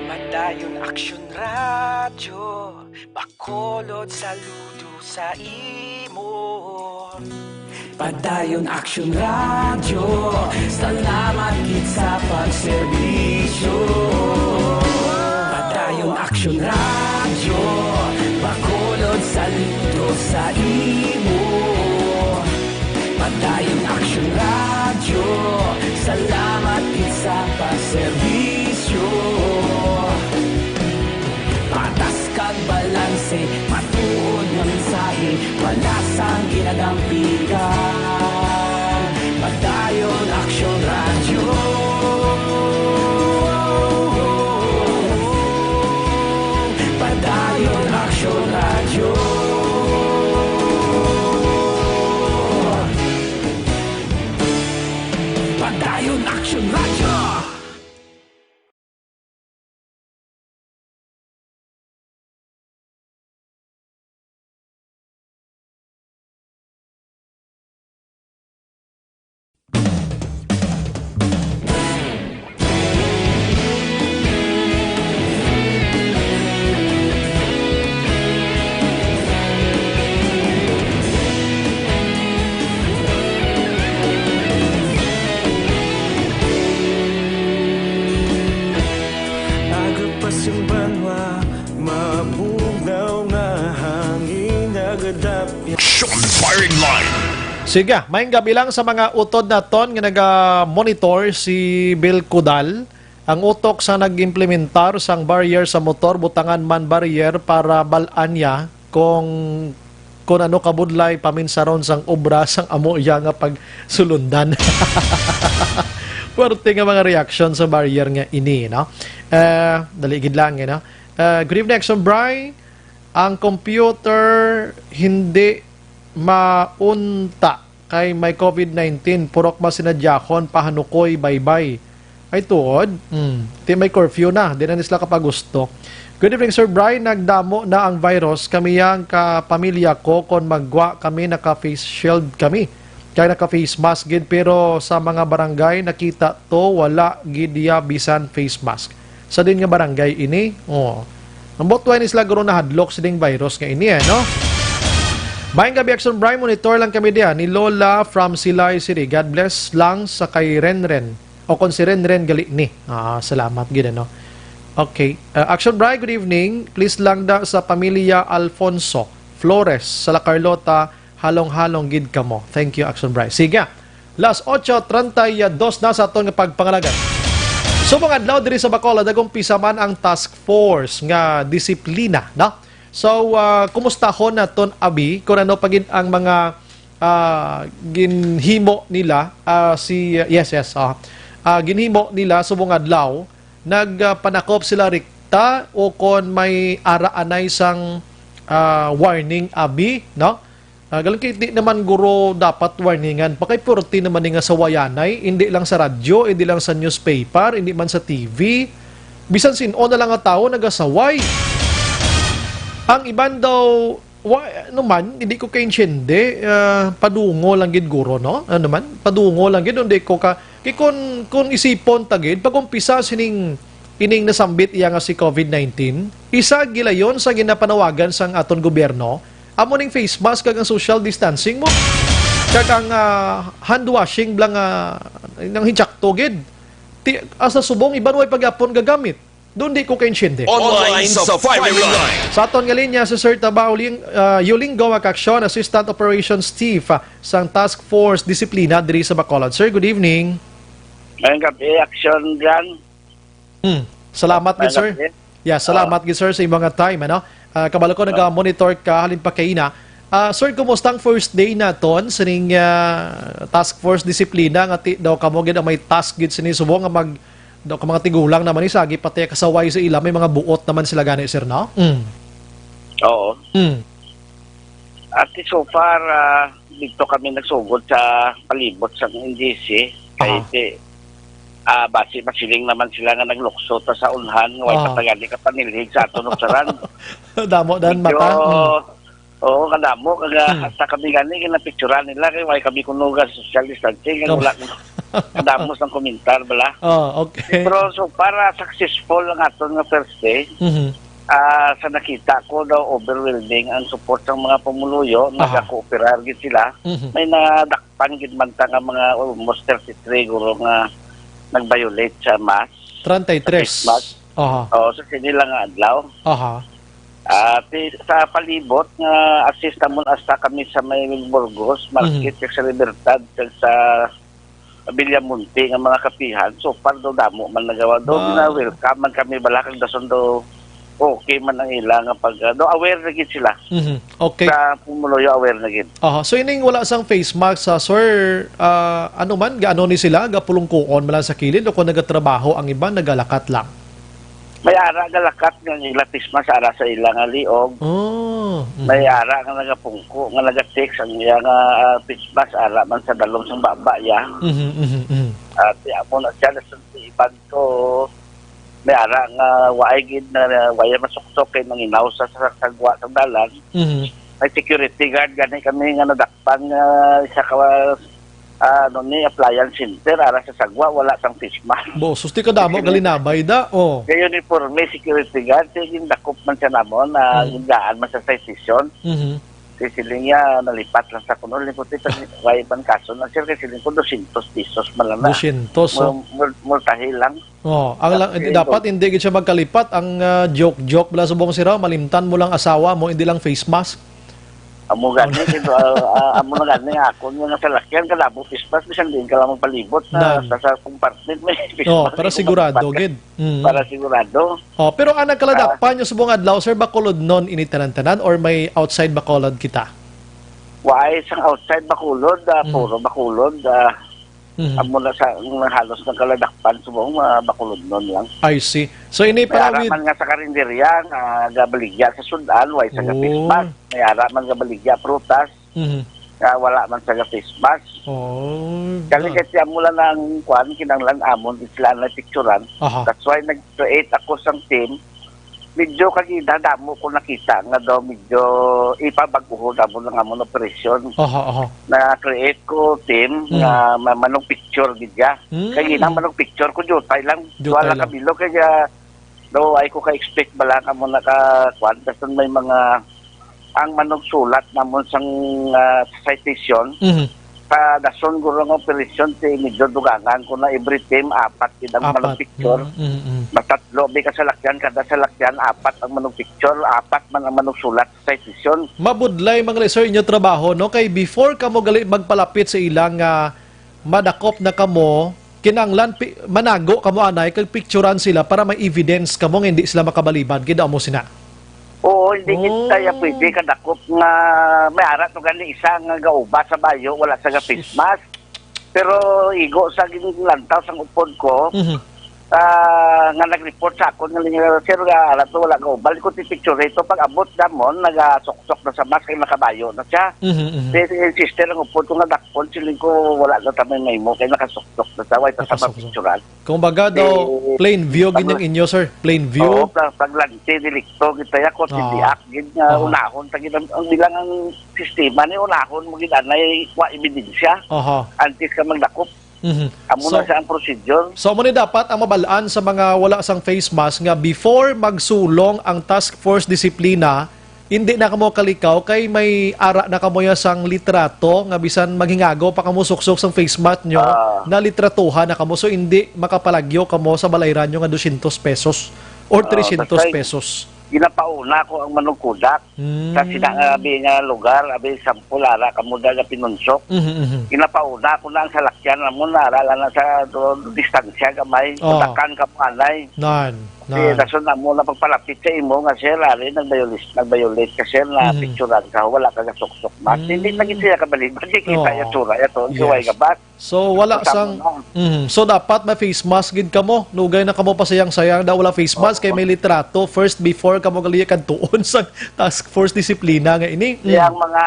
Padayon Aksyon Radyo, Bacolod, saludo sa imo. Padayon Action Radio, salamat gid sa pagserbisyo. Padayon Action Radio, Bacolod saludo sa imo. Padayon Action Radio, salamat gid sa pagserbisyo. Patas kag balanse, matuod nga mensahe, palasang ginadampigan. Padayon Action Radio. Padayon Action Radio. Padayon Action Radio. Agapas ang banwa, mabugaw nga hangin, nagadap. Action Firing Line. Sige, maayong gabi lang sa mga utod naton nga naga-monitor si Bill Kudal. Ang utok sa nag-implementar sang barrier sa motor, butangan man barrier para bal-an niya kung, kung ano kabudlay paminsaron sang obra sang amo iya nga pagsulundan. Puwerte nga mga reaksyon sa barrier nga ini, no? Eh, dali gid lang, eh, no? Eh, good evening, Action Bry. Ang computer hindi maunta kay may covid nineteen. Purok masinadyahon, pahanukoy, baybay. Ay, tuod? Hmm. Ti may curfew na. Di na ni sila kapagusto. Good evening, Sir Bry. Nagdamo na ang virus. Kami yang kapamilya ko, kon maggwa kami, naka-face shield kami. Kay naka-face mask gid, pero sa mga barangay, nakita to, wala gid ya bisan face mask. Sa din nga barangay ini? Oh. Ang botway ni sila guro nahadlok sining virus nga ini, eh, no? Maayong gabi, Action Bry. Monitor lang kami diha ni Lola from Silay City. God bless lang sa kay Renren. O kung si Renren gali ni. Ah, salamat gid, ano? Okay. Uh, Action Bry, good evening. Please lang da sa pamilya Alfonso Flores sa La Carlota, halong-halong gid kamo. Thank you, Action Bry. Sige. Las ocho treinta y dos na sa aton nga pagpangalagan. Subong adlaw diri sa Bacolod, nag-umpisa man ang task force nga disiplina, no? So, ah, kumustahon naton, abi, kung ano pa gid ang mga, ah, ginhimo nila, ah, si, yes, yes, ah. Ah, ginhimo nila subong adlaw, nagpanakop sila rekta o kon may ara anay sang, ah, warning, abi, no? Ah, galing kay di naman guro dapat warningan. Pakay purti naman ni nga sawayanay, hindi lang sa radyo, hindi lang sa newspaper, hindi man sa T V. Bisan sin-o na lang nga tawo nagasaway. Ang iban daw, wa, ano man, hindi ko kaintiende, ah, padungo lang gid guro, no? Ano man, padungo lang gid, hindi ko ka, kay kun, kun isipon ta gid, pag-umpisa sining ining nasambit iya nga si covid nineteen, isa gilayon sa ginapanawagan sang aton gobyerno, amo ning face mask kag ang social distancing mo. Kag ang, ah, hand washing bala nga nang hinsakto gid. Ti, hasta subong iban way pagyapon gagamit. Doon di ko kaintiende. Online sa firing line. Sa aton nga linya, si Sir Taba Uling, ah, Yulingo Makaksyon, Assistant Operations Chief, ah, sang Task Force Disiplina diri sa Bacolod. Sir, good evening. Maayong gabi, Action Bry. Hmm. Salamat gid, sir. Maayong gabi. Yeah, salamat gid, sir, sa imong nga time, ano? Ah, kabalo ko, naga-monitor ka halin pa kaina. Ah, sir, kumusta ang first day naton sining, ah, Task Force Disiplina nga ti daw kamo gid ang may task gid sini subong nga mag daw ka mga tigulang naman ni sagi pati kasaway sa ila may mga buot naman sila gani, sir, no? Mm. Oo. Mm. At so far, ah, dito kami nagsugod sa palibot sa N G C. Kay Aha. Ti, ah, basi masiling naman sila nga naglukso ta sa unhan, nga way Aha. Patagani ka panilhig sa aton upsaran. Damo dan Medyo, mata. Mm. Oo, kadamo. Kag, ah, Hmm. Hasta kami gani, ginapicturan nila, kay way kami kuno ga social distancing, kay Kam- wala kadamo sang komentar, bala. Oh, okay. Pero so far, successful ang aton nga first day. Mhm. Ah, sa nakita ko daw, overwhelming ang support sang mga pumuluyo, Aha. nagakooperar gid sila. Mhm. May nadakpan gid man ta nga mga almost thirty-three guro nga nag-violate sa mask, sa Treinta y tres. face mask. Aha. Oo, sa sini lang nga adlaw. Aha. Ah, ti-, sa palibot nga assist namon hasta kami sa may Burgos, Mhm. Market, kag sa Libertad, kag sa Villamonte nga mga kapihan, so far daw damo man nagawa. Daw Ba- gina-welcome man kami bala kag dason daw okay man ang ila nga pag, ah, daw aware na gid sila. Mhm. Okay. Sa pumuluyo, aware na gid. Aha. So, ining wala sang face mask, ah, sir, ah, ano man, gaano ni sila? Gapulungkuon man lang sa kilid o kung nagatrabaho ang iban, nagalakat lang? May ara nga lakat nga ila face mask ara sa ila nga liog. Oh, mhm. May ara nga nagapungko, nga nagatext ang iya nga, ah, face mask, ara man sa dalom sang baba iya. Mhm, mhm, mhm. At amo na siya, nasa iban ko, may ara nga waay gid na, waay masuksok kay manginaw sa, sa sagwa sa dalan. Mhm. May security guard gani kami nga nadakpan nga isa ka, ah, ano ni, appliance center, ara sa sagwa, wala sang face mask. Bo, sus, ti kadamo Sige. galinabay da, oh. Kay uniforme, security guard, kay gindakop man siya namon, na Hmm. gindaan man sa citation. Mhm. Kay siling niya, nalipat lang sa kuno, lingkod ito, why man kaso na, sir, kay siling ko, dosyentos pesos man lang na. Dosyentos, oh. Mul-, mul-, multahi lang. Oh, ang lang, Tapos hindi, yun, dapat hindi gid siya magkalipat. Ang, ah, joke-joke bala subong sira, malimtan mo lang asawa mo, hindi lang face mask. Amo gani, Ano? kay, ah, ah, amo na gani nga akon nga salakyan, kadamo face mask, bisan diin ka lang magpalibot na Nan. sa, sa compartment, may face Oh, mask, para may sigurado, compartment. gid. Mm. Para sigurado. Oh, pero ang nagkaladakpan Ah. nyo subong adlaw, sir, Bacolod non ini tanan-tanan or may outside Bacolod kita? Waay sang outside Bacolod, ah, Mm. puro Bacolod, ah, Mhm. amo na sa, ang halos nagkaladakpan subong, ah, Bacolod non lang. I see. So, ini May pala ara with man nga sa karinderya nga gabaligya sa sud-an, way sa Oh. gapispas. May ara man gabaligya prutas, Mhm. nga wala man sa gapispas. Oh, Kali da- kasi amo lang ang kwan, kinanglan amon, sila na picturan. Aha. That's why nag-create ako sang team. Medyo kagina damo ko nakita nga daw medyo ipabag-o damo lang amon operasyon. Aha, aha. Na-create ko team Mm. nga ma-, manong picture gid ya. Mm. Kagina manong picture ko, jutay lang. Jutay Wala lang. ka bilo kay, ah, daw ay ko ka-expect bala nga mo naka-, kwan, dason may mga, ang manugsulat namon sang, ah, citation, Mhm. sa dason guro nga operasyon, ti medyo dugangan ko na every team, apat gid ang Apat. manugpicture. Mm, mm, mm. Matatlo, bi ka salakyan, kada salakyan, apat ang manugpicture, apat man ang manugsulat sa citation. Mabudlay, mga sir, inyo trabaho, no? Kay before kamo gali magpalapit sa ilang, ah, madakop na kamo, kinanglan pi-, manago kamo anay kag picturan sila para may evidence kamo nga hindi sila makabalibad gid, amo sina. Oo, hindi Oh. kita ya pwede kadakop nga may ara to gani isa nga gauba sa bayo, wala sa ga-face Sus. mask. Pero igo sa ginlantaw sang upod ko, Mhm. ah, nga nag-report sa akon nga, "Sir, ah, ara to, wala gauba." Ko ti picture ito, pag abot namon, nagasuksok na sa mask kay nakabayo na siya. Mhm, mhm. Di, di, sister ang upod ko nga dakpon, siling ko, "Wala na ta may mahimo kay nakasuksok na siya, way ta sa Nakasuksok. mapicturan." Kung baga daw, Eh, plain view gid ang inyo, sir. Plain view. Oo, pag, pag lanti, delikto, kita ya, kung Aha. hindi ak, gid nga Aha. unahon, ta gid ang, ang bilang ang sistema ni unahon mo gid anay, wa ebidensya. Aha. Antes ka magdakop. Mhm. Amo So, na siya ang procedure. So, amo ni dapat ang mabalaan sa mga wala sang face mask nga before magsulong ang Task Force Disiplina, hindi na kamo kalikaw kay may ara na kamo ya sang litrato nga bisan maghingago pa kamo suksok sang face mask nyo, Ah. nalitratuhan na kamo. So, hindi makapalagyo kamo sa balayran nyo nga dosyentos pesos or Ah, tresyentos that's right. pesos. Ginapauna ko ang manugkudak Mm. sa sinabi nga lugar, abi, sample, ara kamo da nga pinunsok. Mhm, mhm. Ginapauna ko na ang salakyan namon, ara lang na sa do-, distansya gamay, Oh. Putakan ka mo anay. Nan, Eh, nan. dason na mo na pagpalapit sa imo nga, "Sir, ari, nag-violate, nag-violate ka, sir, na Mhm. picturan ka, wala ka gasuksok mask." Mm. Hindi lagi siya kabalibad, di kita Oh. ya tsura, ya to, Yes. suway ka ba? So, wala Kasama sang, na. Mhm. So, dapat may face mask gid kamo. Nugay na kamo pasayang-sayang daw wala face mask kay Oo. may litrato first before kamo gali kadtuon sa Task Force Disiplina nga ini. Mm. Yang mga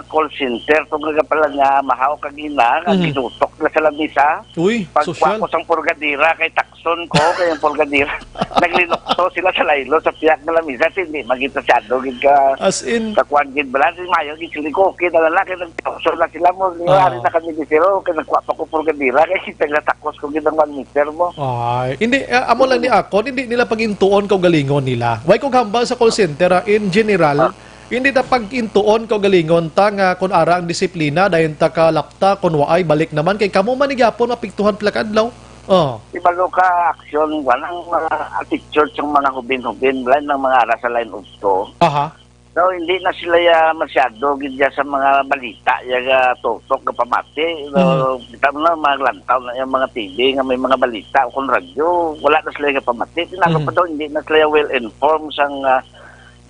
call center, tong nga pala nga mahaw kagina, nga Mhm. ginutok na sa lamisa. Uy, Pagkuha sosyal. ko sang purgadira kay takson ko, kay ang purgadira. Naglinukto sila sa laylo sa piyak nga lamisa, hindi magita siyado gid ka As in, sa kuwan gid bala, si Mayo gid sila ko, okay na lang, kay nagtawso na sila mo, ni Ah. ari na kami di siro, kay nagkuha pa ko purgadira, kay kita nga takos ko gid ang one meter mo. Ay, hindi, ah, amo lang ni ako, hindi nila pagintuon kaugalingon nila. Why kung hambal sa call center, ah, in general, Ah. hindi ta pagintuon kaugalingon ta nga kung ara ang disiplina, dayon ta kalapta, kung waay, balik naman, kay kamo man ni gyapon mapiktuhan pila ka adlaw. Oh. Ibalo ka aksyon, wala ang mga attitude sang mga hubin-hubin, wala nang mga ara sa line of two. Aha. So, hindi na sila ya masyado gid ya sa mga balita ya ga tutok ga pamati. So, Mhm. kita mo na, mga lantaw na yung mga T V nga may mga balita o kung radyo, wala na sila ga pamati. Tinalo Mhm. pa daw, hindi na sila well informed sang, ah,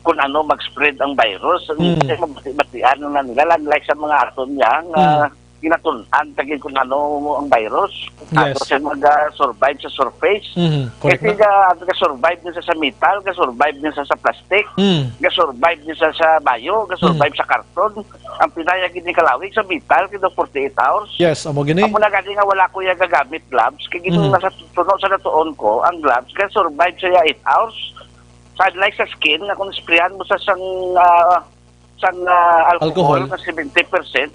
kung ano mag-spread ang virus. Ang Mm. mabati-batian na nila, unlike sa mga aton niya, nga Mm. ginatun-an ta gid kung ano ang virus. Yes. Ato siya mag-survive sa surface. Mhm. Correct Kasi na. ga-, ga-survive din sa, sa metal, ga-survive din sa, sa plastic, Mm. ga-survive din sa, sa bayo, ga-survive Mm. sa karton. Ang pinaya gid ni kalawig sa metal, kay forty-eight hours. Yes, amo gini. Amo na gani nga wala ko ya gagamit gloves, kay gid Mhm. nasa tuno sa natuon ko, ang gloves ga-survive sa eight hours. Sa, unlike sa skin, nga kung sprayan mo sa sang, ah, sang, ah, alcohol Alcohol. nga seventy percent,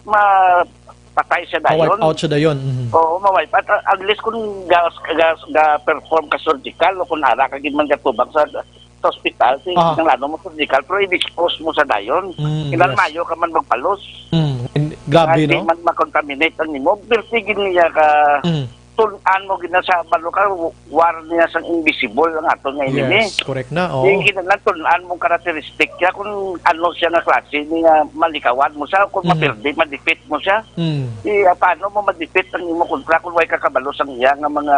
mapatay siya Ma-wipe dayon. out siya dayon. Mhm. Oo, ma-wipe out. Ah, unless kung ga-, ga-, ga-perform ka surgical o kung ara ka gid man gatubang sa, sa ospital, si Aha. kinahanglan mo surgical, pero i-dispose mo sa dayon. Mm, Kinahanglan yes. mayo ka man magpalos. Mm, in-, grabe, Nga di no? man ma-contaminate ang imo. Perti gid niya ka Mm. tun-an mo gid na sa balo ka, war niya sang invisible ang aton nga enemy. Yes, correct na, oo. Yung kinahanglan tun-an mong characteristic siya kung ano siya nga klase ni nga malikawan mo siya, kung Mhm. mapirdi, madipit mo siya. Mm. Di, ah, paano mo madipit ang imo kontra kung way ka kabalo sang iya nga mga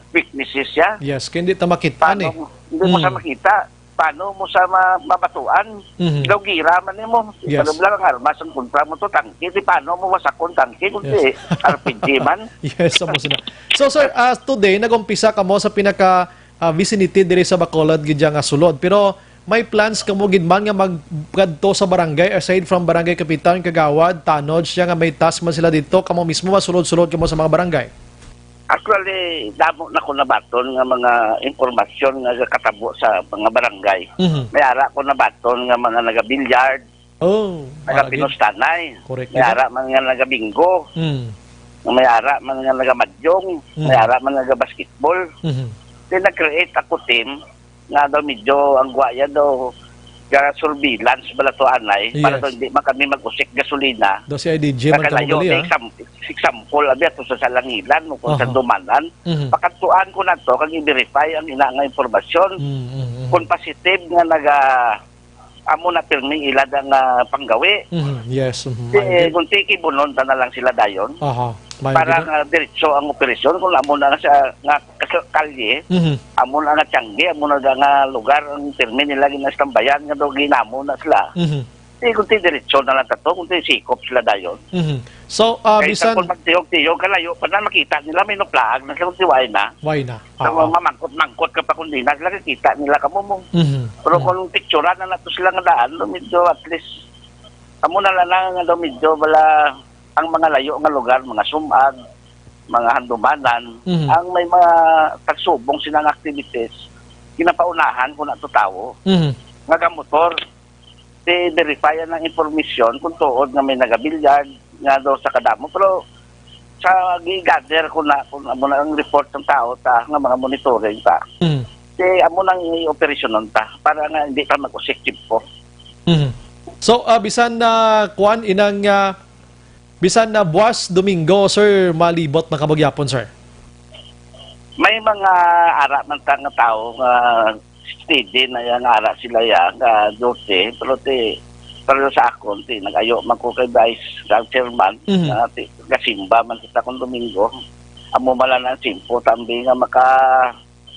weaknesses siya? Yes, kaya hindi ta makita, Paano eh. mo, hindi mo siya Mm. makita? Paano mo sa ma-, mabatuan? Mhm. Daw gira man nimo. Yes. Paano lang ang armas ang kontra mo to, tangke? Di paano mo wasakon tangke kung Yes. di R P G man? Yes, amo sina. So, sir, ah, today, nag-umpisa kamo sa pinaka, ah, vicinity diri sa Bacolod, gid nga sulod. Pero may plans kamo gid man nga magkadto sa barangay, aside from barangay kapitan, kagawad, tanod siya nga may task man sila dito, kamo mismo masulod-sulod kamo sa mga barangay? Actually, damo na ko nabaton nga mga impormasyon nga katabo sa mga barangay. Mhm. May ara ko nabaton nga mga naga-billiard, Oh, ara gid. Naga-pinustanay. Correct May gid. Ara man nga naga-bingo. Mm. May ara man nga naga-mahjong. Mm. May ara man nga naga-basketball. Mhm. Then nag-create ako team nga daw medyo ang guwaya daw ga surveillance bala to anay para Yes. daw hindi man kami mag-usik gasolina. Daw si I D G man kamo Kakalayo, gali, ah. exam-, example, abi ato sa Salangilan o kung sa Aha. Dumanan. Mhm. Pakadtuan ko na to kag i-verify ang ina nga impormasyon. Mm, mm, mm. Kung positive nga naga, amo na pirmi ila da nga panggawi. Mhm, yes, mhm, Di, maayo gid. Kung tiki bunon ta na lang sila dayon. Aha, maayo Para gid. Nga diretso ang operasyon kung amo na nga sa, nga kas-, kalye, Mhm. amo na nga tiyangge, amo na nga lugar ang pirmi nila ginastambayan nga daw ginamo na sila. Mhm. Di, kung ti diretso na lang tato, kung ti sikop sila dayon. Mhm. So, ah, Kay bisan sa kung magtiyog-tiyog, kalayo pa na makita nila, may nuplaag na sila kung ti way na. Way na. So, Oo. mamangkot-mangkot ka pa kung di na sila, kakita nila kamo mo. Mhm. Pero Mhm. kung picturean na nato sila nga daan, no, medyo at least, amo na lang na nga daw medyo wala ang mga layo nga lugar, mga sumag, mga handumanan, Mhm. ang may mga tagsubong sina nga activities, ginapaunahan ko na to tawo, Mhm. nga gamotor, di verify ang impormasyon kung tuod nga may nagabilyag nga daw sa kadamo. Pero sa gi-gather ko na, kung amo na ang report ng tao ta, nga mga monitoring ta, Mm. di amo nang i-operasyonon ta para nga hindi ta mag-usik tiyempo. Mm. So, ah, bisan na, kuwan, inang, ah, bisan na buwas Domingo, sir, malibot na kamo gyapon, sir? May mga ara man ta nga tao nga steady na ya nga ara sila ya nga duty, pero ti, pero sa akon, ti, nag-ayo man ko kay Vice, kag Chairman, Mhm. nga ti, gasimba man kita kung Domingo. Amo man lang ang simpo, tambi nga maka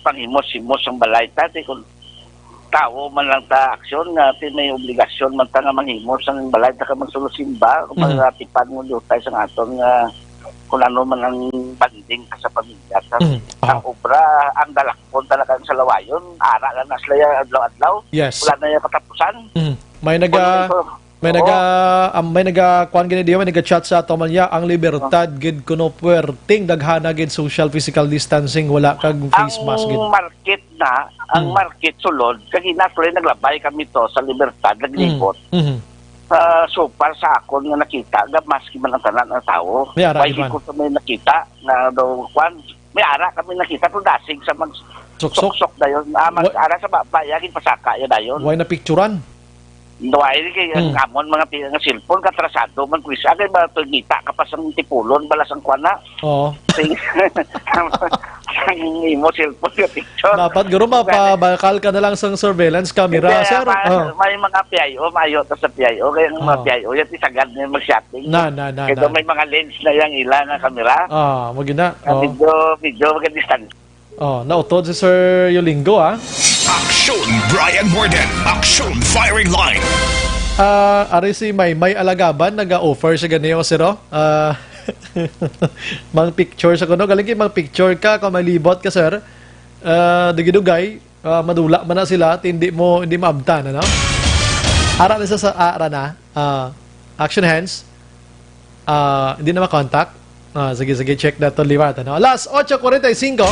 panghimos-himos ang balay ta, ti, kung tawo man lang ta aksyon nga, ti, may obligasyon man ta nga manghimos ang balay ta ka magsulo simba, kung Mhm. magatipan mo diutay sa aton nga kung ano man ang banding ka sa pamilya ta. Mhm. Ang Aha. obra, ang dalak Punta na kami sa Lawayon, ara lang na sila ya adlaw-adlaw. Yes. Wala na ya katapusan. Mm. May naga- Kung ito, May Oo. naga, ah, may naga, kuwan gini diyo, may naga-chat sa ato man niya, ang Libertad gid kuno puwerteng daghana gid social physical distancing, wala kag face mask gid. Ang market na, ang Mm. market sulod, kagina tuloy naglabay kami to sa Libertad, Mm. naglibot. Mhm. Sa so far sa akon nga nakita, ga mask man ang tanan ang tawo. May ara, Why Ivan? Ko sa may nakita nga daw, kwan, may ara kami nakita, pero dasig sa mag Suksok? suksok dayon. Ah, mag Wa- ara sa baba, ya, ginpasaka ya dayon. Why na picturan? Why kay ang Hmm. amon mga pi-, nga cellphone, katrasado man, kuis. Agay ba, to, ngita ka pa sang tipulon, bala sang kwan na. Oo. Sing, ang imo cellphone nga picture. Dapat, guro, mapabakal ka na lang sa surveillance camera, Hindi, sir. may, Oh. may mga P I O, maayo to sa P I O. Kaya ang mga Oh. P I O, yan, isagad na yung mag-shopping. Na, na, na, Kaya na. Daw may mga lens na yung ila nga camera. Ah, mo gina. Ah, Oh. medyo, medyo magandang distance. Oh, nautod si Sir Yolingo, ah. Action Brian Morden. Action Firing Line. Ah, ari si Maymay Alagaban, naga-offer siya ganiyo, sir, oh. Ah, mang picture sa kuno. Galing kay mang picture ka, kung may libot ka, sir. Ah, dugay-dugay, ah, madula man na sila, ti hindi mo, hindi maabtan, ano? Ara na sa, sa, ara na. Ah, action hands. Ah, hindi na makontak. Ah, sige, sige, check na to liwat, ano? Alas otso cuarenta y cinco.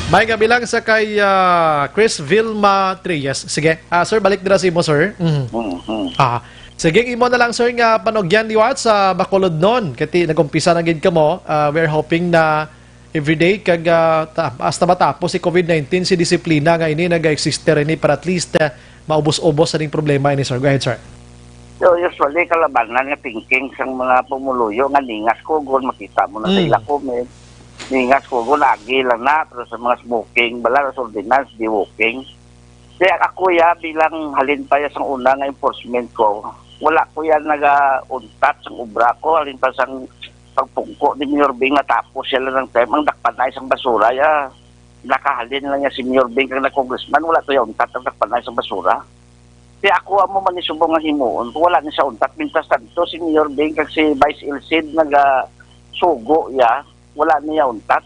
May kabilang sa kay, ah, Chris Vilma Trias. Sige. Ah, sir, balik dira sa imo, sir. Mhm. Mhm. Ah, sige, imo na lang, sir, nga panugyan liwat sa Bacolodnon. Kati nag-umpisa na gid kamo. Ah, we're hoping na everyday kag, ah, ta-, hasta matapos si covid nineteen, si disiplina nga ini naga-existe ini para at least, ah, maubos-ubos sa ning problema ini, sir. Go ahead, sir. So, usually, kalabanan nga thinking sang mga pumuluyo nga ningas kugon, makita mo na sa Mm. ila comment. Ningas kugon, agi lang na, pero sa mga smoking, bala, sa ordinance, di walking. Kaya ako, ya, bilang halin pa ya sang una nga enforcement ko, wala ko ya naga-untat sang obra ko, halin pa sang pagpungko ni Mayor Bing, natapos siya lang ng time, ang dakpanay sang basura, ya, nakahalin lang ya si Mayor Bing kag na congressman, wala to ya untat ang dakpanay sang basura. Kaya ako amo man ni subong nga himuon, kung wala ni sa untat, mintas tanto si Mayor Bing kag si Vice Ilcid naga sugo ya, wala niya untat.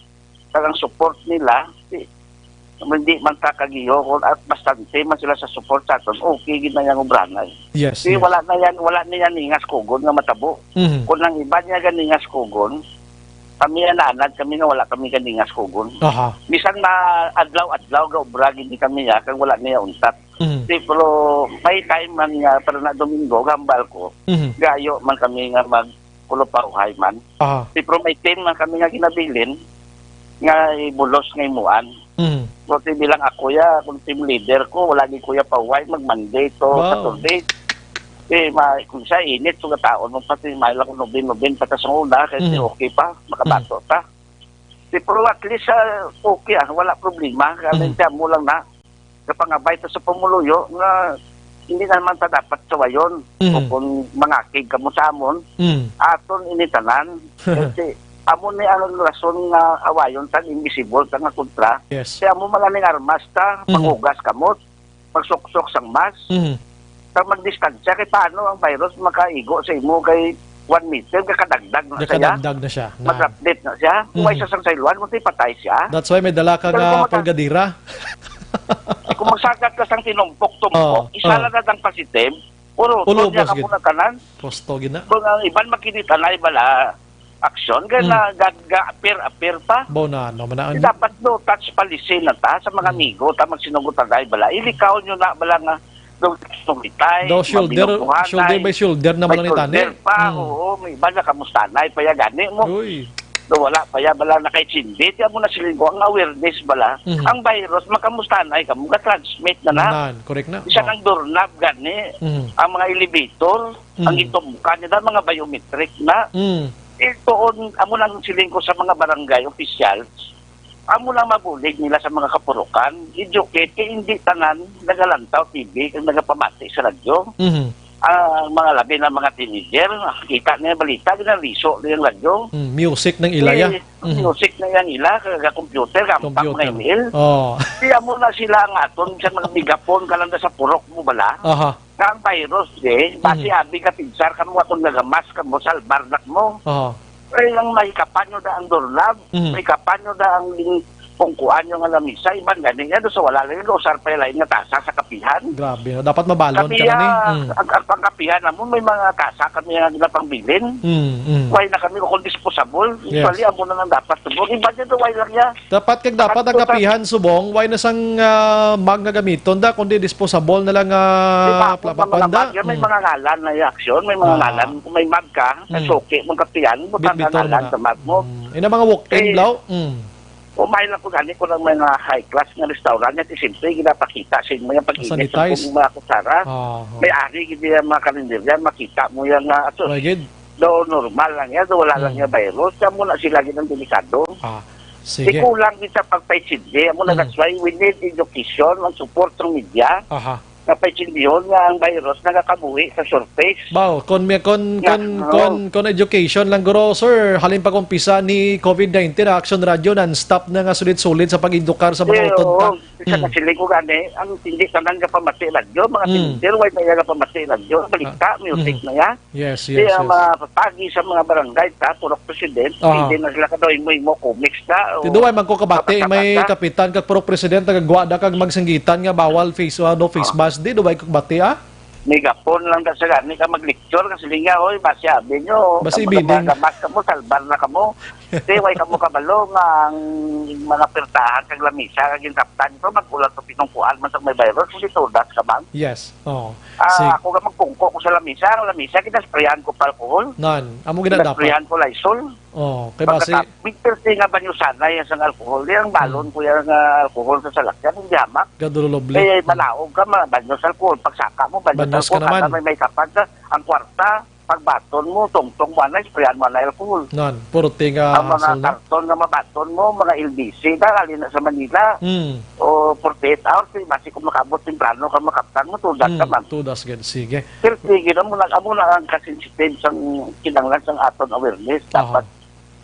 Kag ang support nila, di, hindi man ta kagiyo, kung at bastante man sila sa support sa aton, okay gid na yang obranay. Yes, Di, yes. Wala na yan, wala na yan ningas kugon nga matabo. Mhm. Kung ang iba niya ganingas kugon, kami yan naanad kami nga wala kami ganingas kugon. Aha. Bisan ma adlaw-adlaw ga obra gid kami ya, kag wala niya untat. Mhm. Di, pero may time man nga, pero na Domingo, gambal ko, Mhm. gayo man kami nga mag kulupawhay man. Aha. Di, pero may team man kami nga ginabilin nga ibulos nga imuan. Mhm. Pero ti bilang ako ya, kung team leader ko, wala gid ko ya pawhay, mag Monday to Wow. Saturday. Eh, ma-, kung sa init, so gataon mo pati, may lang nubin-nubin pa ta sa una, kay Mhm. okay pa, makabato Mhm. ta. Di, pero at least, ah, okay, ah, wala problema. Kaya Mhm. mo lang na, kapangabay ta sa pumuluyo nga hindi naman ta dapat sawayon. Mhm. O kung mangakig kamo sa amon, Mm. aton ini tanan. Kasi amo ni ang rason nga awayon ta, invisible ta nga kontra. Yes. Kaya amo man ning armas ta, Mhm. panghugas kamot, pagsuksok sang mask, Mhm. kag magdistansya. Kay paano ang virus makaigo sa imo kay one meter, kakadagdag na siya? Kakadagdag na siya. Na. Mag-update na siya. Kung Mhm. may isa sang sayloan, kung patay siya. That's why may dala ka Pero nga kung maka- pulgadira. Kung magsagat ka sang tinumpok-tumpok, Oo, isa oo. lang na ang positive, puro Puro ulo niya ubos ka gid. Muna tanan. Prosto gid na. Kung ang iban makinitanay bala, action, kaya Mm. na ga-, ga-appear-appear pa. Bo na, no, man na Di ang dapat no touch policy na ta sa mga Mm. amigo, ta magsinugot na dahil bala. Ilikaw nyo na bala nga daw sumitay, Daw shoulder, mabinubuhanay, shoulder by shoulder na may man ang shoulder itani. Pa, Mm. Oo, may iba na kamustanay pa ya gani mo. Uy. Daw wala pa ya bala na kay Chindy. Tiyan mo na siling ko, ang awareness bala, Mhm. ang virus, makamustanay ka mo, ga-transmit na na. Nan, correct na. Isa Oh. Ng doorknob gani, Mhm. Ang mga elevator, ang Mm. itumkan nila, mga biometric na. Mm. Ito, on, amo nang siling ko sa mga barangay officials, amo nang mabulig nila sa mga kapurukan, educate, kay hindi tanan nagalantaw T V kag nagapamati sa radyo. Mhm. Ang mga labi ng mga teenager, kita niya balita, ginaliso niya yung radyo. Mm, music ng ilaya. Eh, Mhm. Music na yan ila, kag computer, gampak Computer. Mga email. Oh. Di amo na sila ang aton, sa mga megapon ka lang na sa purok mo bala. Aha. Nga ang virus, eh, basi Mhm. abi ka pinsar ka mo, atong nagamask ka mo, salbar na mo. Aha. Ay, ang mahikapan nyo na ang doorknob, Mhm. mahikapan nyo na ang kung kuan yung nga lamisa, iban gani nga, doon sa wala lang yun, usar pa yung lain nga tasa sa kapihan. Grabe, no? Dapat mabalon Kami, ka na ni. ah, Mm. ang, ang pangkapihan namon, may mga tasa kami nga ginapangbilin. Mm, mm. Why na kami kung disposable? Yes. Usually, amo na lang dapat subong. Iban dyan, why lang niya? Dapat kag dapat ang Ang kapihan subong, why na sang, ah, mug nga gamiton da, kundi disposable na lang, Di ba, ah, kung mga plapapanda? mug, may Mm. mga ngalan na yung aksyon, may mga Ah. ngalan. Kung may mug ka, sa Mm. suki mong kapihan, butang Bitbiton ang ngalan mo na. sa mug mo. Mm. Yun ang mga walk-in, Eh, Blau? Mm. Umay lang ko gani ko ng mga high class nga restaurant nga, ti simple, ginapakita sa inyo yung pag-init Sanitize. Kung mga kutsara. Ah, ah. May ari, gid yung mga karinderya, makita mo yung, ah, ato. Why, gid? Do normal lang yan, do wala lang Mm. yung virus. Kaya muna sila gid ang delikado. Ah, Di sige. kulang din sa pagpaisindi. Amo na, Mm. that's why we need education, ang support ng media. Aha. Nga paisindihon nga ang virus nagakabuhi sa surface. Baw, kon may, kon, Nga, kon, oo. kon, kon education lang, guro, sir, halin pag-umpisa ni covid nineteen, Action Radio, non-stop na nga sulit-sulit sa pag-edukar sa mga Eh, utod pa. oo. Sa Mm. kasiling ko gani, ang hindi tanan nga pamati radyo, mga Mm. silinter, why kaya nga pamati radyo? Balita, Ah, music mm. na yan. Yes, Di yes, ang yes. mga papagi sa mga barangay, ta, puro president, Ah. hindi na sila kadoy mo, mo comics na, o Ti duway man ko kabati, may makasabata. kapitan kag purok president nagagwa da kag magsinggitan nga bawal face, ano, face Ah. mask. Di, duway ko kabati, ah? May gapon lang da sa gani ka mag-lecture, kasi linga, oy, basi abi nyo, Basi kamo na ibiding. Mga gamas kamo, salbar na kamo. Di, way kamo kabalo nga ang mga pirtahan kag lamisa kag ginsaptan ito, mag-ulat ko pinungkuan man sa may virus, kung di tudas ka man. Yes. Oo. Ah, Sig- ako nga magpungko ko sa lamisa, ang lamisa, kinasprayan ko pa alcohol. Nan, amo gina dapat. Kinasprayan ko Lysol. Oh, kay basi Pagkatapos, Mister C nga banyo sanay ang sang alcohol. Di ang balon Hmm. ko yung, ah, alcohol sa salakyan, hindi hamak. Gaduloloble. Eh, Hmm. malaog ka, ma-, banyo sa alcohol. Pagsaka mo, banyo sa Banyos ka alcohol. naman. Kada may, may kapag ka, ang kwarta, pagbaton mo, tungtong mo, anay, sprayan mo, anay, alcohol. Nan, puro tinga Ang mga alcohol na. karton nga mabaton mo, mga L B C, na, alin na sa Manila. Hmm. O forty-eight hours, eh, basi kung makabot temprano ka, makaptan mo, tudas ka Hmm, man. tudas gid. Sige. Pero sige na mo, nag-, amo na ang kasensitive sang kinahanglan sang aton awareness. Aha. Dapat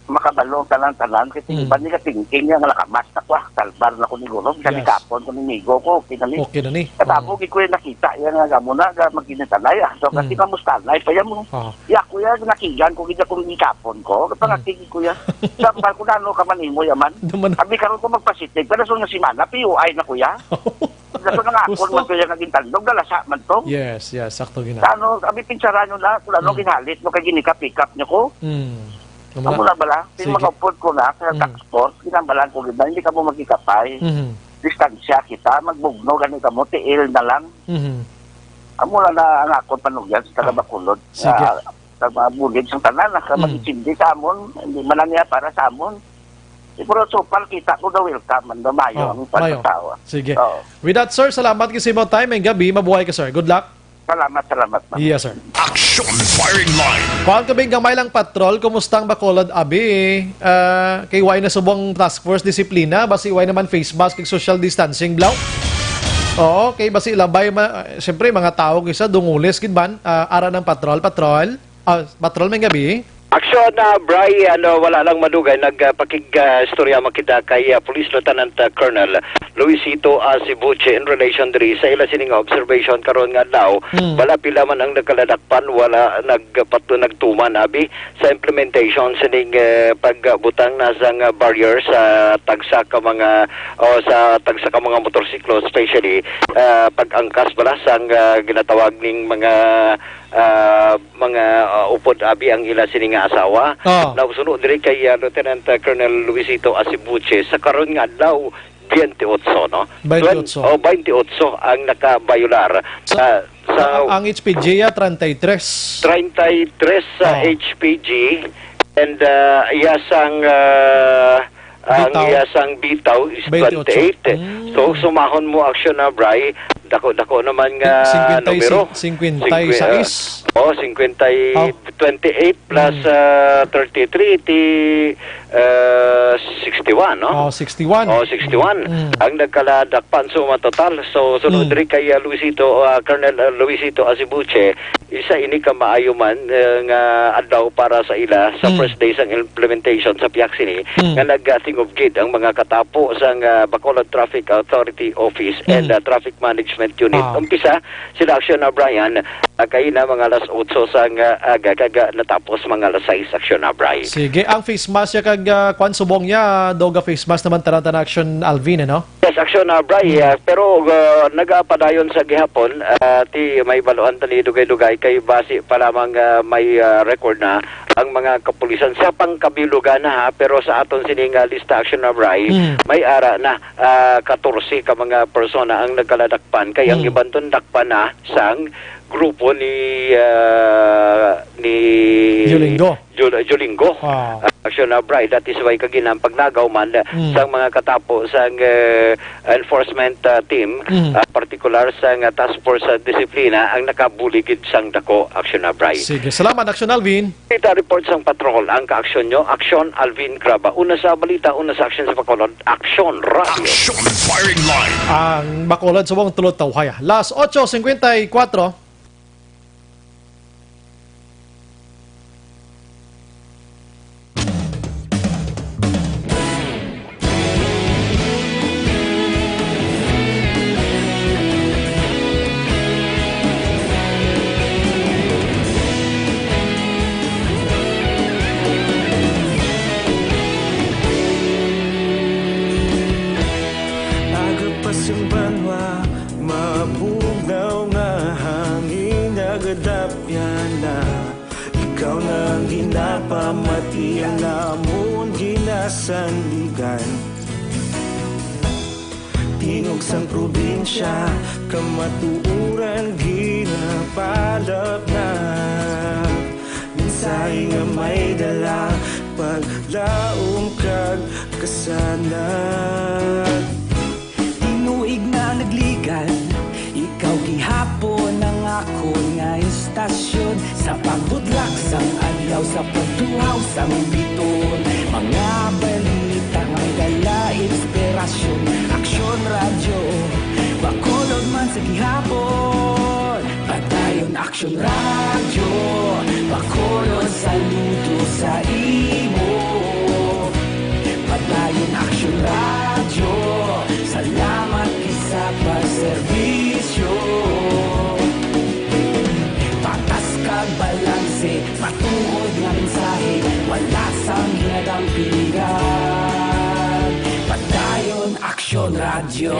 makabalo ang tanan-tanan, kasi Mm. iban nila thinking niya nga nakamas na ko, ah, salbar na ko ni Guro, kasi Yes. kapon ko ni Migo ko, okay na ni. Okay na ni. Katabo, Oo. gid ko yung nakita, yan nga gamo na, ga magkinitanay, ah. So, kasi Mm. kamusta na, ipaya mo. Oo. Ya, kuya, nakigan ko, gid akong gikapon ko, Mm. kapangakig ko ya. Salbar ko na, ano ka man imo, yaman. Naman. Abi, karon ko magpasitig, pero sa nga simana, P U I na, kuya. Kaso nangakon Gusto. man, kuya, nga gintandog, dalasa man to. Yes, yes, sakto gina. Sa ano, abi, pinsaran nyo na, kung ano Mm. ginhalit mo, kay ginika-pick up nyo ko. Mm. Amo Amo na. na bala? Sige. Mga upod ko na, sa Mm. task force, ginambalan ko gid na, hindi ka mo magkikapay. Mhm. Distansya kita, magbugno, gani ka mo, tiil na lang. Mhm. Amo na na ang akon panugyan sa taga Ah. Bacolod. Sige. Ah, sa mga bulig sa tanan, ah, sa Mm. mag-intindi sa amon, hindi man na niya para sa amon. Siguro, so far, kita ko na welcome, man, na mayo Oh, ang mayo. pagkatawa. Sige. Oo. With that, sir, salamat kasi mo time and gabi. Mabuhay ka, sir. Good luck. Salamat, salamat, ma'am. Yes, sir. Action Firing Line. Kuhaan kami gamay lang patrol. Kumusta ang Bacolod, abi? Ah, kay why na subong task force disiplina? Basi why naman face mask kag social distancing, Blau? Oo, kay basi labay ma-, ah, siyempre, mga tao kisa dungulis, gid man. Ah, ara ng patrol, patrol. Ah, patrol, may gabi. Action, ah, Bri, ano, wala lang madugay. Nag, ah, pakig, ah, istorya makita kay, ah, Police Lieutenant, ah, Colonel Luisito Asibuche in relation diri sa ila sining observation karon nga adlaw. Hmm. Wala pila man ang nagkaladakpan, wala nagpat-, nagtuman, abi, sa implementation sining, eh, pagbutang na sang, ah, barrier sa tagsa ka mga, o sa tagsa ka mga motorsiklo, especially, ah, pag-angkas bala sang, ah, ginatawag ning mga, ah, mga, ah, upod, abi, ang ila sini nga asawa. Ah. Nausuno diri kay, ah, Lieutenant, ah, Colonel Luisito Asibuche, sa karon nga adlaw, twenty-eight, no? Twenty-eight. Twen-, oh, twenty-eight ang nakabayular. Sa, Ah, sa ang H P G, ah, treinta y tres. Treinta y tres sa Oh. H P G, and, ah, iya sang, ah, ang Bitaw. iya sang bitaw is Twenty-eight. twenty-eight. Mm. So, sumahon mo action na, Bri, dako-dako naman nga Cinquenta y seis, numero. cinquenta y seis. Cinqu-, ah, oh, cinquenta y, Oh. twenty-eight plus, Mm. ah, thirty-three, ti, ah, sixty-one, no? Oh, sixty-one. Oh, sixty-one. Mm. Ang nagkaladakpan sa mga total. So, sunod Mm. diri kay, ah, Luisito, ah, Colonel, ah, Luisito Asibuche, isa ini ka maayo man, eh, nga adlaw para sa ila sa Mm. first day sang implementation sa pihak sini, Mm. nga nag, ah, tingog gid ang mga katapo sang, ah, Bacolod Traffic Authority Office and, Mm. ah, Traffic Management Unit. Ah. Umpisa sila aksyon na, Brian, ah, kay na mga alas otso sang, ah, aga, kag, ah, natapos mga alas sais aksyon na, Brian. Sige, ang face mask ya kag ah, kwan, subong niya, doga face mask naman tanan-tanan, Action Alvin, eh, no? Yes, Action, ah, Bri, ah, pero, ah, nagapadayon sa gihapon, ah, ti may baluan ta ni dugay-dugay kay basi pa lamang, ah, may, ah, record na ang mga kapulisan sa pangkabilugan na, ha, pero sa aton sining, ah, lista, Action, ah, Bri, Mm. may ara na, ah, katorse ka mga persona ang nagkaladakpan kay ang Mm. iban ton dakpan na sang grupo ni, ah, ni Jolingo. Jul-, Jolingo. Ah. Ah, Action, ah, Bri, that is why kagina ang pagnagaw man, ah, Mm. sang mga katapo sang, eh, enforcement, ah, team, Mm. ah, partikular sang, ah, task force sa disiplina ang nakabuligid sang dako, Action, ah, Bri. Sige, salamat, Action Alvin. Balita report sang patrol, ang kaaksyon nyo, Action Alvin Graba. Una sa balita, una sa aksyon sa Bacolod, Action Radio. Action Firing Line. Ang Bacolod subong tulo tawhaya. Las ocho cincuenta y cuatro. Aga pa sing banwa, mabugnaw nga hangin nagadapyan na. Ikaw na ang ginapamati, ang amon ginasandigan. Tingog sang probinsya, kamatuoran ginapalapnap. Mensahe nga may dala, paglaom kag kasanag. Tinuig na nagligan, ikaw gihapon ang akon nga istasyon. Sa pagbutlak sang adlaw, sa pagtuhaw sang biton, mga balita nga may dala inspirasyon. Aksyon Radyo, Bacolod man sa gihapon. Padayon Aksyon Radyo, Bacolod, saludo sa imo. Padayon Aksyon Radyo, salamat gid sa pagserbisyo. Patas kag balanse, matuod nga mensahe, wala sang ginadampigan. Padayon Aksyon Radyo.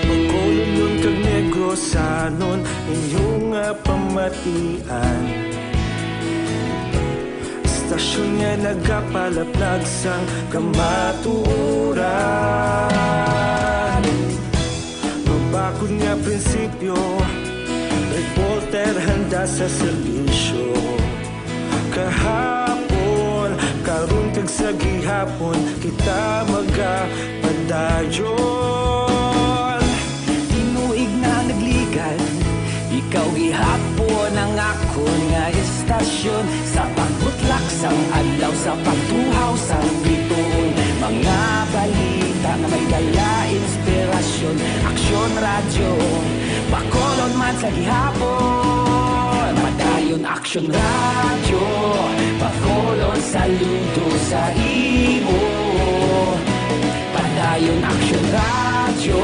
Bacolodnon kag Negrosanon, inyo nga pamatian. Istasyon nga nagapalaplag sang kamatuoran. Mabakod nga prinsipyo, reporter handa sa serbisyo. Kahapon, karon kag sa gihapon, kita magapadayon. Tinuig na nagligan, ikaw gihapon ang akon nga istasyon. Sa pagbutlak sang adlaw, sa pagtuhaw sang bituon, mga balita nga may dala inspirasyon. Aksyon Radyo, Bacolod man sa gihapon. Padayon Aksyon Radyo, Bacolod, saludo sa imo. Padayon Aksyon Radyo,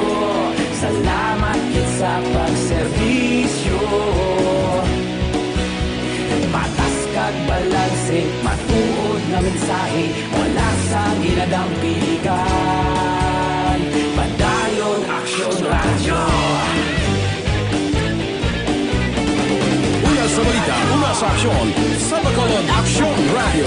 salamat gid sa pagserbisyo. Patas kag balanse, matuod nga mensahe, wala sang ginadampigan. Padayon Aksyon Radyo. Una sa balita, una sa aksyon, sa Bacolod Aksyon Radyo.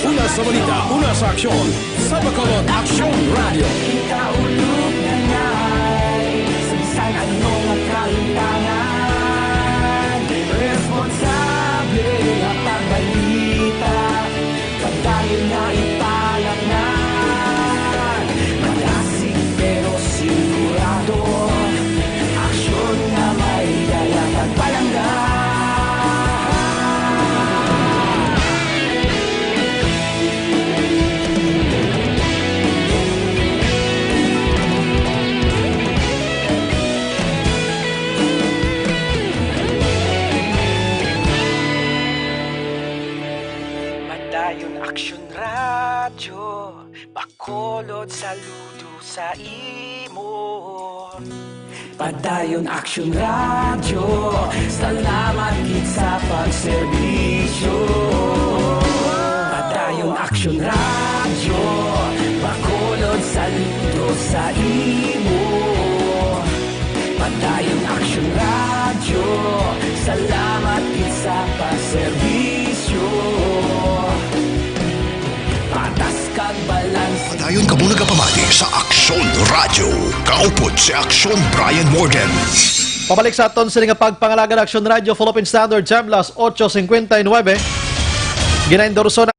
Una sa balita, una sa aksyon, sa Bacolod Aksyon Radyo. Kita ulog na ngay, sa bisan ano nga kalintangan, responsable nga pagbalita. Padayon nga ipalaknag, madasig pero sigurado, aksyon nga may dala kag palangga. Radyo Bacolod, saludo sa imo. Padayon Aksyon Radyo, salamat gid sa pagserbisyo. Padayon Aksyon Radyo, Bacolod, saludo sa imo. Padayon Aksyon Radyo, salamat gid sa pagserbisyo. Patas kag balanse. Padayon kamo nagapamati sa Aksyon Radyo. Kaupod si Aksyon Brian Morden. Pabalik sa aton sini nga pagpangalagad, Aksyon Radyo Philippine Standard Time, las ocho cincuenta y nueve. Ginaendorso na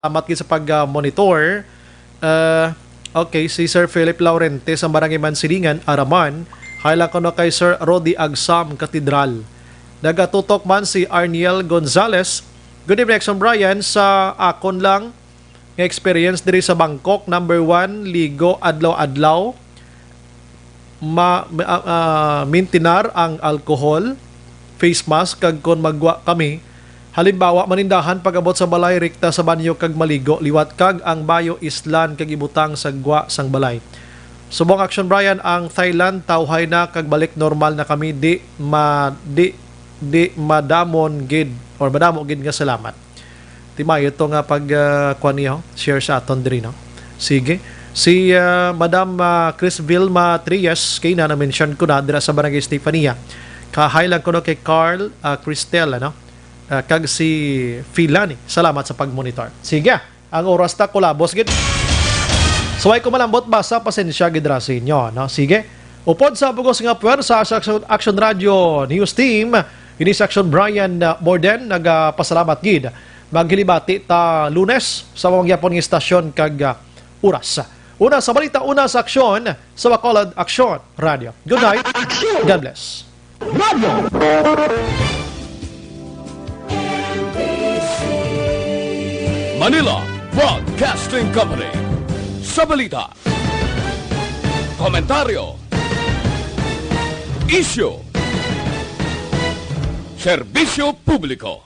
Salamat gid sa pag-monitor. Ah, okay, si Sir Philip Laurente sa Barangay Mansilingan, Araman. Hi lang kuno kay Sir Rodi Agsam, Katedral. Nagatutok man si Arniel Gonzalez. Good evening, Aksyon Brian. Sa akon lang nga experience diri sa Bangkok, number one, ligo adlaw-adlaw. Ma-, ma-, ah, ah, mintinar ang alcohol, face mask, kag kon maggwa kami, halimbawa, manindahan pag-abot sa balay, rekta sa banyo kag maligo liwat kag ang bayo islan kag ibutang sa gwa sang balay. Subong, Aksyon Brian, ang Thailand, tawhay na kag balik normal na kami, di ma-, di, di madamon gid or madamo gid nga salamat. Timayo to nga pag, ah, kuwan niya, oh, share sa aton diri, no? Sige. Si, ah, Madam, ah, Chris Vilma Trias, kay na na-mention ko na, dira sa Barangay Estefania. Kahay lang kuno kay Carl, ah, Cristel, ano? Ah, kag si Filani. Salamat sa pag-monitor. Sige, ang oras ta kulabos gid. Suway ko malambot basa, pasensya gid ra sa inyo, no? Sige. Upod sa bugos nga puwersa sa Aksyon, Aksyon Radio News Team, ini si Aksyon Brian, ah, Morden, nagapasalamat gid. Maghilibati ta Lunes sa mga gyapon nga istasyon kag, ah, oras. Una sa balita, una sa aksyon, sa Bacolod Aksyon Radio. Good night. God bless. Manila Broadcasting Company. Sa balita, komentaryo, isyu, serbisyo publiko.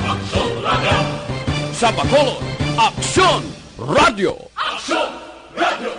Aksyon Radio. Sa Bacolod, Aksyon Radio. Aksyon Radio.